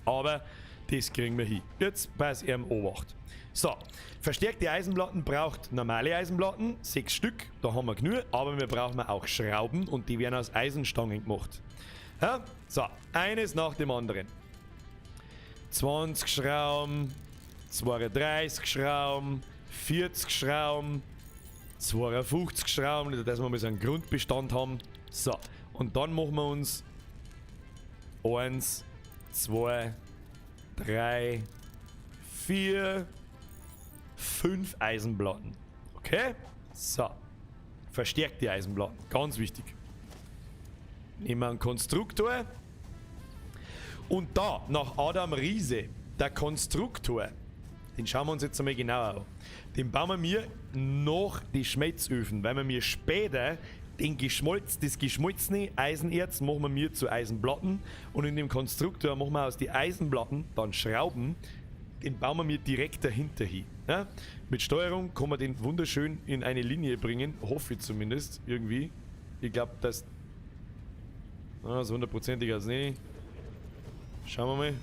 aber das kriegen wir hin. Jetzt pass ihm Obacht. So, verstärkte Eisenplatten braucht normale Eisenplatten, 6 Stück, da haben wir genug, aber wir brauchen auch Schrauben und die werden aus Eisenstangen gemacht. Ja? So, eines nach dem anderen. 20 Schrauben, 32 Schrauben, 40 Schrauben, 52 Schrauben, dass wir mal so einen Grundbestand haben. So, und dann machen wir uns 1, 2, 3, 4, 5 Eisenplatten. Okay? So. Verstärkte Eisenplatten, ganz wichtig. Nehmen wir einen Konstruktor. Und da, nach Adam Riese, der Konstruktor, den schauen wir uns jetzt einmal genauer an. Den bauen wir mir nach die Schmelzöfen, weil wir mir später das geschmolzene Eisenerz machen wir mir zu Eisenplatten und in dem Konstruktor machen wir aus den Eisenplatten dann Schrauben, den bauen wir mir direkt dahinter hin. Ja? Mit Steuerung kann man den wunderschön in eine Linie bringen, hoffe ich zumindest, irgendwie. Ich glaub, dass... Ah, so hundertprozentig als nicht. Schauen wir mal.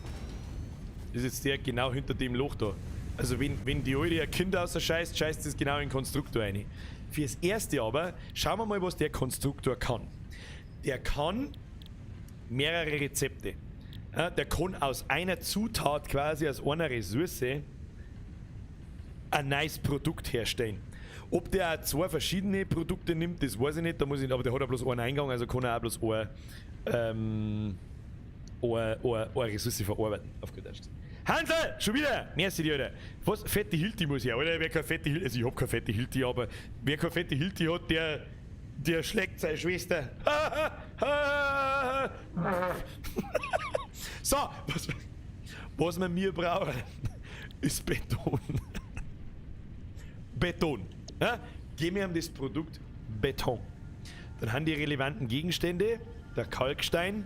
Ist jetzt der genau hinter dem Loch da. Also wenn die Alte ein Kind ausscheißt, scheißt es genau in den Konstruktor rein. Fürs Erste aber, schauen wir mal, was der Konstruktor kann. Der kann mehrere Rezepte. Ja, der kann aus einer Zutat, quasi aus einer Ressource, ein neues Produkt herstellen. Ob der auch 2 verschiedene Produkte nimmt, das weiß ich nicht. Da muss ich, aber der hat ja bloß einen Eingang, also kann er auch bloß eine Ressource verarbeiten, auf gut Deutsch gesagt. Hansel! Schon wieder! Merci dir, Alter. Was? Fette Hilti muss ich auch, Alter. Wer keine fette Hilti, also ich hab keine fette Hilti, aber wer keine fette Hilti hat, der schlägt seine Schwester. So, was wir mir brauchen, ist Beton. Beton. Ja? Geben wir ihm das Produkt Beton. Dann haben die relevanten Gegenstände, der Kalkstein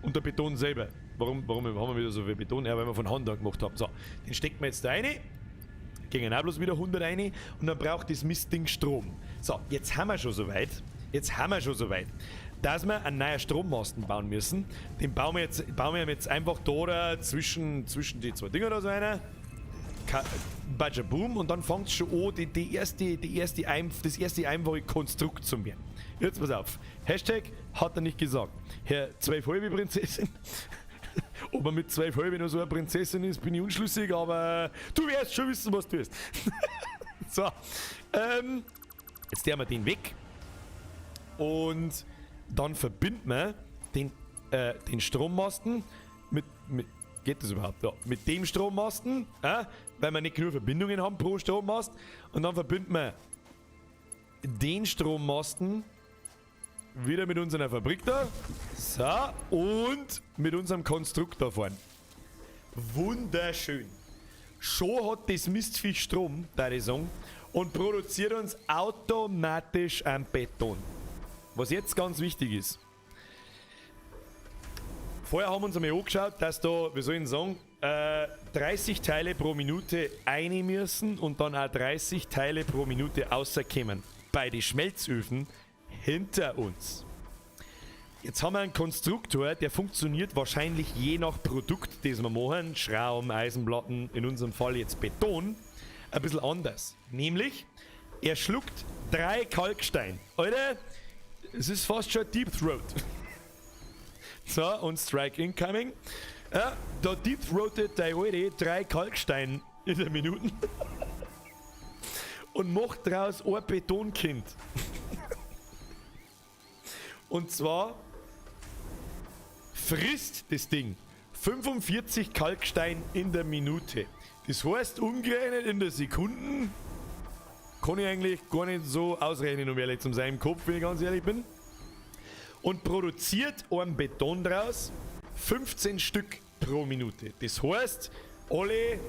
und der Beton selber. Warum haben wir wieder so viel Beton? Ja, weil wir von Hand an gemacht haben. So, den stecken wir jetzt da rein. Gehen auch bloß wieder 100 rein. Und dann braucht das Mistding Strom. So, jetzt haben wir schon soweit. Jetzt haben wir schon soweit, dass wir einen neuen Strommasten bauen müssen. Den bauen wir jetzt einfach da zwischen die zwei Dinger da so rein. Bajaboom und dann fängt es schon an, die, die erste, die erste Einf das erste einfache Konstrukt zu werden. Jetzt pass auf. Hashtag hat er nicht gesagt. Herr 12 halbe Prinzessin. Ob er mit 12 halbe noch so eine Prinzessin ist, bin ich unschlüssig, aber du wirst schon wissen, was du tust. So. Jetzt tun wir den weg. Und dann verbinden wir den Strommasten mit. Geht das überhaupt? Ja, mit dem Strommasten, weil wir nicht genug Verbindungen haben pro Strommast. Und dann verbinden wir den Strommasten wieder mit unserer Fabrik da. So, und mit unserem Konstrukt da vorne. Wunderschön. Schon hat das Mistviech Strom, da ich sagen, und produziert uns automatisch einen Beton. Was jetzt ganz wichtig ist. Vorher haben wir uns einmal angeschaut, dass da, wie soll ich denn sagen, 30 Teile pro Minute eine müssen und dann auch 30 Teile pro Minute außerkämen. Bei den Schmelzöfen hinter uns. Jetzt haben wir einen Konstruktor, der funktioniert wahrscheinlich je nach Produkt, das wir machen, Schrauben, Eisenplatten, in unserem Fall jetzt Beton, ein bisschen anders. Nämlich, er schluckt drei Kalkstein. Alter, es ist fast schon Deep Throat. So, und Strike incoming. Ja, da deep throatet der Alte drei Kalkstein in der Minute und macht draus ein Betonkind. Und zwar frisst das Ding 45 Kalkstein in der Minute. Das heißt, umgerechnet in der Sekunden kann ich eigentlich gar nicht so ausrechnen, um ehrlich zu sein, im Kopf, wenn ich ganz ehrlich bin. Und produziert einen Beton draus, 15 Stück pro Minute. Das heißt, alle,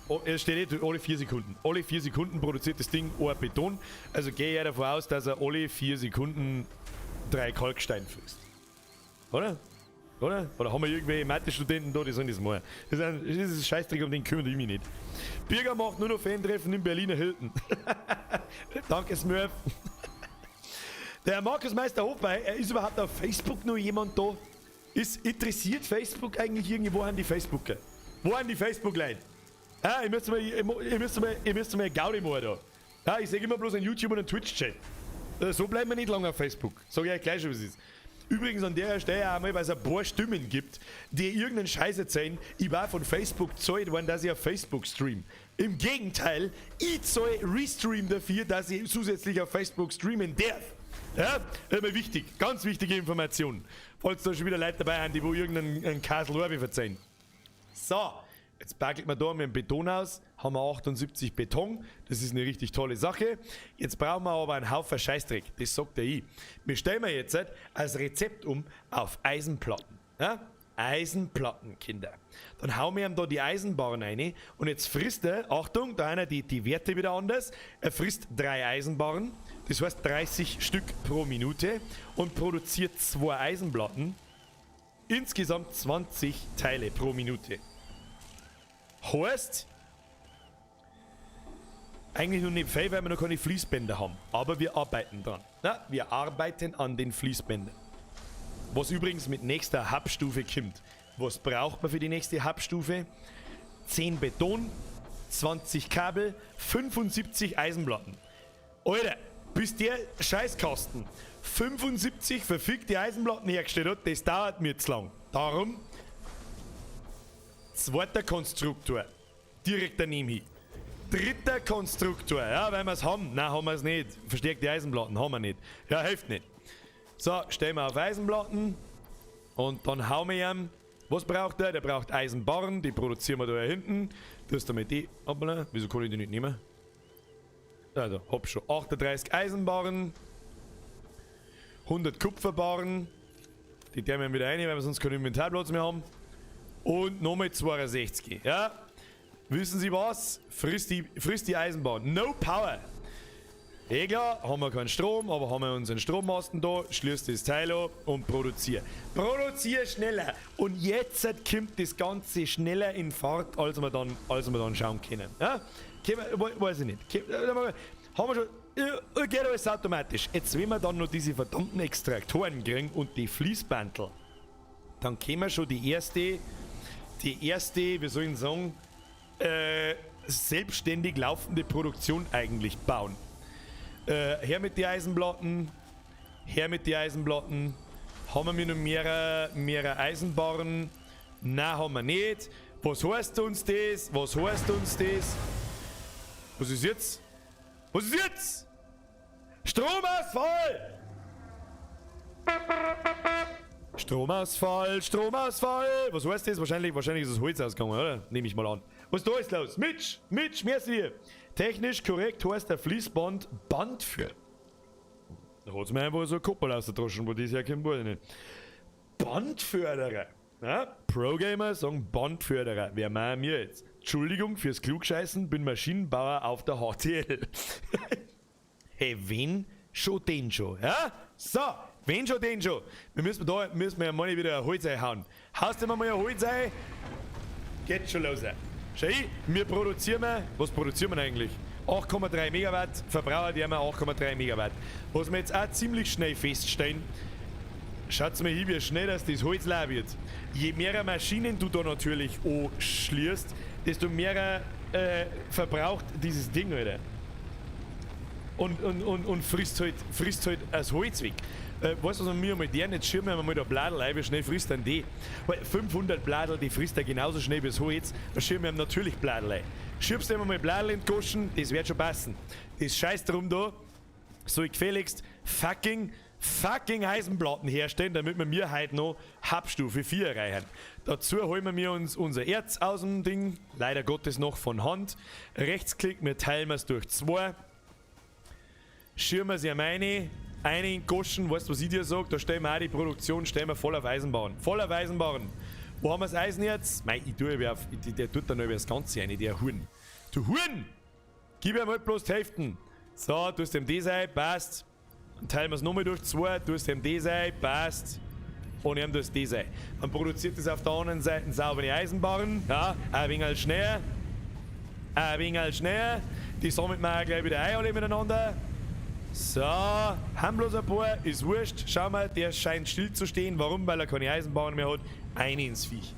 oh, es steht eh, alle 4 Sekunden. Alle 4 Sekunden produziert das Ding ein Beton. Also gehe ich ja davon aus, dass er alle 4 Sekunden drei Kalkstein frisst. Oder? Oder? Oder haben wir irgendwelche Mathe-Studenten da, die sollen das machen? Das ist ein Scheißdreck, um den kümmere ich mich nicht. Birger macht nur noch Fan-Treffen im Berliner Hilton. Danke, Smurf. Der Markus Meister Hofbei, ist überhaupt auf Facebook noch jemand da? Ist interessiert Facebook eigentlich irgendwie? Wo haben die Facebooker? Wo haben die Facebook-Leute? Ah, ich müsste mal Gaudi machen da. Ah, ich sehe immer bloß einen YouTube und einen Twitch-Chat. So bleiben wir nicht lange auf Facebook. Sag ich euch gleich schon, was es ist. Übrigens an der Stelle auch einmal, weil es ein paar Stimmen gibt, die irgendeinen Scheiß erzählen, ich war von Facebook zahlt worden, dass ich auf Facebook stream. Im Gegenteil, ich zahle Restream dafür, dass ich zusätzlich auf Facebook streamen darf. Ja, das ist mir wichtig, ganz wichtige Information. Falls da schon wieder Leute dabei sind, die wo irgendeinen einen Kasel Orbi verzeihen. So, jetzt backelt man da mit dem Beton aus, haben wir 78 Beton, das ist eine richtig tolle Sache. Jetzt brauchen wir aber einen Haufen Scheißdreck, das sagt der ich. Wir stellen wir jetzt als Rezept um auf Eisenplatten. Ja? Eisenplatten, Kinder. Dann hauen wir ihm da die Eisenbarren rein und jetzt frisst er, Achtung, da einer die Werte wieder anders, er frisst drei Eisenbarren, das heißt 30 Stück pro Minute und produziert zwei Eisenplatten, insgesamt 20 Teile pro Minute. Heißt, eigentlich noch nicht viel, weil wir noch keine Fließbänder haben. Aber wir arbeiten dran. Ja, wir arbeiten an den Fließbändern. Was übrigens mit nächster Hubstufe kommt. Was braucht man für die nächste Hubstufe? 10 Beton, 20 Kabel, 75 Eisenplatten. Alter, bis der Scheißkasten 75 verfickte Eisenplatten hergestellt hat, das dauert mir zu lang. Darum, zweiter Konstruktor, direkt daneben hin. Dritter Konstruktor, ja, weil wir es haben. Nein, haben wir es nicht. Verstärkte Eisenplatten haben wir nicht. Ja, hilft nicht. So, stellen wir auf Eisenplatten und dann hauen wir ihm. Was braucht er? Der braucht Eisenbarren, die produzieren wir da hinten. Das ist damit die. Hoppala, wieso kann ich die nicht nehmen? Also, hab schon 38 Eisenbarren, 100 Kupferbarren. Die tun wir wieder rein, weil wir sonst keinen Inventarplatz mehr haben. Und nochmal 62. Ja? Wissen Sie was? Frisst die Eisenbahn. No power. Eh klar, haben wir keinen Strom, aber haben wir unseren Strommasten da, schließt das Teil an und produziert. Produzier schneller! Und jetzt kommt das Ganze schneller in Fahrt, als wir dann schauen können. Ja? Weiß ich nicht. Haben wir schon, geht alles automatisch. Jetzt, wenn wir dann noch diese verdammten Extraktoren kriegen und die Fließbandel, dann können wir schon die erste, wie soll ich sagen, Selbstständig laufende Produktion eigentlich bauen. Her mit die Eisenplatten. Her mit die Eisenplatten. Haben wir noch mehrere Eisenbarren? Nein, haben wir nicht. Was heißt uns das? Was heißt uns das? Was ist jetzt? Was ist jetzt? Stromausfall! Stromausfall, Stromausfall! Was heißt das? Wahrscheinlich ist das Holz ausgegangen, oder? Nehme ich mal an. Was ist da jetzt los? Mitch! Mitch, merci! Technisch korrekt heißt der Fließband Bandführer. Da hat's mir einfach so ein Koppel aus der Taschen, wo das herkommt, weiß ich nicht. Bandförderer. Ja? Pro-Gamer sagen Bandförderer. Wer meint mir jetzt? Entschuldigung fürs Klugscheißen, bin Maschinenbauer auf der HTL. Hey, wenn schon, den schon. Ja? So, wenn schon, den schon. Wir müssen da müssen wir ja mal wieder ein Holz einhauen. Haust du mir mal ein Holz ein? Geht schon los. Schau, wir produzieren, was produzieren wir eigentlich? 8,3 Megawatt, Verbraucher, die haben 8,3 Megawatt. Was wir jetzt auch ziemlich schnell feststellen, schaut mal hin, wie schnell dass das Holz leer wird. Je mehr Maschinen du da natürlich anschließt, desto mehr verbraucht dieses Ding, Alter. Und frisst halt das Holz weg. Weißt du, was wir mal der nicht schirmen wir mal da Bladel ein, wie schnell frisst dann die? Weil 500 Bladel, die frisst er genauso schnell wie das Holz, da schirmen wir ihm natürlich Bladel ein. Schiebst du mal Bladel in die Goschen, das wird schon passen. Das Scheiß drum da, soll gefälligst fucking, fucking Eisenplatten herstellen, damit wir mir heute noch Hubstufe 4 erreichen. Dazu holen wir uns unser Erz aus dem Ding, leider Gottes noch von Hand. Rechtsklick, wir teilen es durch 2. Schirmen sie meine, eine in Goschen, weißt du, was ich dir sag? Da stellen wir auch die Produktion, stellen wir voll auf Eisenbahn. Voll auf Eisenbahn. Wo haben wir das Eisen jetzt? Mei, ich tue auf, ich, der tut da noch über das Ganze rein, der Huhn. Du Huhn! Gib ihm halt bloß die Hälfte. So, tust dem das ein, passt. Dann teilen wir es nochmal durch 2, tust dem das ein, passt. Und ihm das das ein. Dann produziert das auf der anderen Seite saubere Eisenbahn. Ja, ein wenig schneller. Ein wenig schneller. Die sammeln wir auch gleich wieder ein, alle miteinander. So, haben bloß ein paar, ist wurscht. Schau mal, der scheint still zu stehen. Warum? Weil er keine Eisenbahn mehr hat. Ein ins Viech.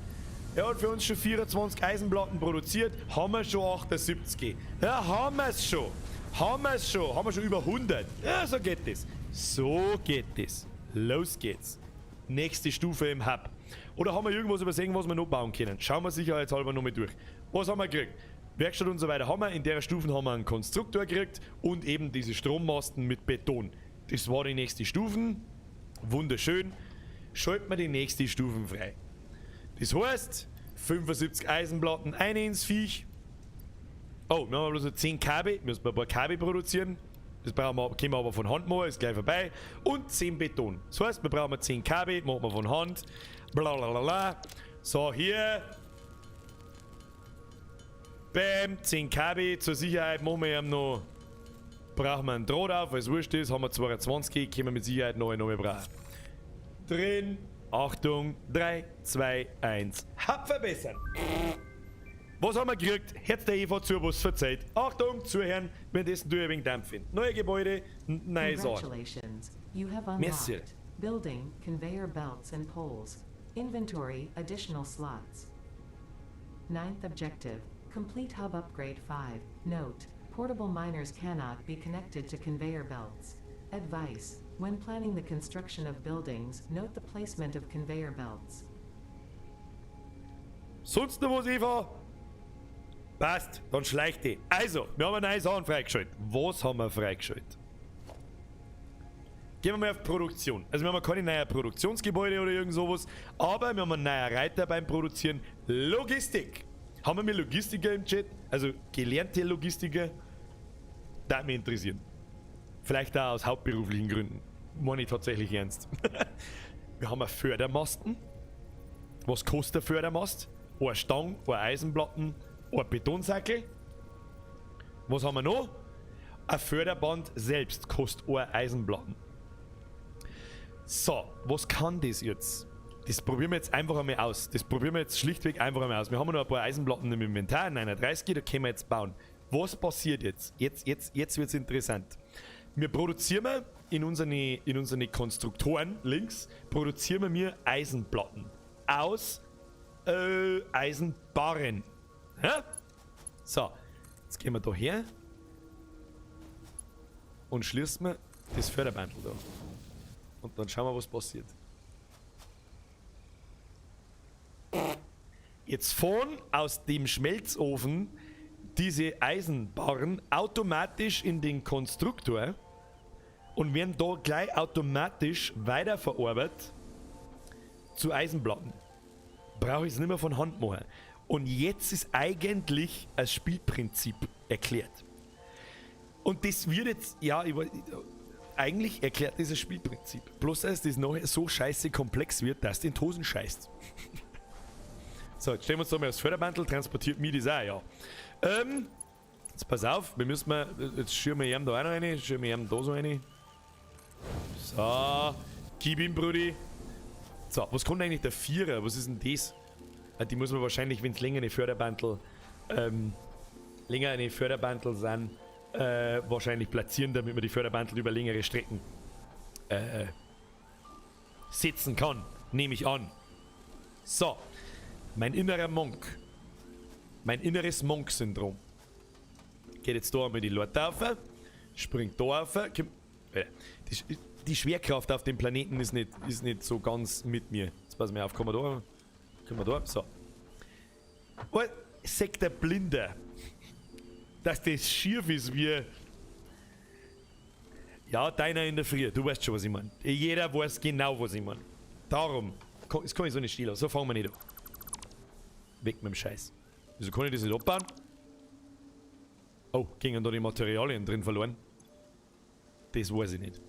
Er hat für uns schon 24 Eisenplatten produziert, haben wir schon 78. Ja, haben wir's schon. Haben wir's schon. Haben wir schon über 100. Ja, so geht das. So geht das. Los geht's. Nächste Stufe im Hub. Oder haben wir irgendwas übersehen, was wir noch bauen können? Schauen wir sicherheitshalber noch mal durch. Was haben wir gekriegt? Werkstatt und so weiter haben wir. In der Stufe haben wir einen Konstruktor gekriegt und eben diese Strommasten mit Beton. Das war die nächste Stufe. Wunderschön. Schalten wir die nächste Stufe frei. Das heißt, 75 Eisenplatten, eine ins Viech. Oh, wir haben bloß noch 10 Kabel. Müssen wir ein paar Kabel produzieren. Das brauchen wir, können wir aber von Hand machen, ist gleich vorbei. Und 10 Beton. Das heißt, wir brauchen 10 Kabel, machen wir von Hand. Blablabla. So, hier. Bam, 10 Kabel. Zur Sicherheit machen wir eben noch. Brauchen wir einen Draht auf, weil es wurscht ist. Haben wir 22, können wir mit Sicherheit noch einen brauchen. Drin. Achtung, 3, 2, 1. Hub verbessern. Was haben wir gekriegt? Herz der Eva zu, was verzeiht. Achtung, zuhören, währenddessen du ein wenig Dampf finden. Neue Gebäude, neue Sachen. Congratulations. You have Merci. Unlocked building, conveyor belts and poles. Inventory, additional slots. Ninth objective, complete hub upgrade 5. Note, portable miners cannot be connected to conveyor belts. Advice, when planning the construction of buildings, note the placement of conveyor belts. Sonst noch was, Eva? Passt, dann schleicht die. Also, wir haben neue Sachen freigeschaltet. Was haben wir freigeschaltet? Gehen wir mal auf Produktion. Also wir haben keine neuen Produktionsgebäude oder irgend sowas, aber wir haben einen neuen Reiter beim Produzieren. Logistik. Haben wir mehr Logistiker im Chat? Also gelernte Logistiker? Das mich interessieren. Vielleicht auch aus hauptberuflichen Gründen. Meine ich tatsächlich ernst. Wir haben einen Fördermasten. Was kostet der Fördermast? Eine Stange, eine Eisenplatten, ein Betonsackel. Was haben wir noch? Ein Förderband selbst kostet eine Eisenplatten. So, was kann das jetzt? Das probieren wir jetzt einfach einmal aus. Das probieren wir jetzt schlichtweg einfach einmal aus. Wir haben noch ein paar Eisenplatten im Inventar, 39, da können wir jetzt bauen. Was passiert jetzt? Jetzt wird's interessant. Wir produzieren in unseren Konstruktoren links, produzieren wir Eisenplatten aus Eisenbarren. Ja? So, Jetzt gehen wir da her und schließen wir das Förderbandel da. Und dann schauen wir, was passiert. Jetzt fahren aus dem Schmelzofen diese Eisenbarren automatisch in den Konstruktor und werden da gleich automatisch weiterverarbeitet zu Eisenplatten. Brauche ich es nicht mehr von Hand machen. Und jetzt ist eigentlich das Spielprinzip erklärt. Und das wird jetzt, ja, ich weiß, eigentlich erklärt dieses Spielprinzip. Bloß, dass das noch so scheiße komplex wird, dass du in die Hosen scheißt. So, jetzt stellen wir uns da mal aufs Förderbandel, transportiert mich das auch, ja. Jetzt pass auf, wir müssen mal, jetzt schirmen wir ihm da auch noch rein, schirmen wir ihm da so rein. So, gib ihm, Brudi. So, was kommt eigentlich der Vierer? Was ist denn das? Die muss man wahrscheinlich, wenn's länger eine Förderbandel, länger eine Förderbandel sind, wahrscheinlich platzieren, damit man die Förderbandel über längere Strecken setzen kann. Nehme ich an. So, mein innerer Monk. Mein inneres Monk-Syndrom. Geht jetzt da einmal die Leute auf, springt da auf, kommt, die Schwerkraft auf dem Planeten ist nicht so ganz mit mir. Jetzt pass mal auf, kommen wir da? Kommen wir da? So. Oh, sagt der Blinde, dass das schief ist wie... Ja, deiner in der Früh, du weißt schon, was ich mein. Jeder weiß genau, was ich mein. Darum, das kann ich so nicht stehen lassen, so fangen wir nicht an. Weg mit dem Scheiß. Wieso kann ich das nicht abbauen? Oh, gingen da die Materialien drin verloren? Das weiß ich nicht.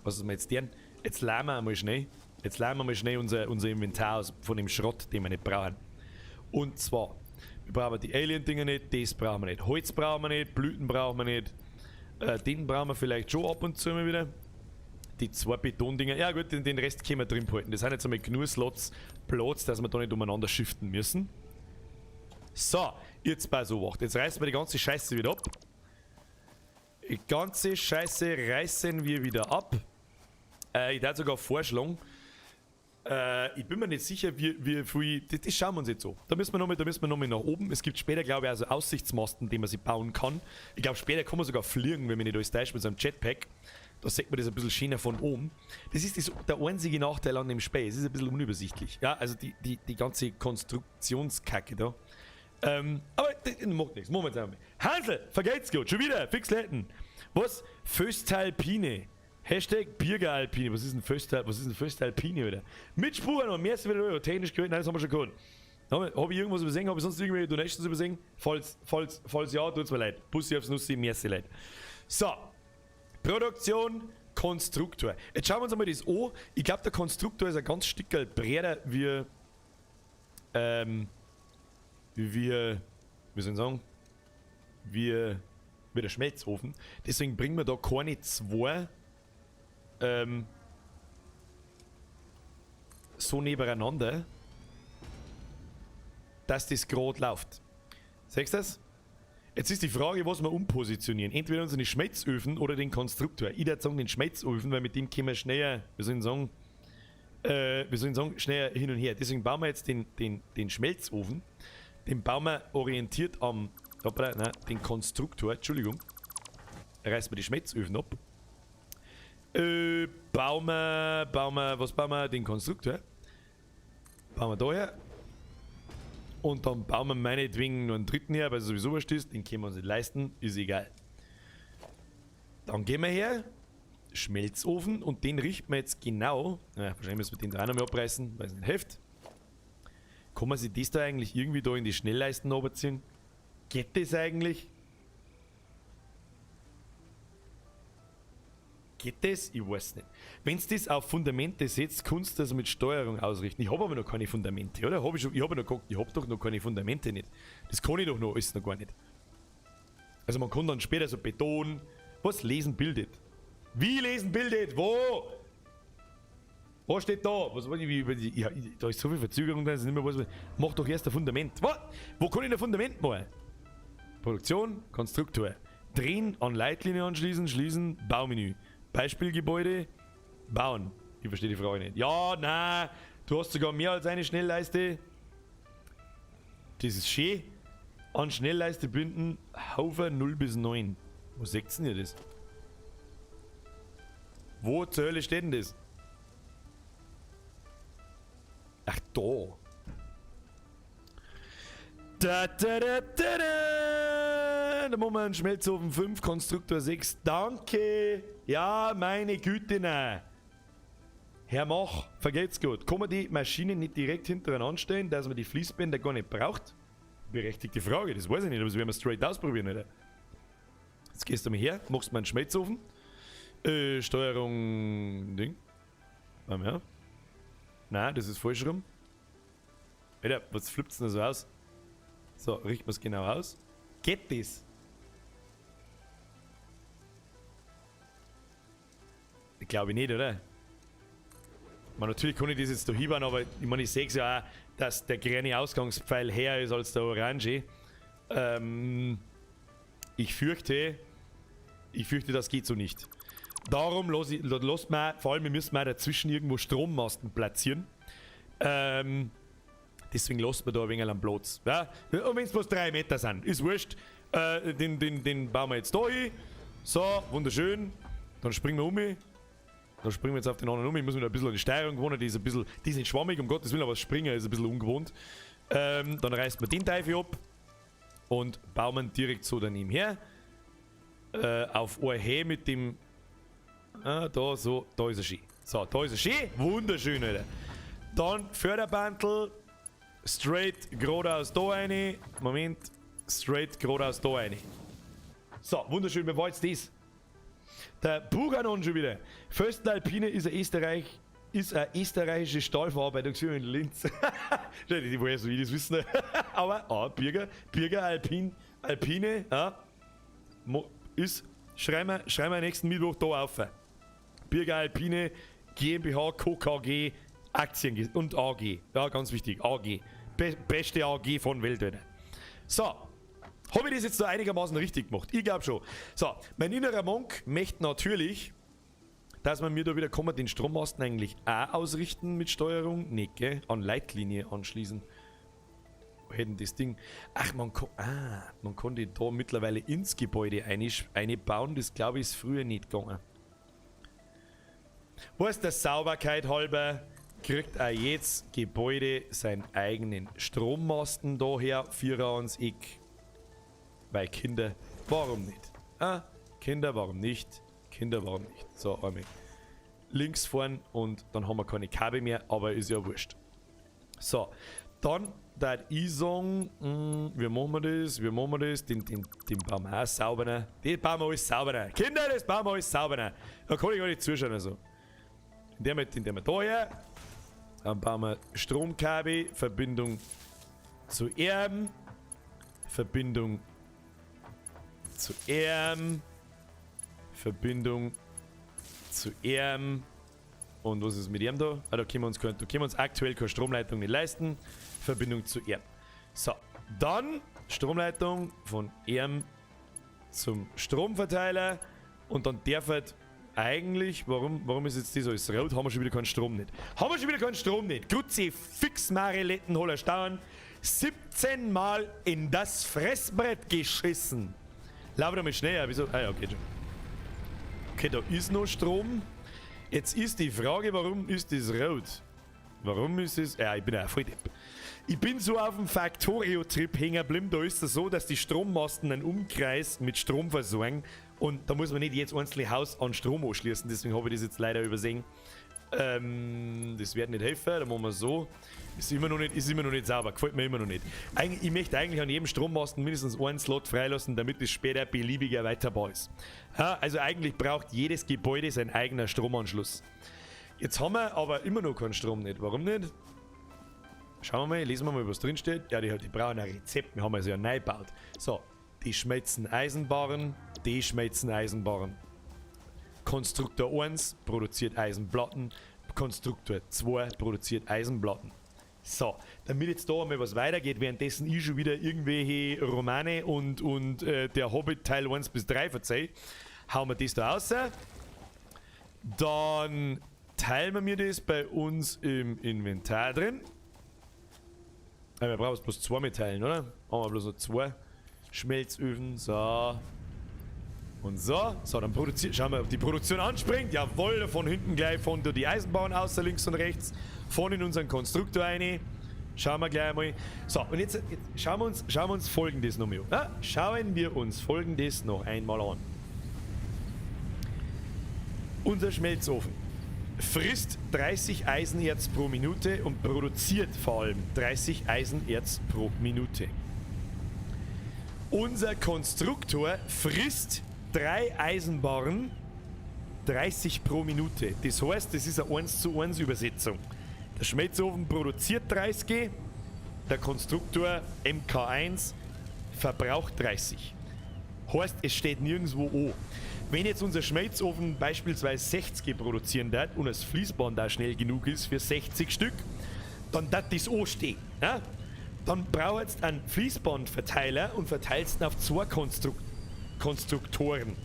Was ist mir jetzt deren? Jetzt leeren wir einmal schnell. Jetzt leeren wir mal schnell unser Inventar aus von dem Schrott, den wir nicht brauchen. Und zwar, wir brauchen die Alien-Dinger nicht, das brauchen wir nicht. Holz brauchen wir nicht, Blüten brauchen wir nicht. Den brauchen wir vielleicht schon ab und zu mal wieder. Die zwei Betondinger, ja gut, den Rest können wir drin behalten. Das sind jetzt einmal genug Slots Platz, dass wir da nicht umeinander shiften müssen. So, jetzt pass auf, jetzt reißen wir die ganze Scheiße wieder ab. Die ganze Scheiße reißen wir wieder ab. Ich darf sogar vorschlagen, ich bin mir nicht sicher, wie viel. Das schauen wir uns jetzt an. Da müssen wir nochmal, da müssen wir nochmal nach oben. Es gibt später, glaube ich, also Aussichtsmasten, die man sich bauen kann. Ich glaube, später kann man sogar fliegen, wenn man nicht alles täuscht, mit so einem Jetpack. Da sieht man das ein bisschen schöner von oben. Das ist der einzige Nachteil an dem Spiel. Es ist ein bisschen unübersichtlich. Ja, also die ganze Konstruktionskacke da. Aber das macht nichts. Moment einmal. Hansel, vergelt's gut. Schon wieder. Fix Letten. Was? Föstalpine. Hashtag Birgeralpine. Was ist denn Föstal, was ist denn Föstalpine wieder? Mitspuren und mehr ist wieder technisch gewesen. Nein, das haben wir schon gehabt. Hab ich irgendwas übersehen? Hab ich sonst irgendwelche Donations übersehen? Falls ja, tut's mir leid. Bussi aufs Nussi, merci leid. So. Produktion, Konstruktor. Jetzt schauen wir uns einmal das an. Ich glaub, der Konstruktor ist ein ganz Stückerl breiter wie, wie soll ich sagen, wie der Schmelzofen. Deswegen bringen wir da keine zwei so nebeneinander, dass das grad läuft. Siehst du das? Jetzt ist die Frage, was wir umpositionieren. Entweder unsere Schmelzöfen oder den Konstruktor. Ich würde sagen den Schmelzofen, weil mit dem können wir schneller, wie soll ich sagen wie soll ich sagen, schneller hin und her. Deswegen bauen wir jetzt den Schmelzofen. Den bauen wir orientiert am, hoppla, nein, den Konstruktor, Entschuldigung. Reißen wir die Schmelzöfen ab. Bauen wir, was bauen wir? Den Konstruktor. Bauen wir da her. Und dann bauen wir meinetwegen noch einen dritten her, weil es sowieso wurscht ist. Den können wir uns nicht leisten, ist egal. Dann gehen wir her, Schmelzofen, und den richten wir jetzt genau. Naja, wahrscheinlich müssen wir den da auch noch mal abreißen, weil es nicht hilft. Kann man sich das da eigentlich irgendwie da in die Schnellleisten runterziehen? Geht das eigentlich? Geht das? Ich weiß nicht. Wenn's das auf Fundamente setzt, kannst du das mit Steuerung ausrichten. Ich hab aber noch keine Fundamente, oder? Hab ich schon, ich hab ja noch geguckt, ich hab doch noch keine Fundamente nicht. Das kann ich doch noch alles noch gar nicht. Also man kann dann später so Beton... Was? Lesen bildet. Wie lesen bildet? Wo? Was steht da? Was weiß ich, wie, wie, ja, ich, da ist so viel Verzögerung drin, dass ich nicht mehr weiß, mach doch erst ein Fundament. Was? Wo kann ich ein Fundament machen? Produktion, Konstruktor. Drehen, an Leitlinie anschließen, schließen, Baumenü. Beispielgebäude, bauen. Ich verstehe die Frage nicht. Ja, nein, du hast sogar mehr als eine Schnellleiste. Das ist schön. An Schnellleiste binden, Haufer 0 bis 9. Wo seht denn ihr das? Wo zur Hölle steht denn das? Ach, da. Da, da, da, da, da. Da machen wir einen Schmelzofen 5, Konstruktor 6. Danke. Ja, meine Güte, nein. Herr Mach, vergelt's gut. Kann man die Maschine nicht direkt hintereinander anstellen, dass man die Fließbänder gar nicht braucht? Berechtigte Frage, das weiß ich nicht, aber das werden wir straight ausprobieren, oder? Jetzt gehst du mal her, machst mal einen Schmelzofen. Steuerung. Ding. Warte mal her. Nein, das ist falsch rum. Alter, was flippt's denn da so aus? So, richten wir's genau aus. Geht das? Ich glaube nicht, oder? Ich meine, natürlich kann ich das jetzt da hinbauen, aber ich meine, ich sehe es ja auch, dass der grüne Ausgangspfeil höher ist als der orange. Ich fürchte, das geht so nicht. Darum lass mal, vor allem wir müssen mal dazwischen irgendwo Strommasten platzieren. Deswegen lassen wir da ein wenig am Platz. Ja? Und wenn es bloß 3 Meter sind, ist wurscht. Den bauen wir jetzt da hin. So, wunderschön. Dann springen wir um. Dann springen wir jetzt auf den anderen um. Ich muss mir da ein bisschen an die Steuerung gewöhnen. Die ist ein bisschen, die ist nicht schwammig, um Gottes Willen, aber das Springen ist ein bisschen ungewohnt. Dann reißt man den Teufel ab und bauen wir ihn direkt so daneben her. Auf ein mit dem. Ah, da, so, da ist er schön. So, da ist er schön. Wunderschön, Alter. Dann Förderbandel. Straight geradeaus da rein. Moment. Straight geradeaus da rein. So, wunderschön. Wer war jetzt das? Der Buganon schon wieder. Voestalpine ist eine österreichische Stahlverarbeitungsfirma in Linz. Ich weiß nicht, wie die das wissen. Aber, Birger Alpine, ja, ist, schreiben wir nächsten Mittwoch da auf. Birger Alpine GmbH, KKG, Aktien und AG. Ja, ganz wichtig, AG. Beste AG von Welt. So. Habe ich das jetzt da einigermaßen richtig gemacht? Ich glaube schon. So, mein innerer Monk möchte natürlich, dass man mir da wieder kommen, den Strommasten eigentlich auch ausrichten mit Steuerung. Nee, gell? An Leitlinie anschließen. Wo hätten das Ding? Ach, man kann die da mittlerweile ins Gebäude einbauen. Das glaube ich ist früher nicht gegangen. Was der Sauberkeit halber kriegt auch jetzt Gebäude seinen eigenen Strommasten daher. Vierer ans Eck. Weil Kinder, warum nicht? Ah, Kinder, warum nicht? Kinder, warum nicht? So, einmal links fahren und dann haben wir keine Kabel mehr, aber ist ja wurscht. So, dann da ich sagen, wie machen wir das? Wie machen wir das? Den bauen wir auch sauber. Den bauen wir alles sauber. Kinder, das bauen wir alles sauber. Da kann ich gar nicht zuschauen. Also. Den wir da her. Dann bauen wir Stromkabel, Verbindung zu Erben, Verbindung zu Erben, Verbindung zu Erben. Und was ist mit ihm da? Ah, da können wir uns aktuell keine Stromleitung nicht leisten. Verbindung zu Erben. So, dann Stromleitung von Erben zum Stromverteiler. Und dann darf halt eigentlich, warum ist jetzt das alles rot? Haben wir schon wieder keinen Strom nicht. Haben wir schon wieder keinen Strom nicht. Grüezi, fix Mariletten, holler Stauern. 17 Mal in das Fressbrett geschissen. Lauf doch mal schneller. Wieso? Ah ja, okay schon. Okay, da ist noch Strom. Jetzt ist die Frage, warum ist das rot? Warum ist es? Ja, ich bin ja voll depp. Ich bin so auf dem Factorio-Trip hängen geblieben. Da ist es so, dass die Strommasten einen Umkreis mit Strom versorgen. Und da muss man nicht jedes einzelne Haus an Strom anschließen. Deswegen habe ich das jetzt leider übersehen. Das wird nicht helfen. Da machen wir so. Ist immer noch nicht sauber. Gefällt mir immer noch nicht. Ich möchte eigentlich an jedem Strommasten mindestens einen Slot freilassen, damit es später beliebig erweiterbar ist. Ja, also eigentlich braucht jedes Gebäude seinen eigenen Stromanschluss. Jetzt haben wir aber immer noch keinen Strom nicht. Warum nicht? Schauen wir mal, lesen wir mal, was drin steht. Ja, die brauchen ein Rezept. Wir haben also ja neu gebaut. So, die schmelzen Eisenbarren, die schmelzen Eisenbarren. Konstruktor 1 produziert Eisenplatten, Konstruktor 2 produziert Eisenplatten. So, damit jetzt da einmal was weitergeht, währenddessen ich schon wieder irgendwelche Romane und der Hobbit Teil 1 bis 3 verzeih, hauen wir das da raus. Dann teilen wir mir das bei uns im Inventar drin. Wir brauchen bloß zwei Metallen, oder? Haben wir bloß noch zwei Schmelzöfen. So. Und so. So, dann produziert. Schauen wir, ob die Produktion anspringt. Jawohl, von hinten gleich von die Eisenbahn außer links und rechts. Vorne in unseren Konstruktor rein. Schauen wir gleich einmal. So, und jetzt schauen wir uns Folgendes noch mal an. Ja, schauen wir uns Folgendes noch einmal an. Unser Schmelzofen frisst 30 Eisenerz pro Minute und produziert vor allem 30 Eisenerz pro Minute. Unser Konstruktor frisst 3 Eisenbarren 30 pro Minute. Das heißt, das ist eine 1 zu 1 Übersetzung. Der Schmelzofen produziert 30, der Konstruktor MK1 verbraucht 30. Heißt, es steht nirgendwo an. Wenn jetzt unser Schmelzofen beispielsweise 60 produzieren darf und das Fließband da schnell genug ist für 60 Stück, dann darf das anstehen. Ja? Dann brauchst du einen Fließbandverteiler und verteilst ihn auf zwei Konstruktoren.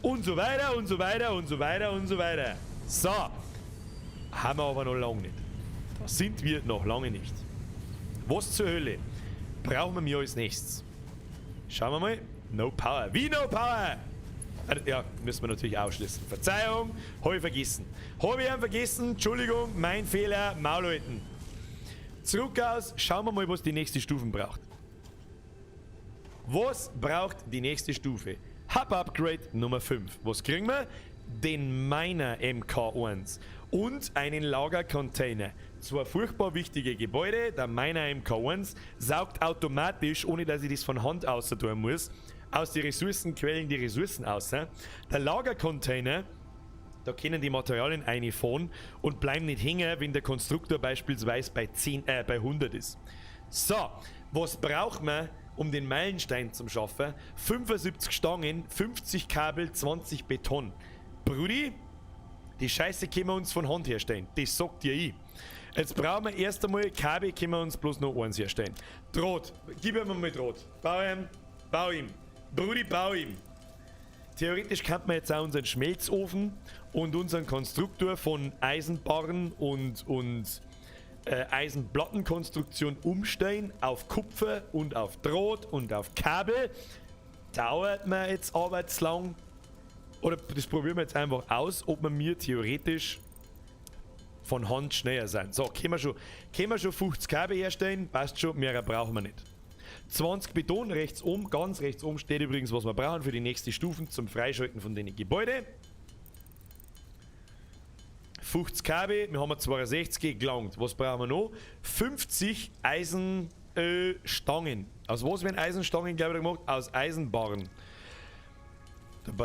Und so weiter und so weiter und so weiter und so weiter. So, haben wir aber noch lange nicht. Da sind wir noch lange nicht. Was zur Hölle brauchen wir als Nächstes? Schauen wir mal. No Power. Wie no Power? Ja, müssen wir natürlich ausschließen. Verzeihung, habe ich vergessen. Habe ich vergessen, Entschuldigung, mein Fehler, Maul halten. Zurück aus, schauen wir mal, was die nächste Stufe braucht. Was braucht die nächste Stufe? Hub Upgrade Nummer 5. Was kriegen wir? Den Miner MK1 und einen Lagercontainer. Zwei furchtbar wichtige Gebäude. Der Miner MK1 saugt automatisch, ohne dass ich das von Hand aus tun muss, aus den Ressourcenquellen die Ressourcen aus. Der Lagercontainer, da können die Materialien reinfahren und bleiben nicht hängen, wenn der Konstruktor beispielsweise bei 100 ist. So, was braucht man, um den Meilenstein zu schaffen? 75 Stangen, 50 Kabel, 20 Beton. Brudi, die Scheiße können wir uns von Hand herstellen. Das sagt dir ich. Jetzt brauchen wir erst einmal Kabel, können wir uns bloß noch eins herstellen. Draht, gib ihm mal Draht. Bau ihm, bau ihm. Brudi, bau ihm. Theoretisch könnte man jetzt auch unseren Schmelzofen und unseren Konstruktor von Eisenbarren und Eisenplattenkonstruktion umstellen auf Kupfer und auf Draht und auf Kabel. Dauert mir jetzt aber zu lang. Oder das probieren wir jetzt einfach aus, ob wir mir theoretisch von Hand schneller sein. So, können wir schon 50 Kabel herstellen, passt schon, mehr brauchen wir nicht. 20 Beton rechts oben, ganz rechts oben steht übrigens, was wir brauchen für die nächste Stufen zum Freischalten von den Gebäuden. 50 Kabel, wir haben 62 gelangt. Was brauchen wir noch? 50 Eisenstangen. Aus was werden Eisenstangen, glaube ich, gemacht? Aus Eisenbarren.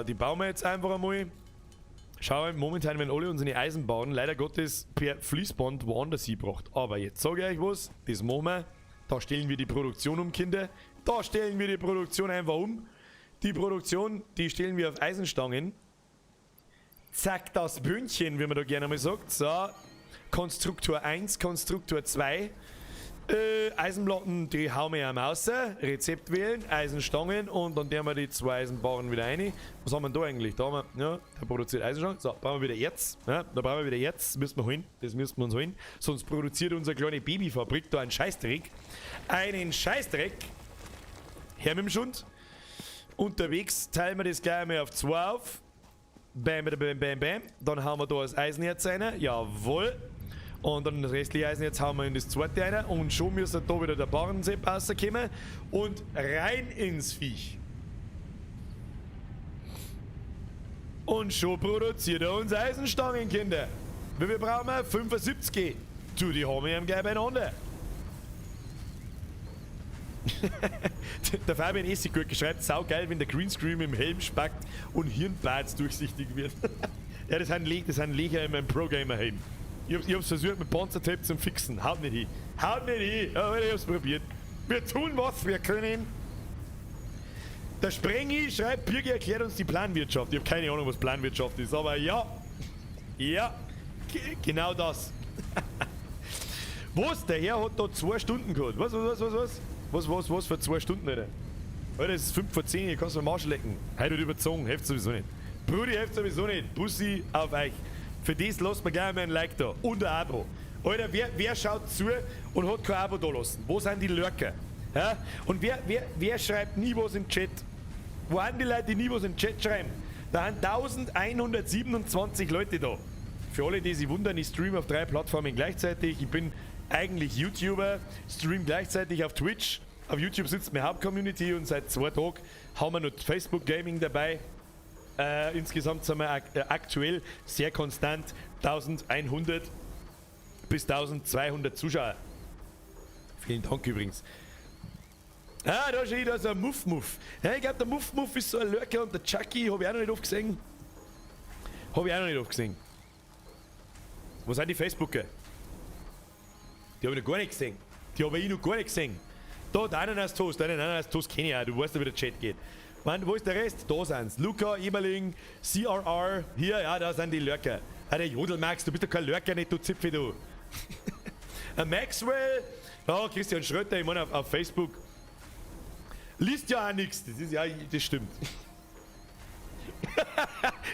Die bauen wir jetzt einfach einmal. Schau, momentan werden alle unsere Eisenbarren leider Gottes per Fließband woanders hingebracht. Aber jetzt sage ich euch was, das machen wir. Da stellen wir die Produktion um, Kinder. Da stellen wir die Produktion einfach um. Die Produktion, die stellen wir auf Eisenstangen. Zack, das Bündchen, wie man da gerne mal sagt. So, Konstruktor 1, Konstruktor 2. Eisenplatten, die hauen wir ja raus. Rezept wählen, Eisenstangen und dann tun wir die zwei Eisenbarren wieder rein. Was haben wir denn da eigentlich? Da haben wir, ja, der produziert Eisenstangen. So, brauchen wir wieder Erz. Ja, da brauchen wir wieder Erz, müssen wir holen. Das müssen wir uns holen. Sonst produziert unsere kleine Babyfabrik da einen Scheißdreck. Einen Scheißdreck. Her mit dem Schund. Unterwegs teilen wir das gleich einmal auf zwei auf. Bam, bam, bam, bam, bam. Dann hauen wir da das Eisenerz rein. Jawohl. Und dann das restliche Eisenerz hauen wir in das zweite rein. Und schon müsste da wieder der Barrensepp rauskommen. Und rein ins Viech. Und schon produziert er uns Eisenstangen, Kinder. Wie viel brauchen wir? 75. Du, die haben wir ihm gleich beieinander. Der Fabian Essiggurke schreibt, saugeil, wenn der Greenscreen im Helm spackt und Hirnparts durchsichtig wird. Ja, das sind Löcher in meinem Pro-Gamer-Helm. Ich hab's versucht mit Panzertape zum Fixen. Haut nicht hin. Haut nicht hin. Aber ich hab's probiert. Wir tun, was wir können. Der Sprengi schreibt, Birgi erklärt uns die Planwirtschaft. Ich hab keine Ahnung, was Planwirtschaft ist, aber ja. Ja, genau das. Was? Der Herr hat da 2 Stunden gehabt. Was, was, was, was? Was, was, was für 2 Stunden, Alter? Alter, es ist 5 vor 10, ich kannst du mir Arsch lecken. Heute wird überzogen, hilft sowieso nicht. Brudi, hilft sowieso nicht. Bussi auf euch. Für das lasst mir gerne mal ein Like da und ein Abo. Alter, wer schaut zu und hat kein Abo da lassen? Wo sind die Lurker? Ja? Und wer schreibt nie was im Chat? Wo sind die Leute, die nie was im Chat schreiben? Da sind 1127 Leute da. Für alle, die sich wundern, ich streame auf 3 Plattformen gleichzeitig. Ich bin eigentlich YouTuber, stream gleichzeitig auf Twitch. Auf YouTube sitzt meine Hauptcommunity und seit 2 Tagen haben wir noch Facebook Gaming dabei. Insgesamt sind wir aktuell sehr konstant 1100 bis 1200 Zuschauer. Vielen Dank übrigens. Ah, da steht da so ein Muff Muff. Ja, ich glaub, der Muff Muff ist so ein Lurker und der Chucky hab ich auch noch nicht oft gesehen. Hab ich auch noch nicht oft gesehen. Wo sind die Facebooker? Die hab ich noch gar nicht gesehen. Die hab ich noch gar nicht gesehen. Da, der Ananas-Toast, deinen Ananas-Toast kenn ich auch, du weißt ja, wie der Chat geht. Mann, wo ist der Rest? Da sind's. Luca, Eberling, CRR, hier, ja, da sind die Lurker. Ah, der Jodel Max, du bist doch kein Lurker, nicht, du Zipfi, du. Maxwell, ja, Christian Schröter, ich meine, auf Facebook. Liest ja auch nix, das ist ja, das stimmt.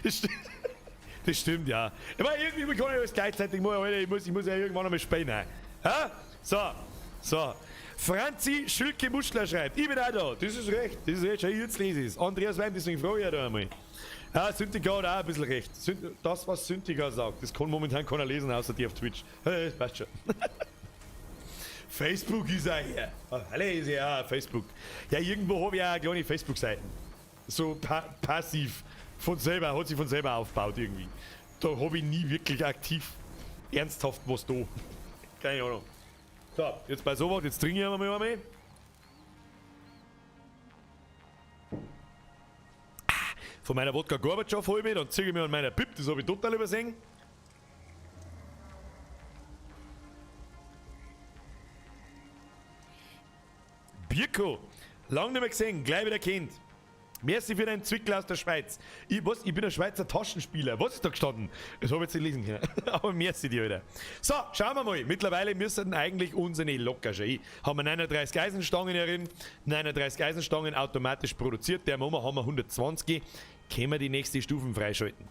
Das stimmt. Das stimmt, ja. Ich meine, irgendwie kann ich alles gleichzeitig machen, Alter, ich muss ja irgendwann einmal spielen. Ha? So, so. Franzi Schülke-Muschler schreibt, ich bin auch da. Das ist recht, das ist recht. Schau, jetzt lese ich's. Andreas Wein, deswegen frage ich ja da einmal. Ja, Synthika hat auch ein bisschen recht. Das, was Synthika sagt, das kann momentan keiner lesen, außer die auf Twitch. Das passt schon. Facebook ist auch hier. Alle ist ja auch Facebook. Ja, irgendwo hab ich auch eine kleine Facebook-Seite. So passiv. Von selber, hat sich von selber aufgebaut irgendwie. Da hab ich nie wirklich aktiv ernsthaft was da. Keine Ahnung. So, jetzt bei sowas, jetzt trinke ich einmal einmal. Von meiner Wodka Gorbatschow hol ich mich, dann ziehe ich mir an meiner Pip, das hab ich total übersehen. Birko, lang nicht mehr gesehen, gleich wieder Kind. Merci für deinen Zwickel aus der Schweiz. Ich, was, ich bin ein Schweizer Taschenspieler. Was ist da gestanden? Das hab ich jetzt nicht lesen können. Aber merci dir wieder. So, schauen wir mal. Mittlerweile müssen eigentlich unsere locker schon. Haben wir 39 Eisenstangen herin. 39 Eisenstangen automatisch produziert. Der Moment haben wir 120. Können wir die nächste Stufen freischalten.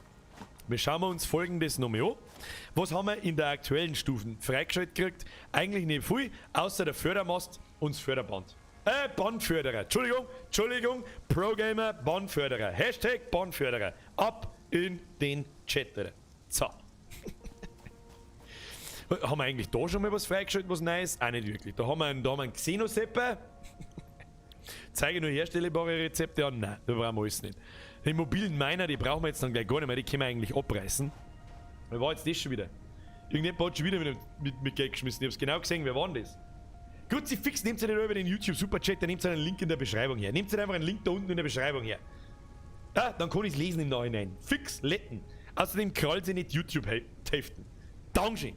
Wir schauen uns Folgendes nochmal an. Was haben wir in der aktuellen Stufen freigeschaltet gekriegt? Eigentlich nicht viel, außer der Fördermast und das Förderband. Bandförderer. Entschuldigung, Entschuldigung, ProGamer Bandförderer. Hashtag Bandförderer. Ab in den Chat, Alter. So. Haben wir eigentlich da schon mal was freigeschaltet, was Neues? Auch nicht wirklich. Da haben wir einen Xenosepper. Zeige nur herstellbare Rezepte an. Nein, da brauchen wir alles nicht. Die mobilen Miner, die brauchen wir jetzt dann gleich gar nicht mehr. Die können wir eigentlich abreißen. Wer war jetzt das schon wieder? Irgendjemand hat schon wieder mit Geld geschmissen. Ich hab's genau gesehen, wer war denn das? Kruzifix, nehmt ihr nicht über den YouTube Superchat, dann nehmt ihr einen Link in der Beschreibung her. Nehmt ihr einfach einen Link da unten in der Beschreibung her. Ja, dann kann ich's lesen im Nachhinein. Fix letten. Außerdem krallt sie nicht YouTube-Heften. Dankeschön.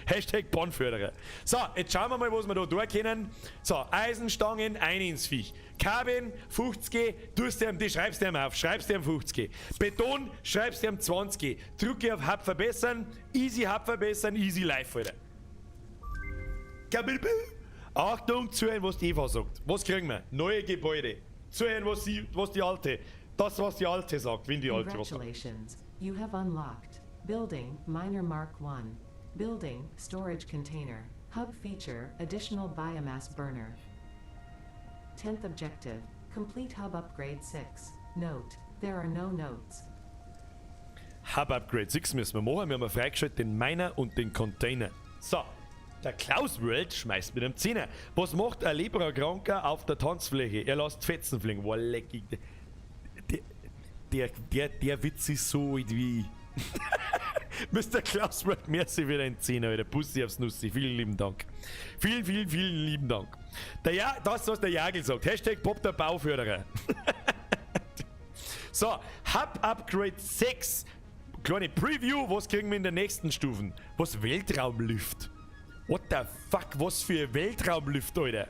Hashtag Bahnförderer. So, jetzt schauen wir mal, was wir da tun können. So, Eisenstangen, ein ins Viech. Kabin, 50, tust du ihm, die schreibst du ihm auf, schreibst du ihm 50. Beton, schreibst du ihm 20. Drücke auf Hub verbessern, easy Hub verbessern, easy life, Alter. Kabilbill. Achtung, zuhören, was die Eva sagt. Was kriegen wir? Neue Gebäude. Zuhören, was sie, was die Alte. Das, was die Alte sagt, wenn die Alte was sagt. Congratulations, you have unlocked Building Miner Mark 1. Building Storage Container. Hub Feature Additional Biomass Burner. 10th Objective. Complete Hub Upgrade 6. Note, there are no notes. Hub Upgrade 6 müssen wir machen. Wir haben freigeschaltet den Miner und den Container. So. Der Klaus World schmeißt mit einem Zehner. Was macht ein Lepra-Kranker auf der Tanzfläche? Er lässt Fetzen fliegen. Boah, leck ich. Der Witz ist so alt wie ich. Mister Klaus World, merci für deinen Zehner, Alter. Bussi aufs Nussi. Vielen lieben Dank. Vielen, vielen, vielen lieben Dank. Das, was der Jagel sagt. Hashtag Bob der Bauförderer. So, Hub Upgrade 6. Kleine Preview. Was kriegen wir in den nächsten Stufen? Was? Weltraumlift. What the fuck? Was für Weltraumlift, Alter?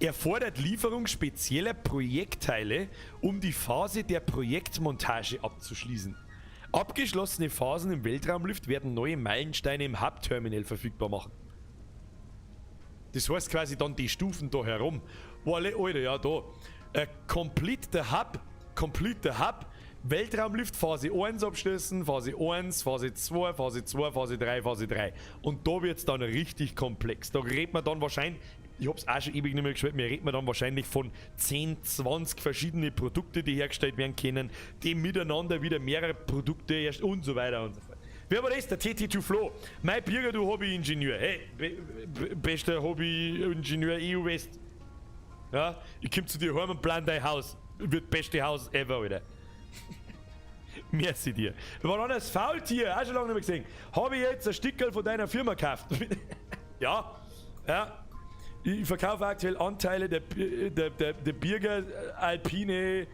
Erfordert Lieferung spezieller Projektteile, um die Phase der Projektmontage abzuschließen. Abgeschlossene Phasen im Weltraumlift werden neue Meilensteine im Hub-Terminal verfügbar machen. Das heißt quasi dann die Stufen da herum. Boah, Alter, ja da. Complete the Hub, complete the Hub, Weltraumlift Phase 1 abschließen, Phase 1, Phase 2, Phase 2, Phase 3, Phase 3. Und da wird es dann richtig komplex. Da redet man dann wahrscheinlich, ich hab's auch schon ewig nicht mehr gespielt, mir redet man dann wahrscheinlich von 10, 20 verschiedene Produkte, die hergestellt werden können, die miteinander wieder mehrere Produkte erst und so weiter und so fort. Wer war das? Der TT2 Flo. Mein Birger, du Hobbyingenieur. Hey, be be bester Hobbyingenieur EU West. Ja, ich komm zu dir heim und plan dein Haus. Wird beste Haus ever, Alter. Merci dir. Wir waren das Faultier, auch schon lange nicht mehr gesehen. Habe ich jetzt ein Stickerl von deiner Firma gekauft? Ja, ja. Ich verkaufe aktuell Anteile der Birger Alpine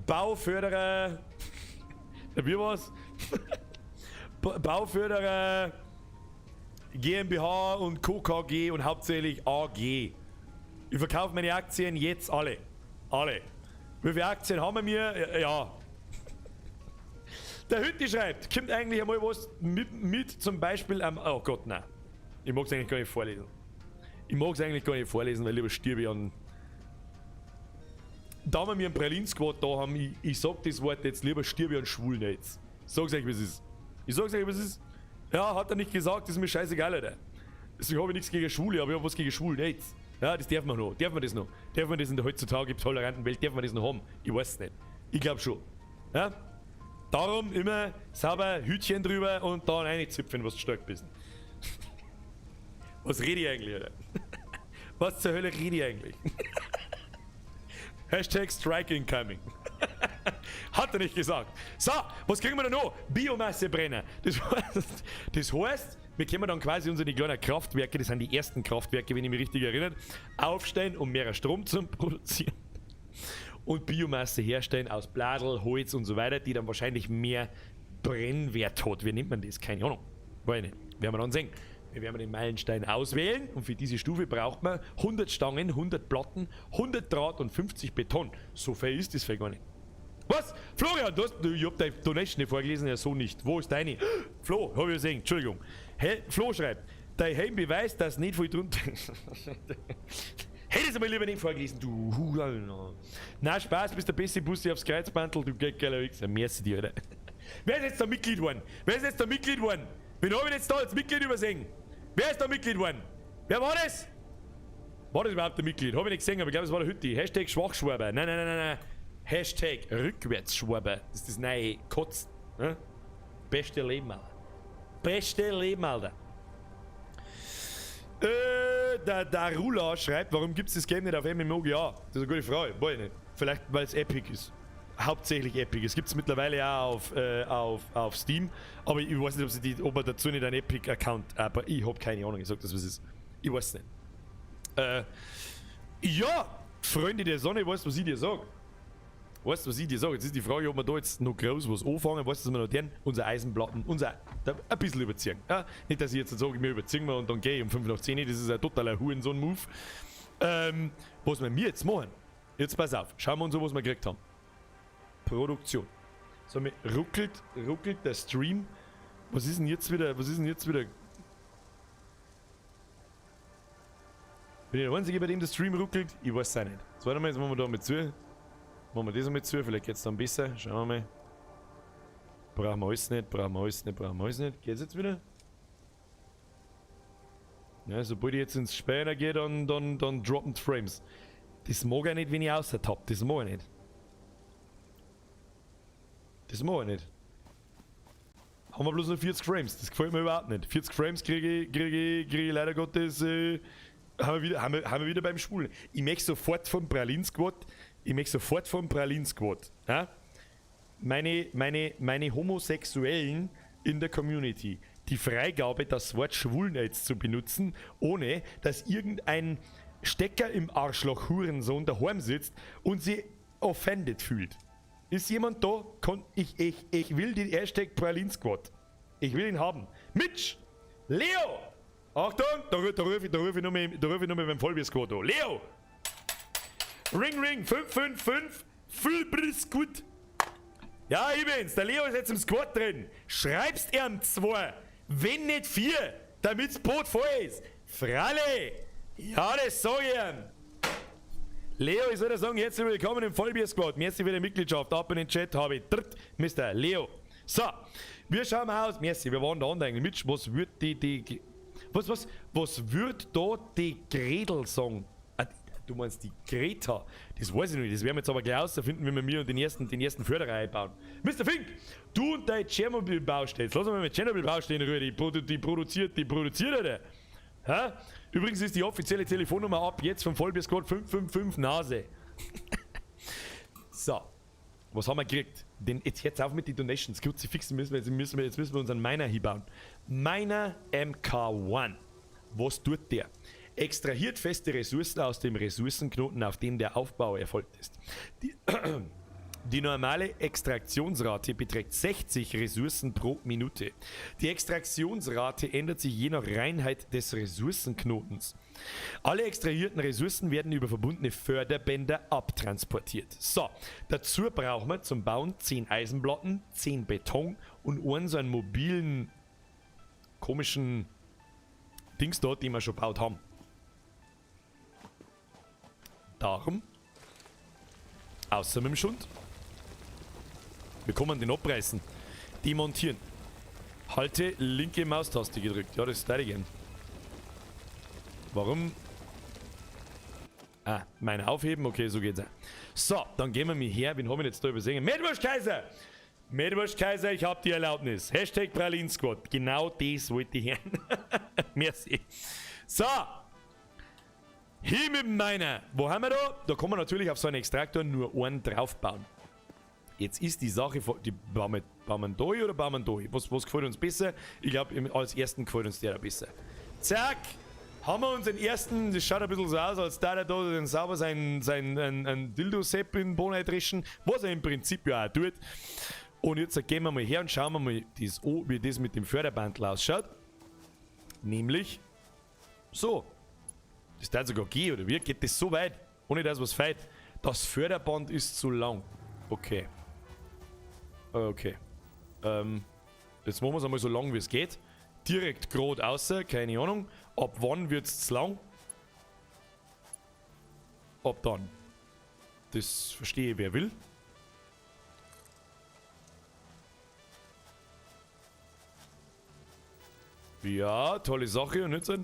Bauförderer. Der wie war's? Bauförderer GmbH und Co. KG und hauptsächlich AG. Ich verkaufe meine Aktien jetzt alle. Alle. Wie viele Aktien haben wir? Ja. Der Hütti schreibt, kommt eigentlich einmal was mit zum Beispiel am. Oh Gott, nein. Ich mag es eigentlich gar nicht vorlesen. Ich mag es eigentlich gar nicht vorlesen, weil lieber stirbe ich an. Da wir einen Pralin-Squad da haben, ich sag das Wort jetzt, lieber stirbe ich an Schwulen jetzt. Sag's euch, wie es ist. Ich sag's euch, wie es ist. Ja, hat er nicht gesagt, ist mir scheißegal, Alter. Deswegen habe ich nichts gegen Schwule, aber ich hab was gegen Schwulen jetzt. Ja, das darf man noch. Darf man das noch? Darf man das in der heutzutage toleranten Welt, darf man das noch haben? Ich weiß es nicht. Ich glaube schon. Ja? Darum immer sauber Hütchen drüber und dann reinzüpfen, was du stark bist. Was rede ich eigentlich, Alter? Was zur Hölle rede ich eigentlich? #StrikeIncoming. Hat er nicht gesagt. So, was kriegen wir da noch? Biomassebrenner. Das heißt, wir können dann quasi unsere kleinen Kraftwerke, das sind die ersten Kraftwerke, wenn ich mich richtig erinnere, aufstellen, um mehr Strom zu produzieren. Und Biomasse herstellen aus Bladel, Holz und so weiter, die dann wahrscheinlich mehr Brennwert hat. Wie nennt man das? Keine Ahnung. Weiß ich nicht. Werden wir dann sehen. Wir werden den Meilenstein auswählen und für diese Stufe braucht man 100 Stangen, 100 Platten, 100 Draht und 50 Beton. So viel ist das vielleicht gar nicht. Was? Florian, ich hab deine Donation nicht vorgelesen, ja so nicht. Wo ist deine? Flo, hab ich gesehen, Entschuldigung. Hey, Flo schreibt, dein Helm beweist, dass nicht viel drunter. Hättest du mal lieber nicht vorgelesen, du Huren. Na, Spaß, bist der beste Bussi aufs Kreuzbandel, du geiler Wichser. Merci dir, Alter. Wer ist jetzt da Mitglied geworden? Wer ist jetzt da Mitglied geworden? Wen hab ich jetzt da als Mitglied übersehen? Wer ist da Mitglied geworden? Wer war das? War das überhaupt der Mitglied? Hab ich nicht gesehen, aber ich glaube, es war der Hütti. #Schwachschwaber. Nein, nein, nein, nein, nein. #Rückwärtsschwaber. Das ist das neue Kotzen. Ne? Beste Leben, Alter. Beste Leben, Alter. Der Darula schreibt, warum gibt es das Game nicht auf MMOGA? Das ist eine gute Frage. Weiß ich nicht. Vielleicht, weil es Epic ist. Hauptsächlich Epic. Es gibt es mittlerweile auch auf Steam. Aber ich weiß nicht, ob man dazu nicht einen Epic-Account. Aber ich habe keine Ahnung. Ich sag das, was es ist. Ich weiß nicht. Ja, Freunde der Sonne, weißt du, was ich dir sag? Weißt du, was ich dir sage? Jetzt ist die Frage, ob wir da jetzt noch groß was anfangen. Weißt du, was wir noch tun? Unser Eisenplatten, unser, da, ein bisschen überziehen. Ja? Nicht, dass ich jetzt sage, wir überziehen wir und dann gehe ich um 5 nach 10. Das ist ein totaler Hurensohn-Move. Was wir jetzt machen, jetzt pass auf, schauen wir uns an, was wir gekriegt haben. Produktion. So, mir ruckelt der Stream. Was ist denn jetzt wieder? Was ist denn jetzt wieder? Bin ich der Einzige, bei dem der Stream ruckelt? Ich weiß es auch nicht. Jetzt warte mal, jetzt machen wir da mal zu. Machen wir das einmal zu, vielleicht geht's dann besser. Schauen wir mal. Brauchen wir alles nicht, brauchen wir alles nicht, brauchen wir alles nicht. Geht's jetzt wieder? Ja, sobald ich jetzt ins Speicher gehe, dann droppen die Frames. Das mag ich nicht, wenn ich außer hab. Das mag ich nicht. Das mag ich nicht. Haben wir bloß noch 40 Frames. Das gefällt mir überhaupt nicht. 40 Frames kriege ich leider Gottes. Haben wir wieder beim Schwulen. Ich möchte sofort vom Pralin Squad. Ich möchte sofort vom Pralin Squad. Ja? Meine Homosexuellen in der Community. Die Freigabe, das Wort Schwulen jetzt zu benutzen, ohne dass irgendein Stecker im Arschloch Hurensohn daheim sitzt und sie offended fühlt. Ist jemand da? Ich will den #Pralin Squad. Ich will ihn haben. Mitch! Leo! Achtung! Da ruf ich nur mit meinem Vollbier Squad an. Leo! Ring, Ring, 555, Füllbriss gut. Ja, ich bin's. Der Leo ist jetzt im Squad drin. Schreibst ihm 2, wenn nicht 4, damit's Boot voll ist. Fralle! Ja, das sag ich ihm. Leo, ich soll dir sagen, herzlich willkommen im Vollbier-Squad. Merci für die Mitgliedschaft. Ab in den Chat habe ich dritt, Mr. Leo. So, wir schauen mal aus. Merci, wir waren da eigentlich mit. Was wird die, was wird da die Gretel sagen? Ah, du meinst die Greta? Das weiß ich noch nicht. Das werden wir jetzt aber gleich herausfinden, wenn wir mir und den ersten Förderer einbauen. Mr. Fink, du und dein Tschernobyl-Baustelle. Jetzt lass mal mit Tschernobyl-Baustelle in Ruhe. Die produziert, Alter. Hä? Übrigens ist die offizielle Telefonnummer ab jetzt vom Vollbier Squad 555 Nase. So. Was haben wir gekriegt? Jetzt hört's auf mit den Donations. Kruzifixen müssen wir, jetzt müssen wir unseren Miner hier bauen. Miner MK1. Was tut der? Extrahiert feste Ressourcen aus dem Ressourcenknoten, auf dem der Aufbau erfolgt ist. Die normale Extraktionsrate beträgt 60 Ressourcen pro Minute. Die Extraktionsrate ändert sich je nach Reinheit des Ressourcenknotens. Alle extrahierten Ressourcen werden über verbundene Förderbänder abtransportiert. So, dazu brauchen wir zum Bauen 10 Eisenplatten, 10 Beton und einen so einen mobilen komischen Dings dort, den wir schon gebaut haben. Darum, außer mit dem Schund. Wir kommen den abreißen. Demontieren. Halte linke Maustaste gedrückt. Ja, das ist gern. Warum? Ah, mein Aufheben. Okay, so geht's auch. So, dann gehen wir mal her. Wen haben wir jetzt da übersehen? Medwurst Kaiser! Medwurst Kaiser, ich hab die Erlaubnis. #PralinSquad. Genau das wollte ich hören. Merci. So. Hier mit meiner. Wo haben wir da? Da kann man natürlich auf so einen Extraktor nur einen draufbauen. Jetzt ist die Sache, die bauen wir da oder bauen wir da? Was gefällt uns besser? Ich glaube, als ersten gefällt uns der da besser. Zack! Haben wir unseren ersten, das schaut ein bisschen so aus, als da der da den sauber sein Dildo-Sepp in den Boden eindrischen, was er im Prinzip ja auch tut. Und jetzt gehen wir mal her und schauen wir mal das an, wie das mit dem Förderbandl ausschaut. Nämlich so. Das darf sogar gehen, oder wie? Geht das so weit? Ohne dass was fehlt. Das Förderband ist zu lang. Okay. Okay. Jetzt machen wir es einmal so lang, wie es geht. Direkt gerade außer, keine Ahnung. Ab wann wird es zu lang? Ab dann. Das verstehe, wer will. Ja, tolle Sache und nicht so.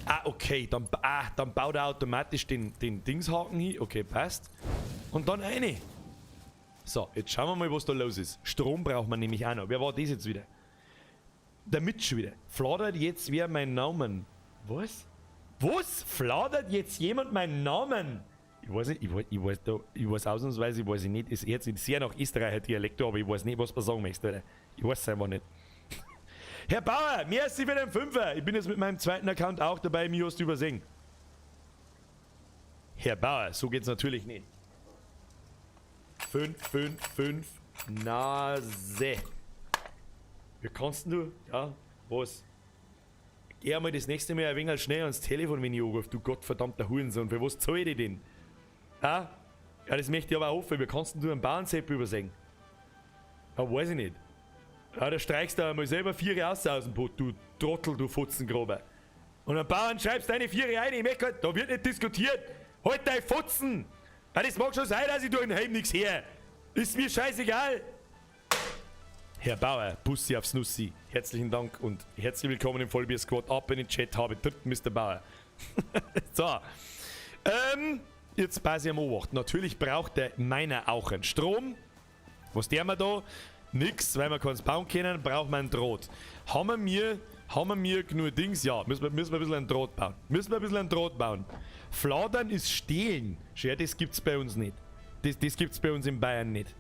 Ah, okay, dann baut er automatisch den Dingshaken hin. Okay, passt. Und dann eine. So, jetzt schauen wir mal, was da los ist. Strom braucht man nämlich auch noch. Wer war das jetzt wieder? Der Mitch wieder. Fladert jetzt wer meinen Namen? Was? Was? Fladert jetzt jemand meinen Namen? Ich weiß nicht, ich weiß ausnahmsweise, ich weiß nicht, ist jetzt sehr nach Österreicher Dialekt, aber ich weiß nicht, was man sagen möchte, Alter. Ich weiß es einfach nicht. Herr Bauer, merci für den Fünfer. Ich bin jetzt mit meinem zweiten Account auch dabei, mich hast du übersehen. Herr Bauer, so geht's natürlich nicht. 5, 5, 5, Nase. Wie kannst denn du? Ja, was? Geh einmal das nächste Mal ein wenig schnell ans Telefon, wenn ich anrufe, du gottverdammter Hurensohn. Für was zahl ich denn? Ha? Ja, das möchte ich aber auch hoffen. Wie kannst denn du einen Bauernsepp übersehen? Ja, weiß ich nicht. Ja, da streichst du einmal selber 4 aus dem Boot, du Trottel, du Fotzengraber. Und am Bauern schreibst deine 4 rein, ich möchte halt, da wird nicht diskutiert. Halt dein Fotzen! Ja, das mag schon sein, dass ich da in Heim nichts her. Ist mir scheißegal. Herr Bauer, Bussi aufs Nussi. Herzlichen Dank und herzlich willkommen im Vollbier Squad. Ab in den Chat habe dritten Mr. Bauer. So. Jetzt passe ich am Obacht. Natürlich braucht der Miner auch einen Strom. Was der wir da? Nix, weil wir keins bauen können, braucht man einen Draht. Haben wir mir genug Dings? Ja, müssen wir ein bisschen einen Draht bauen. Müssen wir ein bisschen einen Draht bauen. Fladern ist stehlen. Schau, das gibt's bei uns nicht. Das gibt's bei uns in Bayern nicht.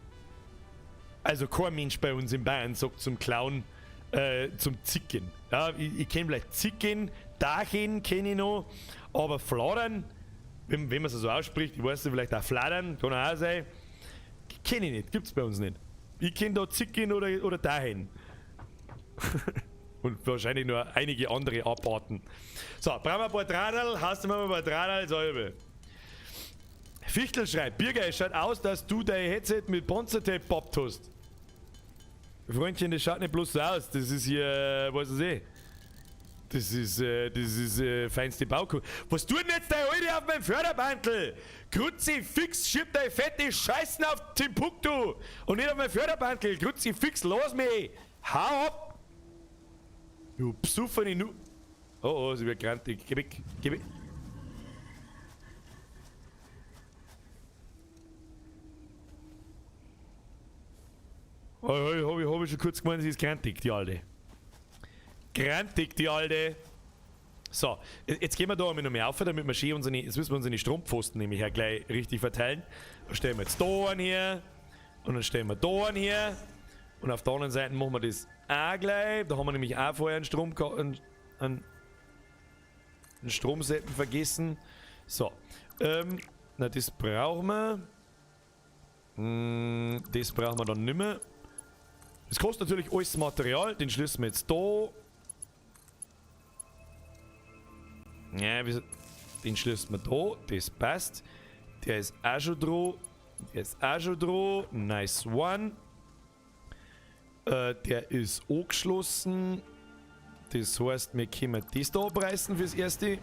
Also kein Mensch bei uns in Bayern sagt zum Clown, zum Zicken. Ja, ich kenn vielleicht Zicken, Dachen kenn ich noch, aber Fladern, wenn man es so ausspricht, ich weiß nicht, vielleicht auch Fladern, kann auch sein, kenn ich nicht, gibt's bei uns nicht. Ich kenn da Zicken oder Dahin. Und wahrscheinlich nur einige andere Abarten. So, brauchen wir ein paar Draderl, hast du mal ein paar Draderl, so übel. Fichtel schreibt, Birger, es schaut aus, dass du dein Headset mit Panzertape pappt hast. Freundchen, das schaut nicht bloß so aus, das ist hier, weiß ich eh. Das ist feinste Baukunst. Was tut denn jetzt der Alte auf meinem Förderbandl? Kruzifix, schieb deine fette Scheißen auf Timbuktu! Und nicht auf mein Förderbandl! Kruzifix, lass mich! Hau ab! Du besoffene Nu... Oh, oh, sie wird grantig. Geh weg, geh weg. Oh, oh, hab ich schon kurz gemeint, sie ist grantig, die Alte. Grantig, die Alte. So, jetzt gehen wir da einmal noch mehr auf, damit wir schön unsere, jetzt müssen wir unsere Strompfosten nämlich auch gleich richtig verteilen. Da stellen wir jetzt da einen her. Und dann stellen wir da einen her. Und auf der anderen Seite machen wir das auch gleich. Da haben wir nämlich auch vorher einen Stromsetten vergessen. So, na, das brauchen wir. Das brauchen wir dann nimmer. Das kostet natürlich alles Material. Den schließen wir jetzt da. Ja, den schließen wir da. Das passt. Der ist auch schon dran. Der ist auch schon dran. Nice one. Der ist angeschlossen. Das heißt, wir können das da abreißen fürs Erste.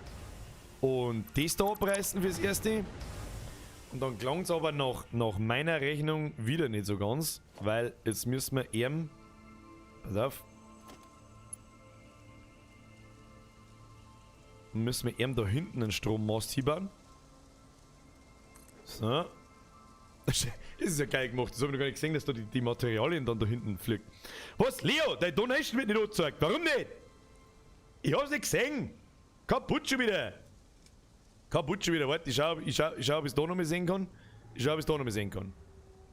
Und das da abreißen fürs Erste. Und dann klang's aber nach meiner Rechnung wieder nicht so ganz, weil jetzt müssen wir eben, pass auf, müssen wir eben da hinten einen Strommast hinbauen. So. Das ist ja geil gemacht, das hab ich noch gar nicht gesehen, dass da die Materialien dann da hinten fliegen. Was, Leo? Deine Donation wird nicht angezeigt. Warum nicht? Ich hab's nicht gesehen. Kaputt schon wieder. Kaputt schon wieder. Warte, ich schau, ob ich's da noch mal sehen kann. Ich schau, ob ich's da noch mal sehen kann.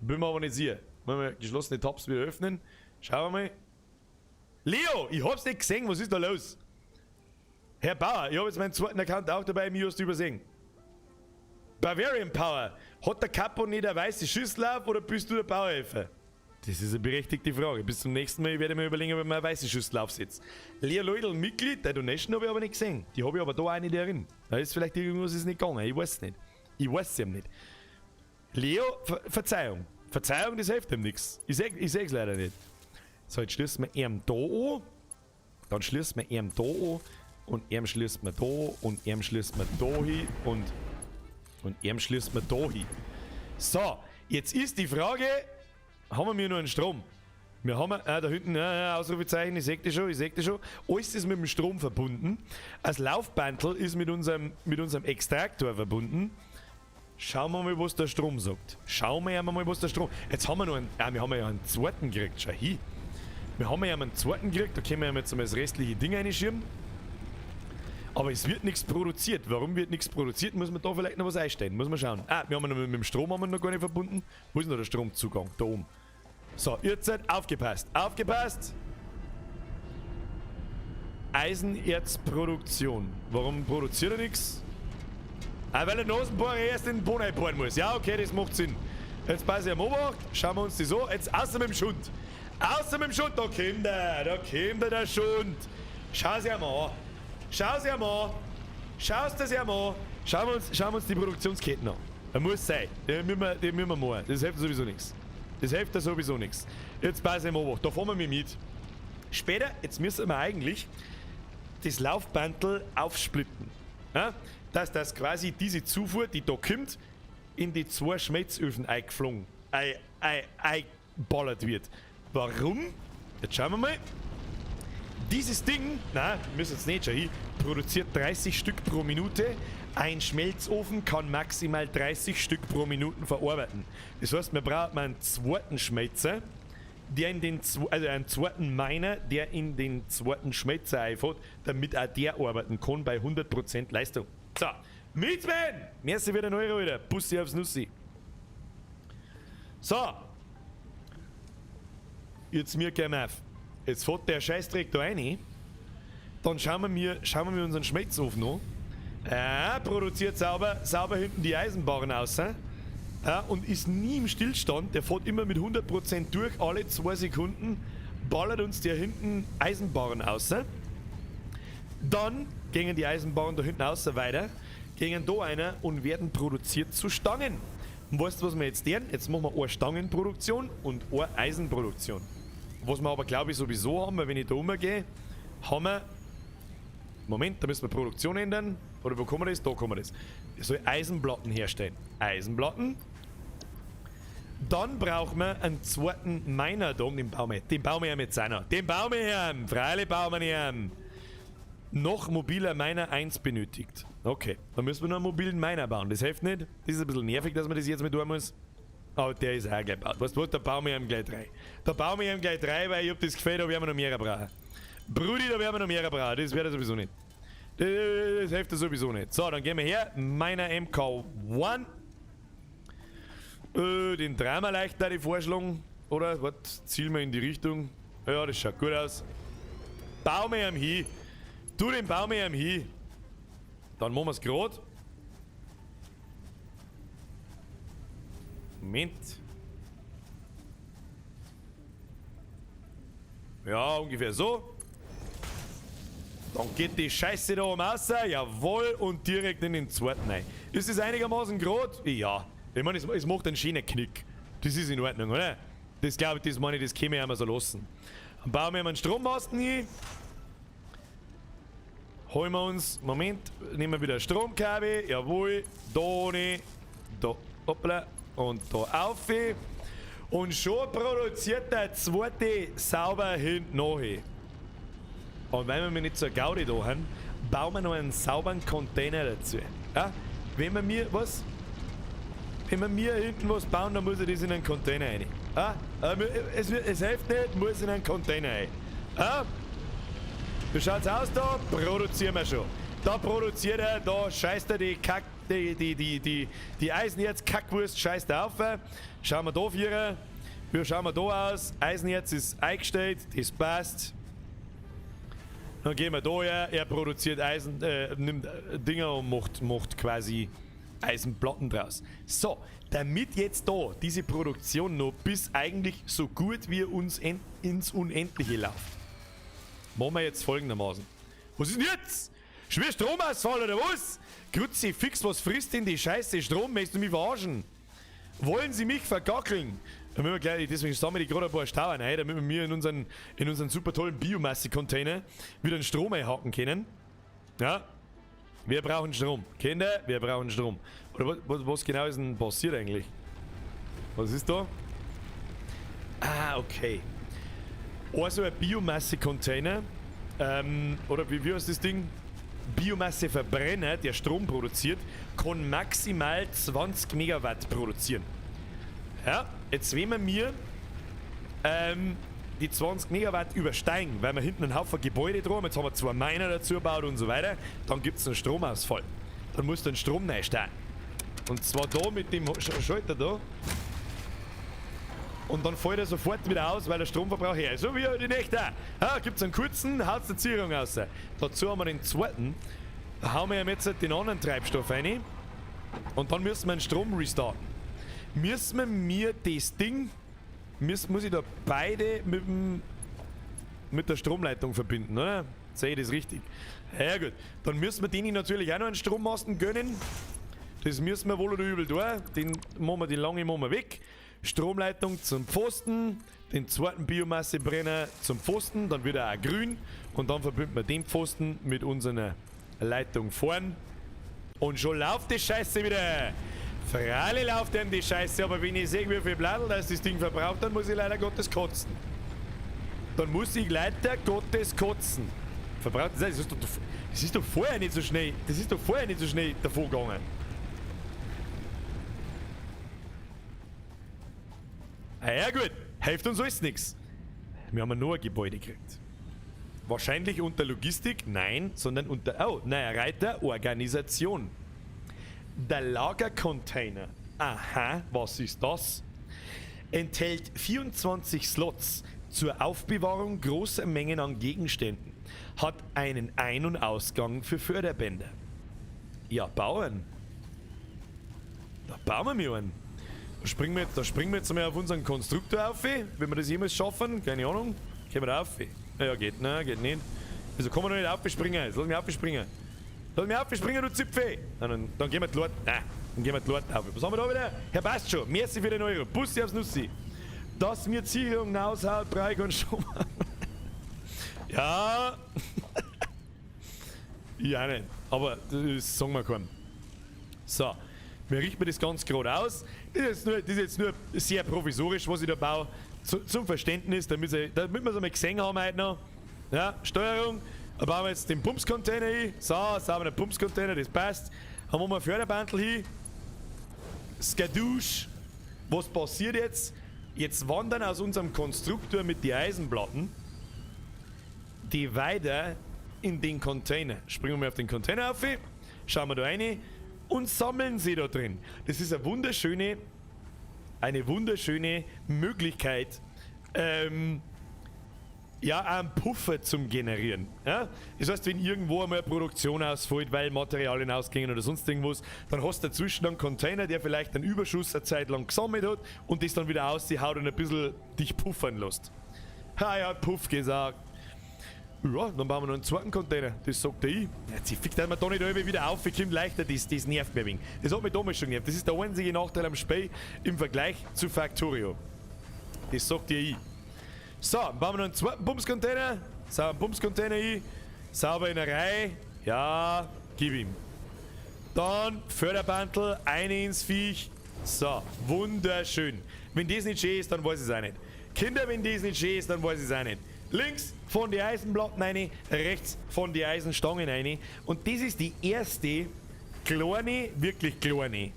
Bin mir aber nicht sicher. Wollen wir geschlossene Tabs wieder öffnen? Schauen wir mal. Leo, ich hab's nicht gesehen. Was ist da los? Herr Bauer, ich hab jetzt meinen zweiten Account auch dabei, mir hast du übersehen. Bavarian Power. Hat der Capo nicht eine weiße Schüssel auf oder bist du der Bauhelfer? Das ist eine berechtigte Frage. Bis zum nächsten Mal werde ich mir überlegen, ob ich mir eine weiße Schüssel aufsetze. Lea Leudl, Mitglied, der Donation habe ich aber nicht gesehen. Die habe ich aber da auch nicht drin. Da ist vielleicht irgendwas ist nicht gegangen. Ich weiß es nicht. Ich weiß es eben nicht. Leo, Verzeihung. Verzeihung, das hilft ihm nichts. Ich seh's leider nicht. So, jetzt schließen wir ihn da an. Dann schließen wir ihn da an. Und ihn schließt man da. Und ihn schließt man da hin. Und ihn schließt man da hin. So, jetzt ist die Frage, haben wir nur einen Strom? Wir haben, da hinten, Ausrufezeichen, ich seh das schon, ich seh das schon. Alles ist mit dem Strom verbunden. Das Laufbandl ist mit unserem Extraktor verbunden. Schauen wir mal, was der Strom sagt. Schauen wir mal, was der Strom... Jetzt haben wir noch einen... Ah, wir haben ja einen zweiten gekriegt. Schau hin. Wir haben ja einen zweiten gekriegt. Da können wir jetzt einmal das restliche Ding reinschieben. Aber es wird nichts produziert. Warum wird nichts produziert? Muss man da vielleicht noch was einstellen? Muss man schauen. Ah, wir haben noch mit dem Strom haben wir noch gar nicht verbunden. Wo ist denn da der Stromzugang? Da oben. So, ihr seid aufgepasst. Aufgepasst! Eisenerzproduktion. Warum produziert er nichts? Ah, weil der Nasenbohrer erst in den Boden einbohren muss. Ja, okay, das macht Sinn. Jetzt passe ich am Obacht. Schauen wir uns das an. Jetzt außer mit dem Schund. Außer mit dem Schund. Da kommt er. Da kommt er, der Schund. Schau sie einmal an. Schau sie einmal an. Schau es dir einmal an. Schauen wir uns die Produktionsketten an. Da muss sein. Den müssen wir machen. Das hilft sowieso nichts. Das hilft da sowieso nichts. Jetzt passe ich am Obacht. Da fahren wir mit. Später, jetzt müssen wir eigentlich das Laufbandl aufsplitten. Ja? Dass das quasi diese Zufuhr, die da kommt, in die zwei Schmelzöfen eingeflogen, eingeballert wird. Warum? Jetzt schauen wir mal. Dieses Ding, nein, wir müssen jetzt nicht, schau hin, produziert 30 Stück pro Minute. Ein Schmelzofen kann maximal 30 Stück pro Minute verarbeiten. Das heißt, wir brauchen einen zweiten Schmelzer, der in den, also einen zweiten Miner, der in den zweiten Schmelzer einfährt, damit auch der arbeiten kann bei 100% Leistung. So, Mietsman! Merci für den Euro wieder. Bussi aufs Nussi. So. Jetzt mir gehen wir auf. Jetzt fährt der Scheißdreck da rein. Dann schauen wir mir unseren Schmelzofen an. Ja, produziert sauber, sauber hinten die Eisenbarren aus. Ja, und ist nie im Stillstand. Der fährt immer mit 100% durch, alle 2 Sekunden ballert uns der hinten Eisenbarren aus. Dann gingen die Eisenbarren da hinten außer weiter, gingen da einer und werden produziert zu Stangen. Und weißt du, was wir jetzt tun? Jetzt machen wir eine Stangenproduktion und eine Eisenproduktion. Was wir aber, glaube ich, sowieso haben, weil wenn ich da umgehe, haben wir Moment, da müssen wir Produktion ändern. Oder wo kann man das? Da kann man das. Ich soll Eisenplatten herstellen. Eisenplatten. Dann brauchen wir einen zweiten Miner da, den bauen wir. Den bauen wir mit seiner. Den bauen wir ihm. Freilich bauen wir ihn. Noch mobiler Miner 1 benötigt. Okay, dann müssen wir noch einen mobilen Miner bauen. Das hilft nicht. Das ist ein bisschen nervig, dass man das jetzt mit tun muss. Aber der ist auch gleich gebaut. Weißt du was, da bauen wir ihm gleich 3. Da bauen wir ihm gleich 3, weil ich hab das Gefühl, da werden wir noch mehr brauchen. Brudi, da werden wir noch mehr brauchen. Das wäre sowieso nicht. Das hilft sowieso nicht. So, dann gehen wir her. Miner MK1. Den drehen wir leicht da, die Vorschläge. Oder? Was? Zielen wir in die Richtung. Ja, das schaut gut aus. Bauen wir ihm hin. Du, den bauen wir ihm hin. Dann machen wir es grad. Moment. Ja, ungefähr so. Dann geht die Scheiße da oben raus. Jawohl, und direkt in den zweiten rein. Ist das einigermaßen grad? Ja. Ich meine, es macht einen schönen Knick. Das ist in Ordnung, oder? Das glaube ich, das meine ich, das können wir einmal so lassen. Dann bauen wir einen Strommasten hin. Holen wir uns, Moment, nehmen wir wieder Stromkabel, jawohl, da rein, da, hoppla, und da auf. Und schon produziert der zweite sauber hinten nach. Und weil wir nicht zur Gaudi da haben, bauen wir noch einen sauberen Container dazu. Ja? Wenn wir mir, was? Wenn wir mir hinten was bauen, dann muss ich das in einen Container rein. Ja? Es hilft nicht, muss in einen Container rein. Ja? Wie schaut's aus da? Produzieren wir schon. Da produziert er, da scheißt er die Kack, die Eisenerz Kackwurst scheißt er auf. Schauen wir da vierer. Wie schauen wir da aus? Eisenerz ist eingestellt, das passt. Dann gehen wir da her, er produziert Eisen, nimmt Dinger und macht quasi Eisenplatten draus. So, damit jetzt da diese Produktion noch bis eigentlich so gut wie uns ins Unendliche läuft, machen wir jetzt folgendermaßen. Was ist denn jetzt? Schon wieder Stromausfall oder was? Kruzifix, was frisst denn die Scheiße Strom? Möchtest du mich verarschen? Wollen Sie mich vergackeln? Da müssen wir gleich, deswegen sammeln die gerade ein paar Stauern ein, damit wir mir in unseren super tollen Biomasse-Container wieder einen Strom einhaken können. Ja. Wir brauchen Strom. Kinder, wir brauchen Strom. Oder was genau ist denn passiert eigentlich? Was ist da? Ah, okay. Also ein Biomasse-Container. Oder wie heißt das Ding? Biomasseverbrenner, der Strom produziert, kann maximal 20 Megawatt produzieren. Ja, jetzt wenn wir mir die 20 Megawatt übersteigen, weil wir hinten einen Haufen Gebäude dran haben, jetzt haben wir 2 Miner dazu gebaut und so weiter, dann gibt es einen Stromausfall. Dann musst du einen Strom reinstellen. Und zwar da mit dem Schalter da. Und dann fällt er sofort wieder aus, weil der Stromverbrauch her ist. So wie die Nächte auch. Ja, gibt's einen kurzen, haut's die Zierung raus. Dazu haben wir den zweiten. Da hauen wir jetzt den anderen Treibstoff rein. Und dann müssen wir einen Strom restarten. Müssen wir mir das Ding, muss ich da beide mit der Stromleitung verbinden, oder? Sehe ich das richtig? Ja gut, dann müssen wir denen natürlich auch noch einen Strommasten gönnen. Das müssen wir wohl oder übel tun. Den machen wir, die lange machen wir weg. Stromleitung zum Pfosten, den zweiten Biomassebrenner zum Pfosten, dann wird er auch grün und dann verbinden wir den Pfosten mit unserer Leitung vorn. Und schon läuft die Scheiße wieder. Freilich läuft denn die Scheiße, aber wenn ich sehe, wie viel Bladel das Ding verbraucht, dann muss ich leider Gottes kotzen. Dann muss ich leider Gottes kotzen. Verbraucht, das ist doch, das ist doch vorher nicht so schnell, das ist doch vorher nicht so schnell davon gegangen. Ah ja gut, hilft uns alles nix. Wir haben nur ein Gebäude gekriegt. Wahrscheinlich unter Logistik, nein, sondern unter, oh, naja, Reiter, Organisation. Der Lagercontainer, aha, was ist das? Enthält 24 Slots zur Aufbewahrung großer Mengen an Gegenständen. Hat einen Ein- und Ausgang für Förderbänder. Ja, bauen. Da bauen wir mir einen. Da springen wir jetzt mal auf unseren Konstruktor auf, wenn wir das jemals schaffen, keine Ahnung. Gehen wir da auf? Ja, geht, nein, geht nicht. Wieso kann man noch nicht aufspringen? Jetzt lass mich aufspringen. Lass mich aufspringen, du Zipfel! Dann gehen wir die Leute. Nein, dann gehen wir die Leute auf. Was haben wir da wieder? Herr, passt schon. Merci für den Euro. Bussi aufs Nussi. Dass mir die Sicherung raushaut, brauche ich keinen Strom. Ja. Ich auch nicht. Aber das sagen wir keinem. So, wir richten das ganz gerade aus. Das ist jetzt nur sehr provisorisch, was ich da baue. Zum Verständnis, damit wir es einmal gesehen haben heute noch. Ja, Steuerung. Da bauen wir jetzt den Bumscontainer hin. So, sauber den Bumscontainer, das passt. Haben wir mal ein Förderbandel hin. Skadoosh. Was passiert jetzt? Jetzt wandern aus unserem Konstruktor mit den Eisenplatten die weiter in den Container. Springen wir auf den Container auf, schauen wir da rein und sammeln sie da drin. Das ist eine wunderschöne Möglichkeit, ja, einen Puffer zum Generieren. Ja? Das heißt, wenn irgendwo einmal eine Produktion ausfällt, weil Materialien ausgingen oder sonst irgendwas, dann hast du dazwischen einen Container, der vielleicht einen Überschuss eine Zeit lang gesammelt hat und das dann wieder aushaut und ein bisschen dich puffern lässt. Ha, er hat Puff gesagt. Ja, dann bauen wir noch einen zweiten Container. Das sagt er ich. Jetzt fickt er mir da nicht alle wieder auf, ich komme leichter, das nervt mir ein wenig. Das hat mich damals schon genervt. Das ist der einzige Nachteil am Spiel im Vergleich zu Factorio. Das sagt dir ich. So, bauen wir noch einen zweiten Bumscontainer. So, einen Bumscontainer ein. Sauber in der Reihe. Ja, gib ihm. Dann Förderbandel, eine ins Viech. So, wunderschön. Wenn das nicht schön ist, dann weiß ich es auch nicht. Kinder, wenn das nicht schön ist, dann weiß ich es auch nicht. Links von die Eisenplatten rein, rechts von die Eisenstangen rein. Und das ist die erste kleine, wirklich kleine,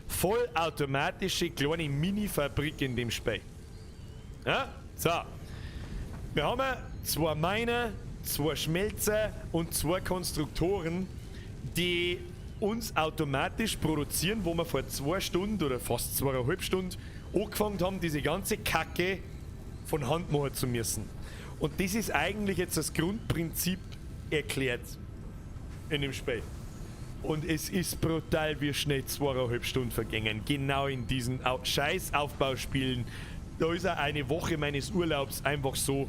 vollautomatische kleine Mini-Fabrik in dem Spiel. Ja, so. Wir haben zwei Miner, zwei Schmelzer und zwei Konstruktoren, die uns automatisch produzieren, wo wir vor 2 Stunden oder fast 2,5 Stunden angefangen haben, diese ganze Kacke von Hand machen zu müssen. Und das ist eigentlich jetzt das Grundprinzip erklärt in dem Spiel. Und es ist brutal, wie schnell 2,5 Stunden vergingen. Genau in diesen scheiß Aufbauspielen. Da ist auch eine Woche meines Urlaubs einfach so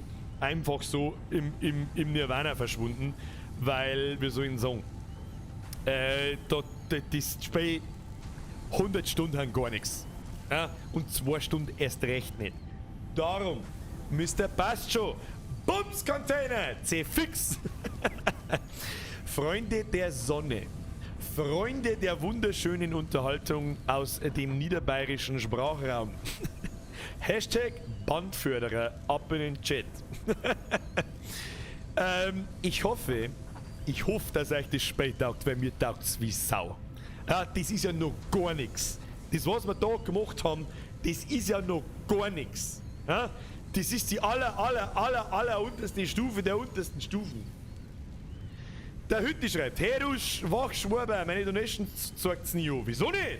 im Nirvana verschwunden, weil, wie soll ich sagen, da, das Spiel 100 Stunden haben gar nichts. Ja? Und 2 Stunden erst recht nicht. Darum, Mr. Passt schon, Bums Container, C-Fix. Freunde der Sonne, Freunde der wunderschönen Unterhaltung aus dem niederbayerischen Sprachraum. #Bandförderer ab in den Chat. Ich hoffe, dass euch das Spiel taugt, weil mir taugt's wie Sau. Ja, das ist ja noch gar nichts. Das, was wir da gemacht haben, das ist ja noch gar nichts. Ja, das ist die aller, aller, aller, aller unterste Stufe der untersten Stufen. Der Hütti schreibt: "Hey du Schwachschwaber, meine Donation zeigt's nie an." Wieso nicht?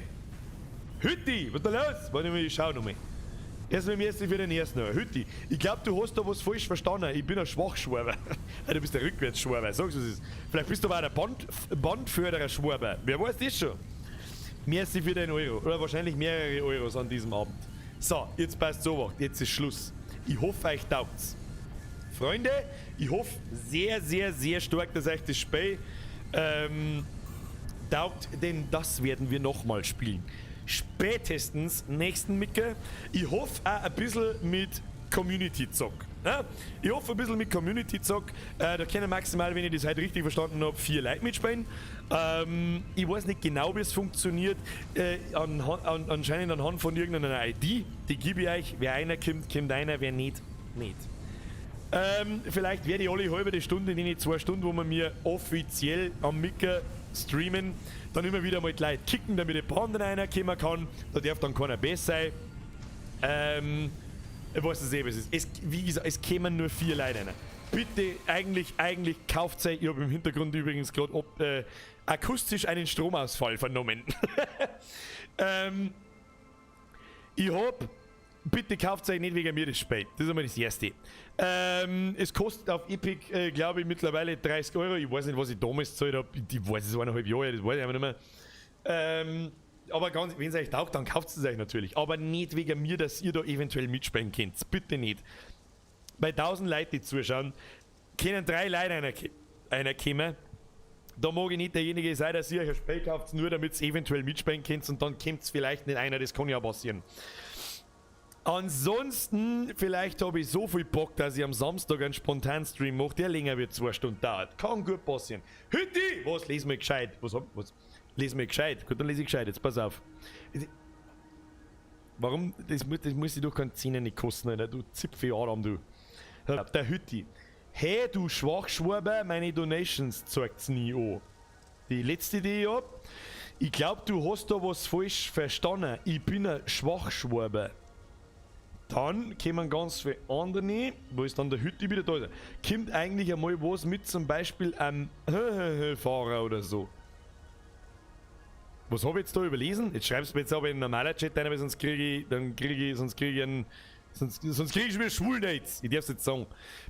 Hütti, was ist da los? Warte mal, ich schau nochmal. Erstmal merci für den ersten. Hütti, ich glaube, du hast da was falsch verstanden. Ich bin ein Schwachschwaber. Du bist der Rückwärtsschwaber, sagst du es. Vielleicht bist du aber auch der Bandförderer-Schwaber. Wer weiß das schon? Merci für den Euro. Oder wahrscheinlich mehrere Euros an diesem Abend. So, jetzt passt so, jetzt ist Schluss. Ich hoffe, euch taugt's. Freunde, ich hoffe sehr, sehr, sehr stark, dass euch das Spiel taugt, denn das werden wir nochmal spielen. Spätestens nächsten Micke. Ich hoffe auch ein bisschen mit Community-Zock. Ja? Ich hoffe ein bisschen mit Community-Zock. Da können maximal, wenn ich das heute richtig verstanden habe, vier Leute mitspielen. Ich weiß nicht genau, wie es funktioniert. Anscheinend anhand von irgendeiner ID. Die gebe ich euch. Wer einer kommt, kommt einer, wer nicht, nicht. Vielleicht werde ich alle halbe Stunde, in den 2 Stunden, wo wir mir offiziell am Micker streamen, dann immer wieder mal die Leute kicken, damit die Banden reinkommen kann. Da darf dann keiner besser sein. Ich weiß es eh, was es ist. Wie gesagt, es kämen nur vier Leute rein. Bitte, eigentlich kauft euch, ich habe im Hintergrund übrigens gerade akustisch einen Stromausfall vernommen. Ich hab, bitte kauft euch nicht wegen mir das Spiel. Das ist einmal das Erste. Es kostet auf Epic, glaube ich, mittlerweile 30 Euro. Ich weiß nicht, was ich damals gezahlt habe. Ich weiß es 1,5 Jahre her, das weiß ich einfach nicht mehr. Aber ganz, wenn es euch taugt, dann kauft es euch natürlich. Aber nicht wegen mir, dass ihr da eventuell mitspielen könnt. Bitte nicht. Bei 1000 Leuten, die zuschauen, können drei Leute einer kommen. Da mag ich nicht derjenige sein, dass ihr euch ein Spiel kauft, nur damit ihr eventuell mitspielen könnt, und dann kommt es vielleicht nicht einer, das kann ja passieren. Ansonsten, vielleicht habe ich so viel Bock, dass ich am Samstag einen Spontan-Stream mache, der länger wie 2 Stunden dauert. Kann gut passieren. Hütti! Was? Les mal gescheit. Was hab, was? Les mal gescheit. Gut, dann lese ich gescheit. Jetzt pass auf. Warum? Das muss ich doch keinen Zehner nicht kosten, Alter. Du Zipfel Adam, du. Der Hütti. Hey, du Schwachschwaber, meine Donations zeigt's nie an. Die letzte, die ich hab. Ich glaub, du hast da was falsch verstanden. Ich bin ein Schwachschwaber. Dann kommen ganz viele andere, wo ist dann der Hütti wieder da ist. Kommt eigentlich einmal was mit zum Beispiel einem Fahrer oder so. Was hab ich jetzt da überlesen? Jetzt schreibst du mir jetzt aber in einen normalen Chat rein, weil sonst krieg ich, dann krieg ich, sonst krieg ich einen, sonst, sonst krieg ich schon wieder Schwulnetz. Ich darf's jetzt sagen.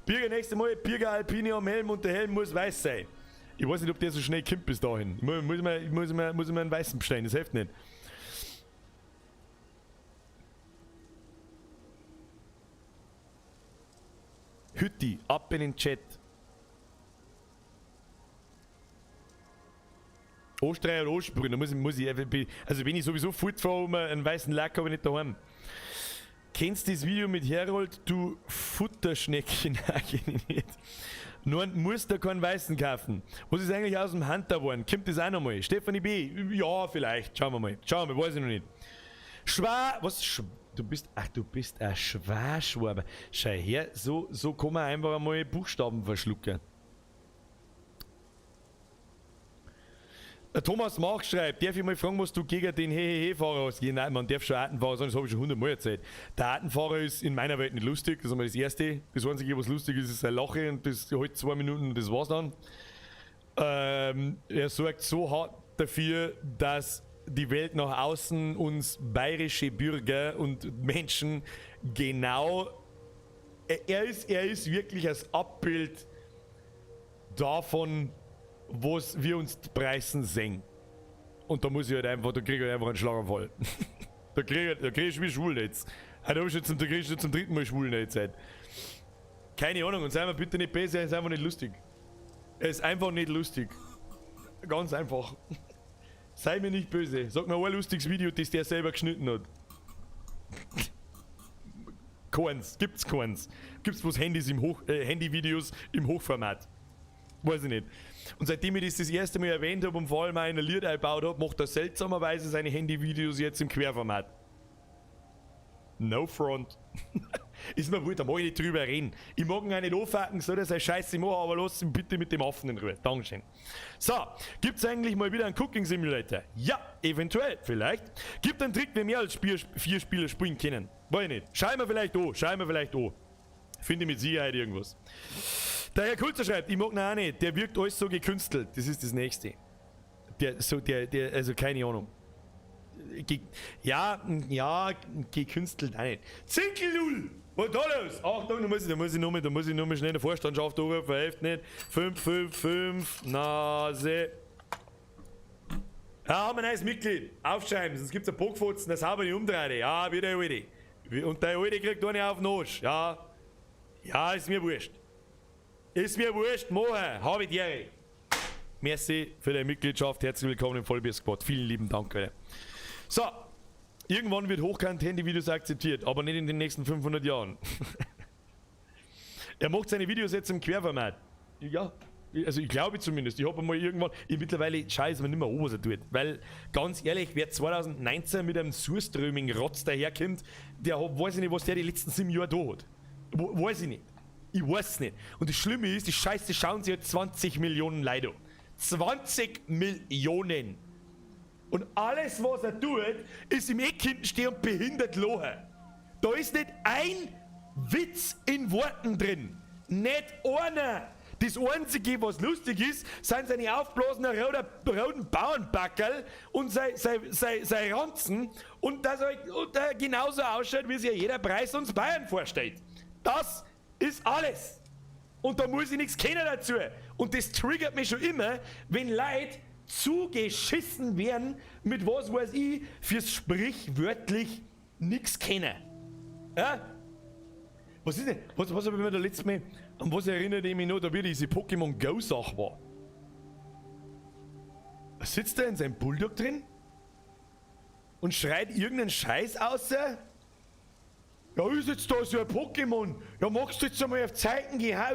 Birger, nächstes Mal, Birger Alpine am Helm und der Helm muss weiß sein. Ich weiß nicht, ob der so schnell kommt bis dahin. Ich muss mir einen weißen bestellen, das hilft nicht. Hütti, ab in den Chat. Osterei oder Ostersprühe, da muss ich, also wenn ich sowieso fortfahre, um einen weißen Lack habe ich nicht daheim. Kennst du das Video mit Herold, du Futterschnecke? Nein, kenn ich nicht. Nur muss da keinen weißen kaufen. Was ist eigentlich aus dem Hunter geworden? Kommt das auch nochmal? Stefanie B? Ja, vielleicht. Schauen wir mal. Schauen wir mal, weiß ich noch nicht. Schwa, was? Sch, du bist, ach, du bist ein Schwaschwaber. Schau her, so kann man einfach einmal Buchstaben verschlucken. Der Thomas Mach schreibt, darf ich mal fragen, was du gegen den Hehehe-Fahrer hast? Ja, nein, man darf schon Artenfahrer sagen, das habe ich schon 100 Mal erzählt. Der Artenfahrer ist in meiner Welt nicht lustig, das ist einmal das Erste. Das Einzige, was lustig ist, ist sein Lache und das hält 2 Minuten und das war's dann. Er sorgt so hart dafür, dass die Welt nach außen uns bayerische Bürger und Menschen genau... Er ist wirklich das Abbild davon, was wir uns preisen sehen. Und da muss ich halt einfach, da krieg ich halt einfach einen Schlaganfall. Da krieg ich wie Schwulnetz. Da hab ich schon zum, da krieg ich schon zum 3. Mal Schwulnetz. Halt. Keine Ahnung, und seien wir bitte nicht besser, er ist einfach nicht lustig. Er ist einfach nicht lustig. Ganz einfach. Sei mir nicht böse. Sag mir ein lustiges Video, das der selber geschnitten hat. Keins, gibt's keins. Gibt's bloß Handys im Hoch, Handyvideos im Hochformat. Weiß ich nicht. Und seitdem ich das erste Mal erwähnt habe und vor allem auch in ein Lied eingebaut habe, macht er seltsamerweise seine Handyvideos jetzt im Querformat. No front. Ist mir wurscht, da mag ich nicht drüber reden. Ich mag ihn auch nicht anfacken, soll er seine Scheiße machen, aber lass ihn bitte mit dem Affen in Ruhe. Dankeschön. So, gibt's eigentlich mal wieder einen Cooking Simulator? Ja, eventuell, vielleicht. Gibt einen Trick, wie mehr als 4 Spieler spielen können. Weiß ich nicht. Schau mir vielleicht an, schau mir vielleicht an. Finde ich mit Sicherheit irgendwas. Der Herr Kulzer schreibt, ich mag ihn auch nicht, der wirkt alles so gekünstelt. Das ist das Nächste. Der, so, der, der, also keine Ahnung. Ge-, ja, ja, gekünstelt auch nicht. Zinkelnull! Was ist da los? Achtung, da muss ich nochmal schnell in der Vorstandschaft anrufen, hilft nicht. 5, 5, 5, Nase. Ja, haben wir ein neues Mitglied. Aufschreiben, sonst gibt's einen Bockfotzen, der sauber nicht umdreht. Ja, wieder Alte. Und der Alte kriegt eine auf den Arsch. Ja. Ja, ist mir wurscht. Ist mir wurscht, Mohe, hab ich die Ehre. Merci für deine Mitgliedschaft, herzlich willkommen im Vollbier-Squad. Vielen lieben Dank, Alter. So, irgendwann wird hochkant Handyvideos akzeptiert, aber nicht in den nächsten 500 Jahren. Er macht seine Videos jetzt im Querformat. Ja, also ich glaube zumindest. Ich hab einmal irgendwann, ich mittlerweile scheiße mir nicht mehr an, was er tut. Weil, ganz ehrlich, wer 2019 mit einem Surströmming-Rotz daherkommt, der hat, weiß ich nicht, was der die letzten 7 Jahre da hat. Weiß ich nicht. Ich weiß es nicht. Und das Schlimme ist, die Scheiße schauen sich jetzt 20 Millionen Leute an. 20 Millionen! Und alles, was er tut, ist im Eck hinten stehen und behindert lachen. Da ist nicht ein Witz in Worten drin. Nicht einer. Das Einzige, was lustig ist, sind seine aufgeblasenen roten Bauernbackerl und sein Ranzen und dass er, und er genauso ausschaut, wie sich ja jeder Preis uns Bayern vorstellt. Das ist alles. Und da muss ich nichts kennen dazu. Und das triggert mich schon immer, wenn Leute zugeschissen werden mit was weiß ich, fürs sprichwörtlich nix kennen. Ja? Was ist denn? Was hab ich mir da letztes Mal, an was erinnert ich mich noch, da wie diese Pokémon Go Sache war? Sitzt er in seinem Bulldog drin und schreit irgendeinen Scheiß aus? Ja, ist jetzt da so ein Pokémon. Ja, magst du jetzt einmal auf Zeiten gehen? Ja,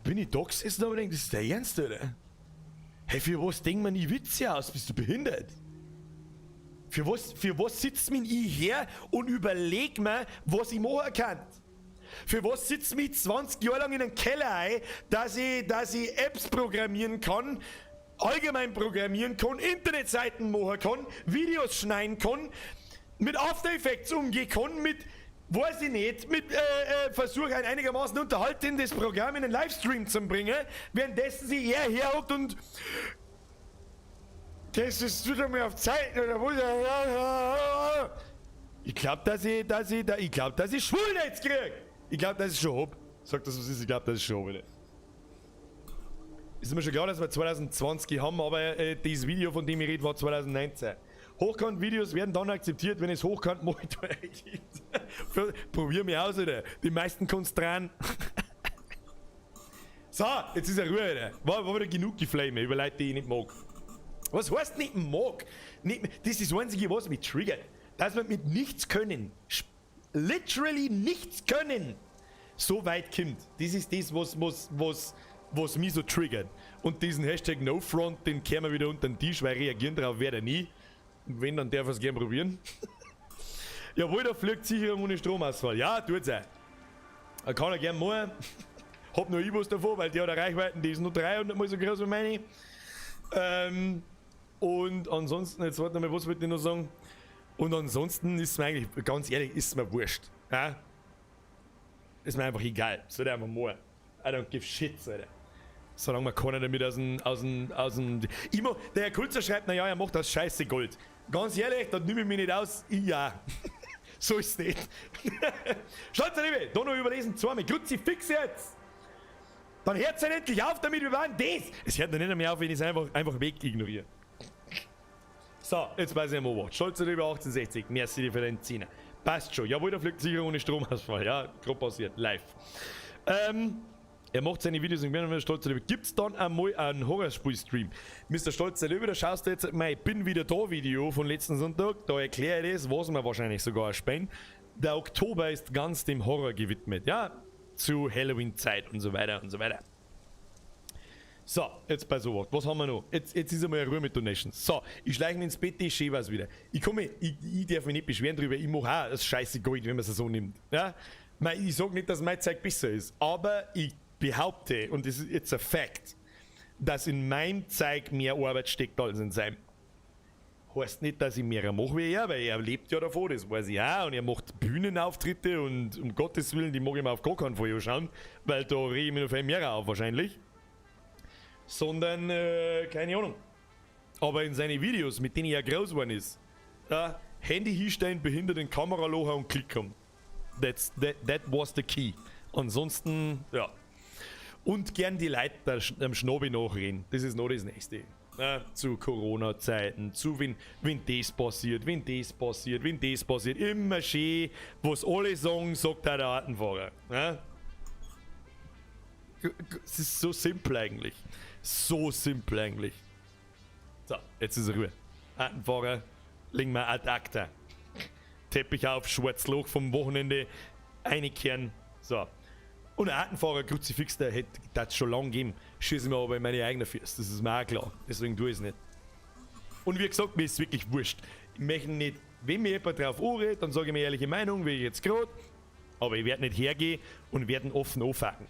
bin ich da gesessen und hab gedacht, das ist der Ernst, oder? Hey, für was denkt man nie Witze aus? Bist du behindert? Für was sitzt mich ich her und überleg mir, was ich machen kann? Für was sitzt mich 20 Jahre lang in einem Keller ein, dass ich Apps programmieren kann, allgemein programmieren kann, Internetseiten machen kann, Videos schneiden kann, mit After Effects umgehen kann, mit, weiß ich nicht, mit Versuch, ein einigermaßen unterhaltendes Programm in den Livestream zu bringen, währenddessen sich er herhockt und das ist wieder mal auf Zeiten oder wo? Ich glaube, dass ich Schwulen jetzt krieg. Ich glaube, dass ich schon hab. Sag das, was ist, ich glaube, dass ich schon hab. Ist mir schon klar, dass wir 2020 haben, aber das Video, von dem ich rede, war 2019. Hochkant-Videos werden dann akzeptiert, wenn es Hochkant-Monitor gibt. Probier mich aus, oder? Die meisten kannst dran. So, jetzt ist er Ruhe, Alter. War wieder genug Geflame über Leute, die ich nicht mag. Was heißt nicht mag? Nicht, das ist das Einzige, was mich triggert. Dass wir mit nichts können, literally nichts können, so weit kommt. Das ist das, was mich so triggert. Und diesen #NoFront, den kehren wir wieder unter den Tisch, weil reagieren darauf werde ich nie. Und wenn, dann darf er es gern probieren. Jawohl, da fliegt Sicherung ohne Stromausfall. Ja, tut's auch. Er kann er gern machen. Hab nur ich was davon, weil die hat eine Reichweite, die ist nur 300 mal so groß wie meine. Und ansonsten, jetzt warte mal, was wollte ich noch sagen? Und ansonsten ist mir eigentlich, ganz ehrlich, ist mir wurscht. Ja? Ist mir einfach egal. Soll der einfach machen. I don't give shit, Alter. Solange man keiner damit aus dem. Immer, der Herr Kulzer schreibt, naja, er macht das scheiße Gold. Ganz ehrlich, da nehme ich mich nicht aus. Ich ja. So ist es nicht. Schaut, Liebe, da noch überlesen, zweimal. Kruzifix jetzt! Dann hört es endlich auf damit, wir waren das! Es hört noch nicht mehr auf, wenn ich es einfach weg ignoriere. So, jetzt weiß ich einmal was. Stolzer über 1860. Merci dir für den Zehner. Passt schon. Jawohl, da fliegt sicher ohne Stromausfall. Ja, gerade passiert. Live. Er macht seine Videos und bin stolzer Löwe. Gibt es dann einmal einen Horrorspiel-Stream? Mr. Stolzer Löwe, da schaust du jetzt mein Bin wieder da Video von letzten Sonntag. Da erkläre ich das, was wir wahrscheinlich sogar spielen. Der Oktober ist ganz dem Horror gewidmet. Ja, zu Halloween-Zeit und so weiter und so weiter. So, jetzt bei sowas. Was haben wir noch? Jetzt ist einmal Ruhe mit Donations. So, ich schleiche mich ins Bett, ich schön was wieder. Ich darf mich nicht beschweren drüber, ich mache auch das scheiße Gold, wenn man es so nimmt. Ja? Ich sage nicht, dass mein Zeug besser ist, aber ich behaupte, und das ist jetzt a fact, dass in meinem Zeug mehr Arbeit steckt als in seinem. Heißt nicht, dass ich mehr mache wie er, weil er lebt ja davon, das weiß ich auch. Und er macht Bühnenauftritte und um Gottes Willen, die mag ich mir auf gar keinen Fall anschauen, weil da rege ich mich noch viel mehr auf wahrscheinlich. Sondern, keine Ahnung. Aber in seine Videos, mit denen er groß geworden ist, ja, Handy hinstellen, behindert in Kamera und Klick haben. That was the key. Ansonsten, ja. Und gern die Leute am Schnobi nachreden. Das ist noch das Nächste. Ja, zu Corona-Zeiten, zu wenn das passiert, wenn das passiert, wenn das passiert. Immer schön, was alle sagen, sagt auch der Artenfahrer. Ja? Es ist so simpel eigentlich. So simpel eigentlich. So, jetzt ist Ruhe. Artenfahrer, legen wir ad acta. Teppich auf, Schwarzloch vom Wochenende, einkehren. So. Und ein Artenfahrer Kruzifix, der hätte das schon lange gegeben. Schieße mir aber in meine eigenen Füße. Das ist mir auch klar. Deswegen tue ich es nicht. Und wie gesagt, mir ist wirklich wurscht. Ich möchte nicht, wenn mir jemand drauf anredet, dann sage ich mir ehrliche Meinung, wie ich jetzt gerade. Aber ich werde nicht hergehen und werde offen anfangen.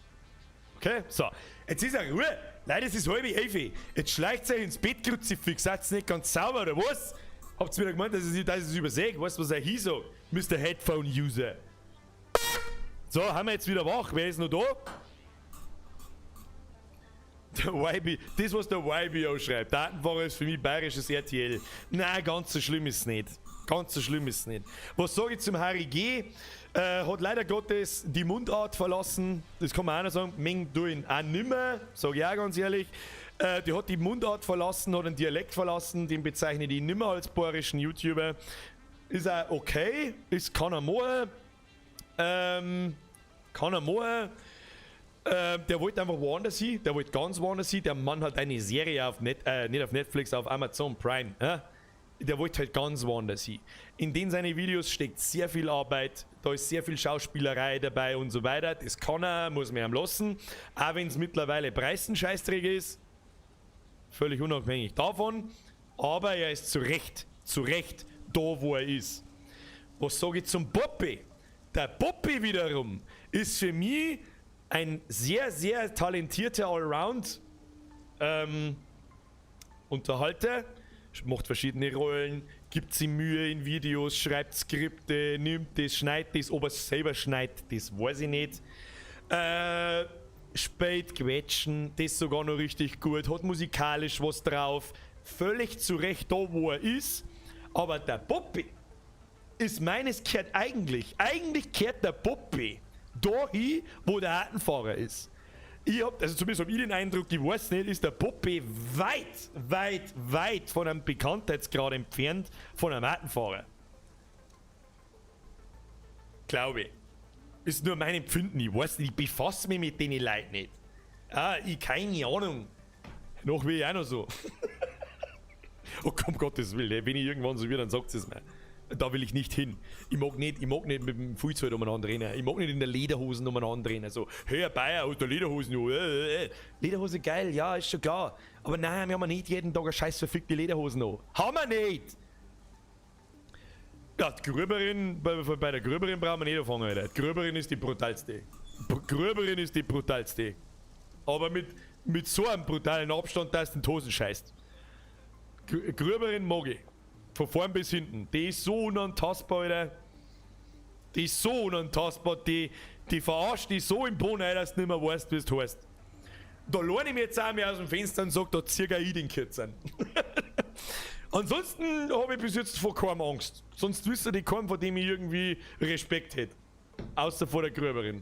Okay? So. Jetzt ist er Ruhe. Leute, es ist 10:30. Jetzt schleicht euch ins Bett, Kruzifix. Seid ihr nicht ganz sauber, oder was? Habt ihr wieder gemeint, dass ich es übersehe? Weißt du, was er hier sagt? Mr. Headphone User. So, haben wir jetzt wieder wach. Wer ist noch da? Der YB, das, was der YBO schreibt. Datenfahrer ist für mich bayerisches RTL. Nein, ganz so schlimm ist es nicht. Ganz so schlimm ist es nicht. Was sage ich zum Harry G? Hat leider Gottes die Mundart verlassen. Das kann man auch noch sagen. Meng du ihn auch nimmer, sage ich auch ganz ehrlich. Die hat die Mundart verlassen, hat einen Dialekt verlassen, den bezeichne ich nimmer als bayerischen YouTuber. Ist auch okay, ist, kann er machen. Kann er machen. Der wollte einfach woanders hin, der wollte ganz woanders hin. Der Mann hat eine Serie auf Net, nicht auf Netflix, auf Amazon Prime. Ja? Der wollte halt ganz woanders hin. In den seine Videos steckt sehr viel Arbeit, da ist sehr viel Schauspielerei dabei und so weiter. Das kann er, muss man ihm lassen. Auch wenn es mittlerweile Preisenscheißdreck ist, völlig unabhängig davon. Aber er ist zu Recht da, wo er ist. Was sage ich zum Poppy? Der Poppy wiederum ist für mich ein sehr, sehr talentierter Allround Unterhalter, macht verschiedene Rollen, gibt sich Mühe in Videos, schreibt Skripte, nimmt das, schneidet das, ob er es selber schneidet, das weiß ich nicht. Spielt Quetschen, das sogar noch richtig gut, hat musikalisch was drauf, völlig zu Recht da, wo er ist. Aber der Poppy ist meines kehrt eigentlich, eigentlich kehrt der Poppy dahin, wo der Hartenfahrer ist. Ich hab, also zumindest habe ich den Eindruck, ich weiß nicht, ist der Poppy weit, weit, weit von einem Bekanntheitsgrad entfernt von einem Hartenfahrer. Glaube ich. Ist nur mein Empfinden, ich weiß nicht, ich befasse mich mit den Leuten nicht. Ah, ich keine Ahnung. Noch will ich auch noch so. Oh komm, Gottes Willen, wenn ich irgendwann so wird, dann sagt es mir. Da will ich nicht hin. Ich mag nicht mit dem Fußball umeinander rennen. Ich mag nicht in der Lederhosen umeinander rennen. So, hey, Bayer, hast du Lederhosen? Ja, Lederhose geil, ja, ist schon klar. Aber nein, wir haben nicht jeden Tag eine scheiß verfickte Lederhosen an. Haben wir nicht! Ja, die Gröberin, bei der Gröberin brauchen wir nicht anfangen, Alter. Die Gröberin ist die brutalste. Gröberin ist die brutalste. Aber mit so einem brutalen Abstand, dass du in die Hosen scheißt. Gröberin mag ich. Von vorn bis hinten. Die ist so unantastbar, Alter. Die ist so unantastbar, die verarscht die so im Boden, dass du nicht mehr weißt, wie es heißt. Da lehne ich mich jetzt auch mal aus dem Fenster und sag, da zieh ich den Kürzeren. Ansonsten habe ich bis jetzt vor keinem Angst. Sonst wüsste ich keinen, vor dem ich irgendwie Respekt hätte. Außer vor der Gröberin.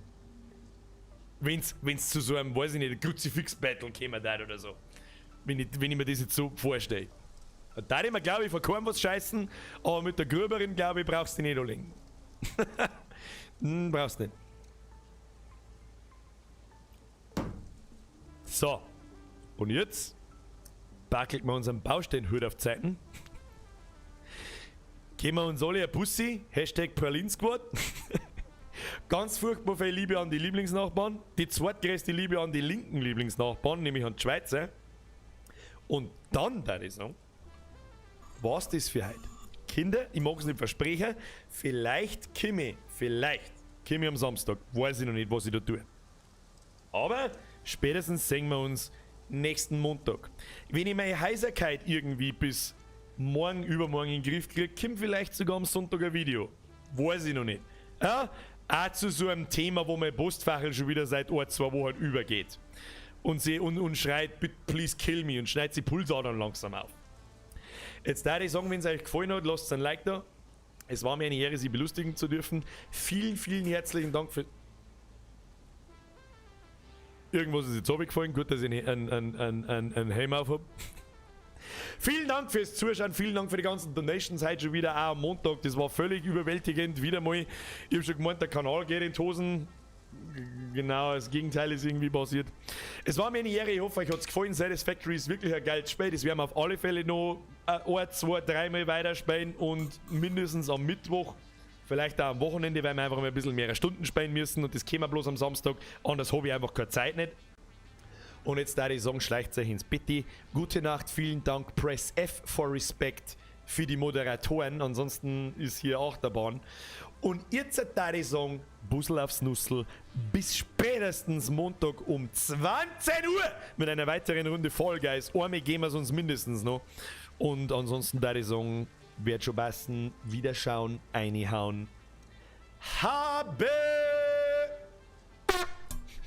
Wenn's zu so einem, weiß ich nicht, Kruzifix-Battle käme da oder so. Wenn ich mir das jetzt so vorstelle. Da ich mir, glaube ich, vor keinem was scheißen, aber mit der Gröberin, glaube ich, brauchst du dich nicht anlegen. Brauchst nicht. So. Und jetzt backelt wir unseren Bausteinhut auf Zeiten. Geben wir uns alle ein Bussi. #PralinSquad. Ganz furchtbar viel Liebe an die Lieblingsnachbarn. Die zweitgrößte Liebe an die linken Lieblingsnachbarn, nämlich an die Schweizer. Und dann, würde ich sagen, war's das für heute. Kinder, ich mag's nicht versprechen, vielleicht komme ich am Samstag. Weiß ich noch nicht, was ich da tue. Aber spätestens sehen wir uns nächsten Montag. Wenn ich meine Heiserkeit irgendwie bis morgen, übermorgen in den Griff kriege, kommt vielleicht sogar am Sonntag ein Video. Weiß ich noch nicht. Ja, auch zu so einem Thema, wo mein Postfachel schon wieder seit ein, 2 Wochen übergeht. Und sie und schreit, bitte, please kill me, und schneidet die Pulsadern langsam auf. Jetzt darf ich sagen, wenn es euch gefallen hat, lasst ein Like da. Es war mir eine Ehre, Sie belustigen zu dürfen. Vielen, vielen herzlichen Dank für... Irgendwas ist jetzt runtergefallen. Gut, dass ich einen Helm auf hab. Vielen Dank fürs Zuschauen, vielen Dank für die ganzen Donations heute schon wieder, auch am Montag. Das war völlig überwältigend, wieder mal. Ich hab schon gemeint, der Kanal geht in die Hosen. Genau, das Gegenteil ist irgendwie passiert. Es war mir eine Ehre, ich hoffe, euch hat's gefallen. Satisfactory ist wirklich ein geiles Spiel. Das werden wir auf alle Fälle noch ein, zwei, dreimal weiterspielen und mindestens am Mittwoch, vielleicht auch am Wochenende, weil wir einfach mal ein bisschen mehr Stunden spielen müssen und das können wir bloß am Samstag. Anders habe ich einfach keine Zeit nicht. Und jetzt da ich sagen, schleicht euch ins Bett. Gute Nacht, vielen Dank. Press F for Respect für die Moderatoren. Ansonsten ist hier Achterbahn. Und jetzt da ich sagen, Bussel aufs Nussel. Bis spätestens Montag um 20 Uhr mit einer weiteren Runde Fall Guys. Einmal geben wir es uns mindestens noch. Und ansonsten da ich sagen, wird schon passen. Wiederschauen, einhauen. Habedere!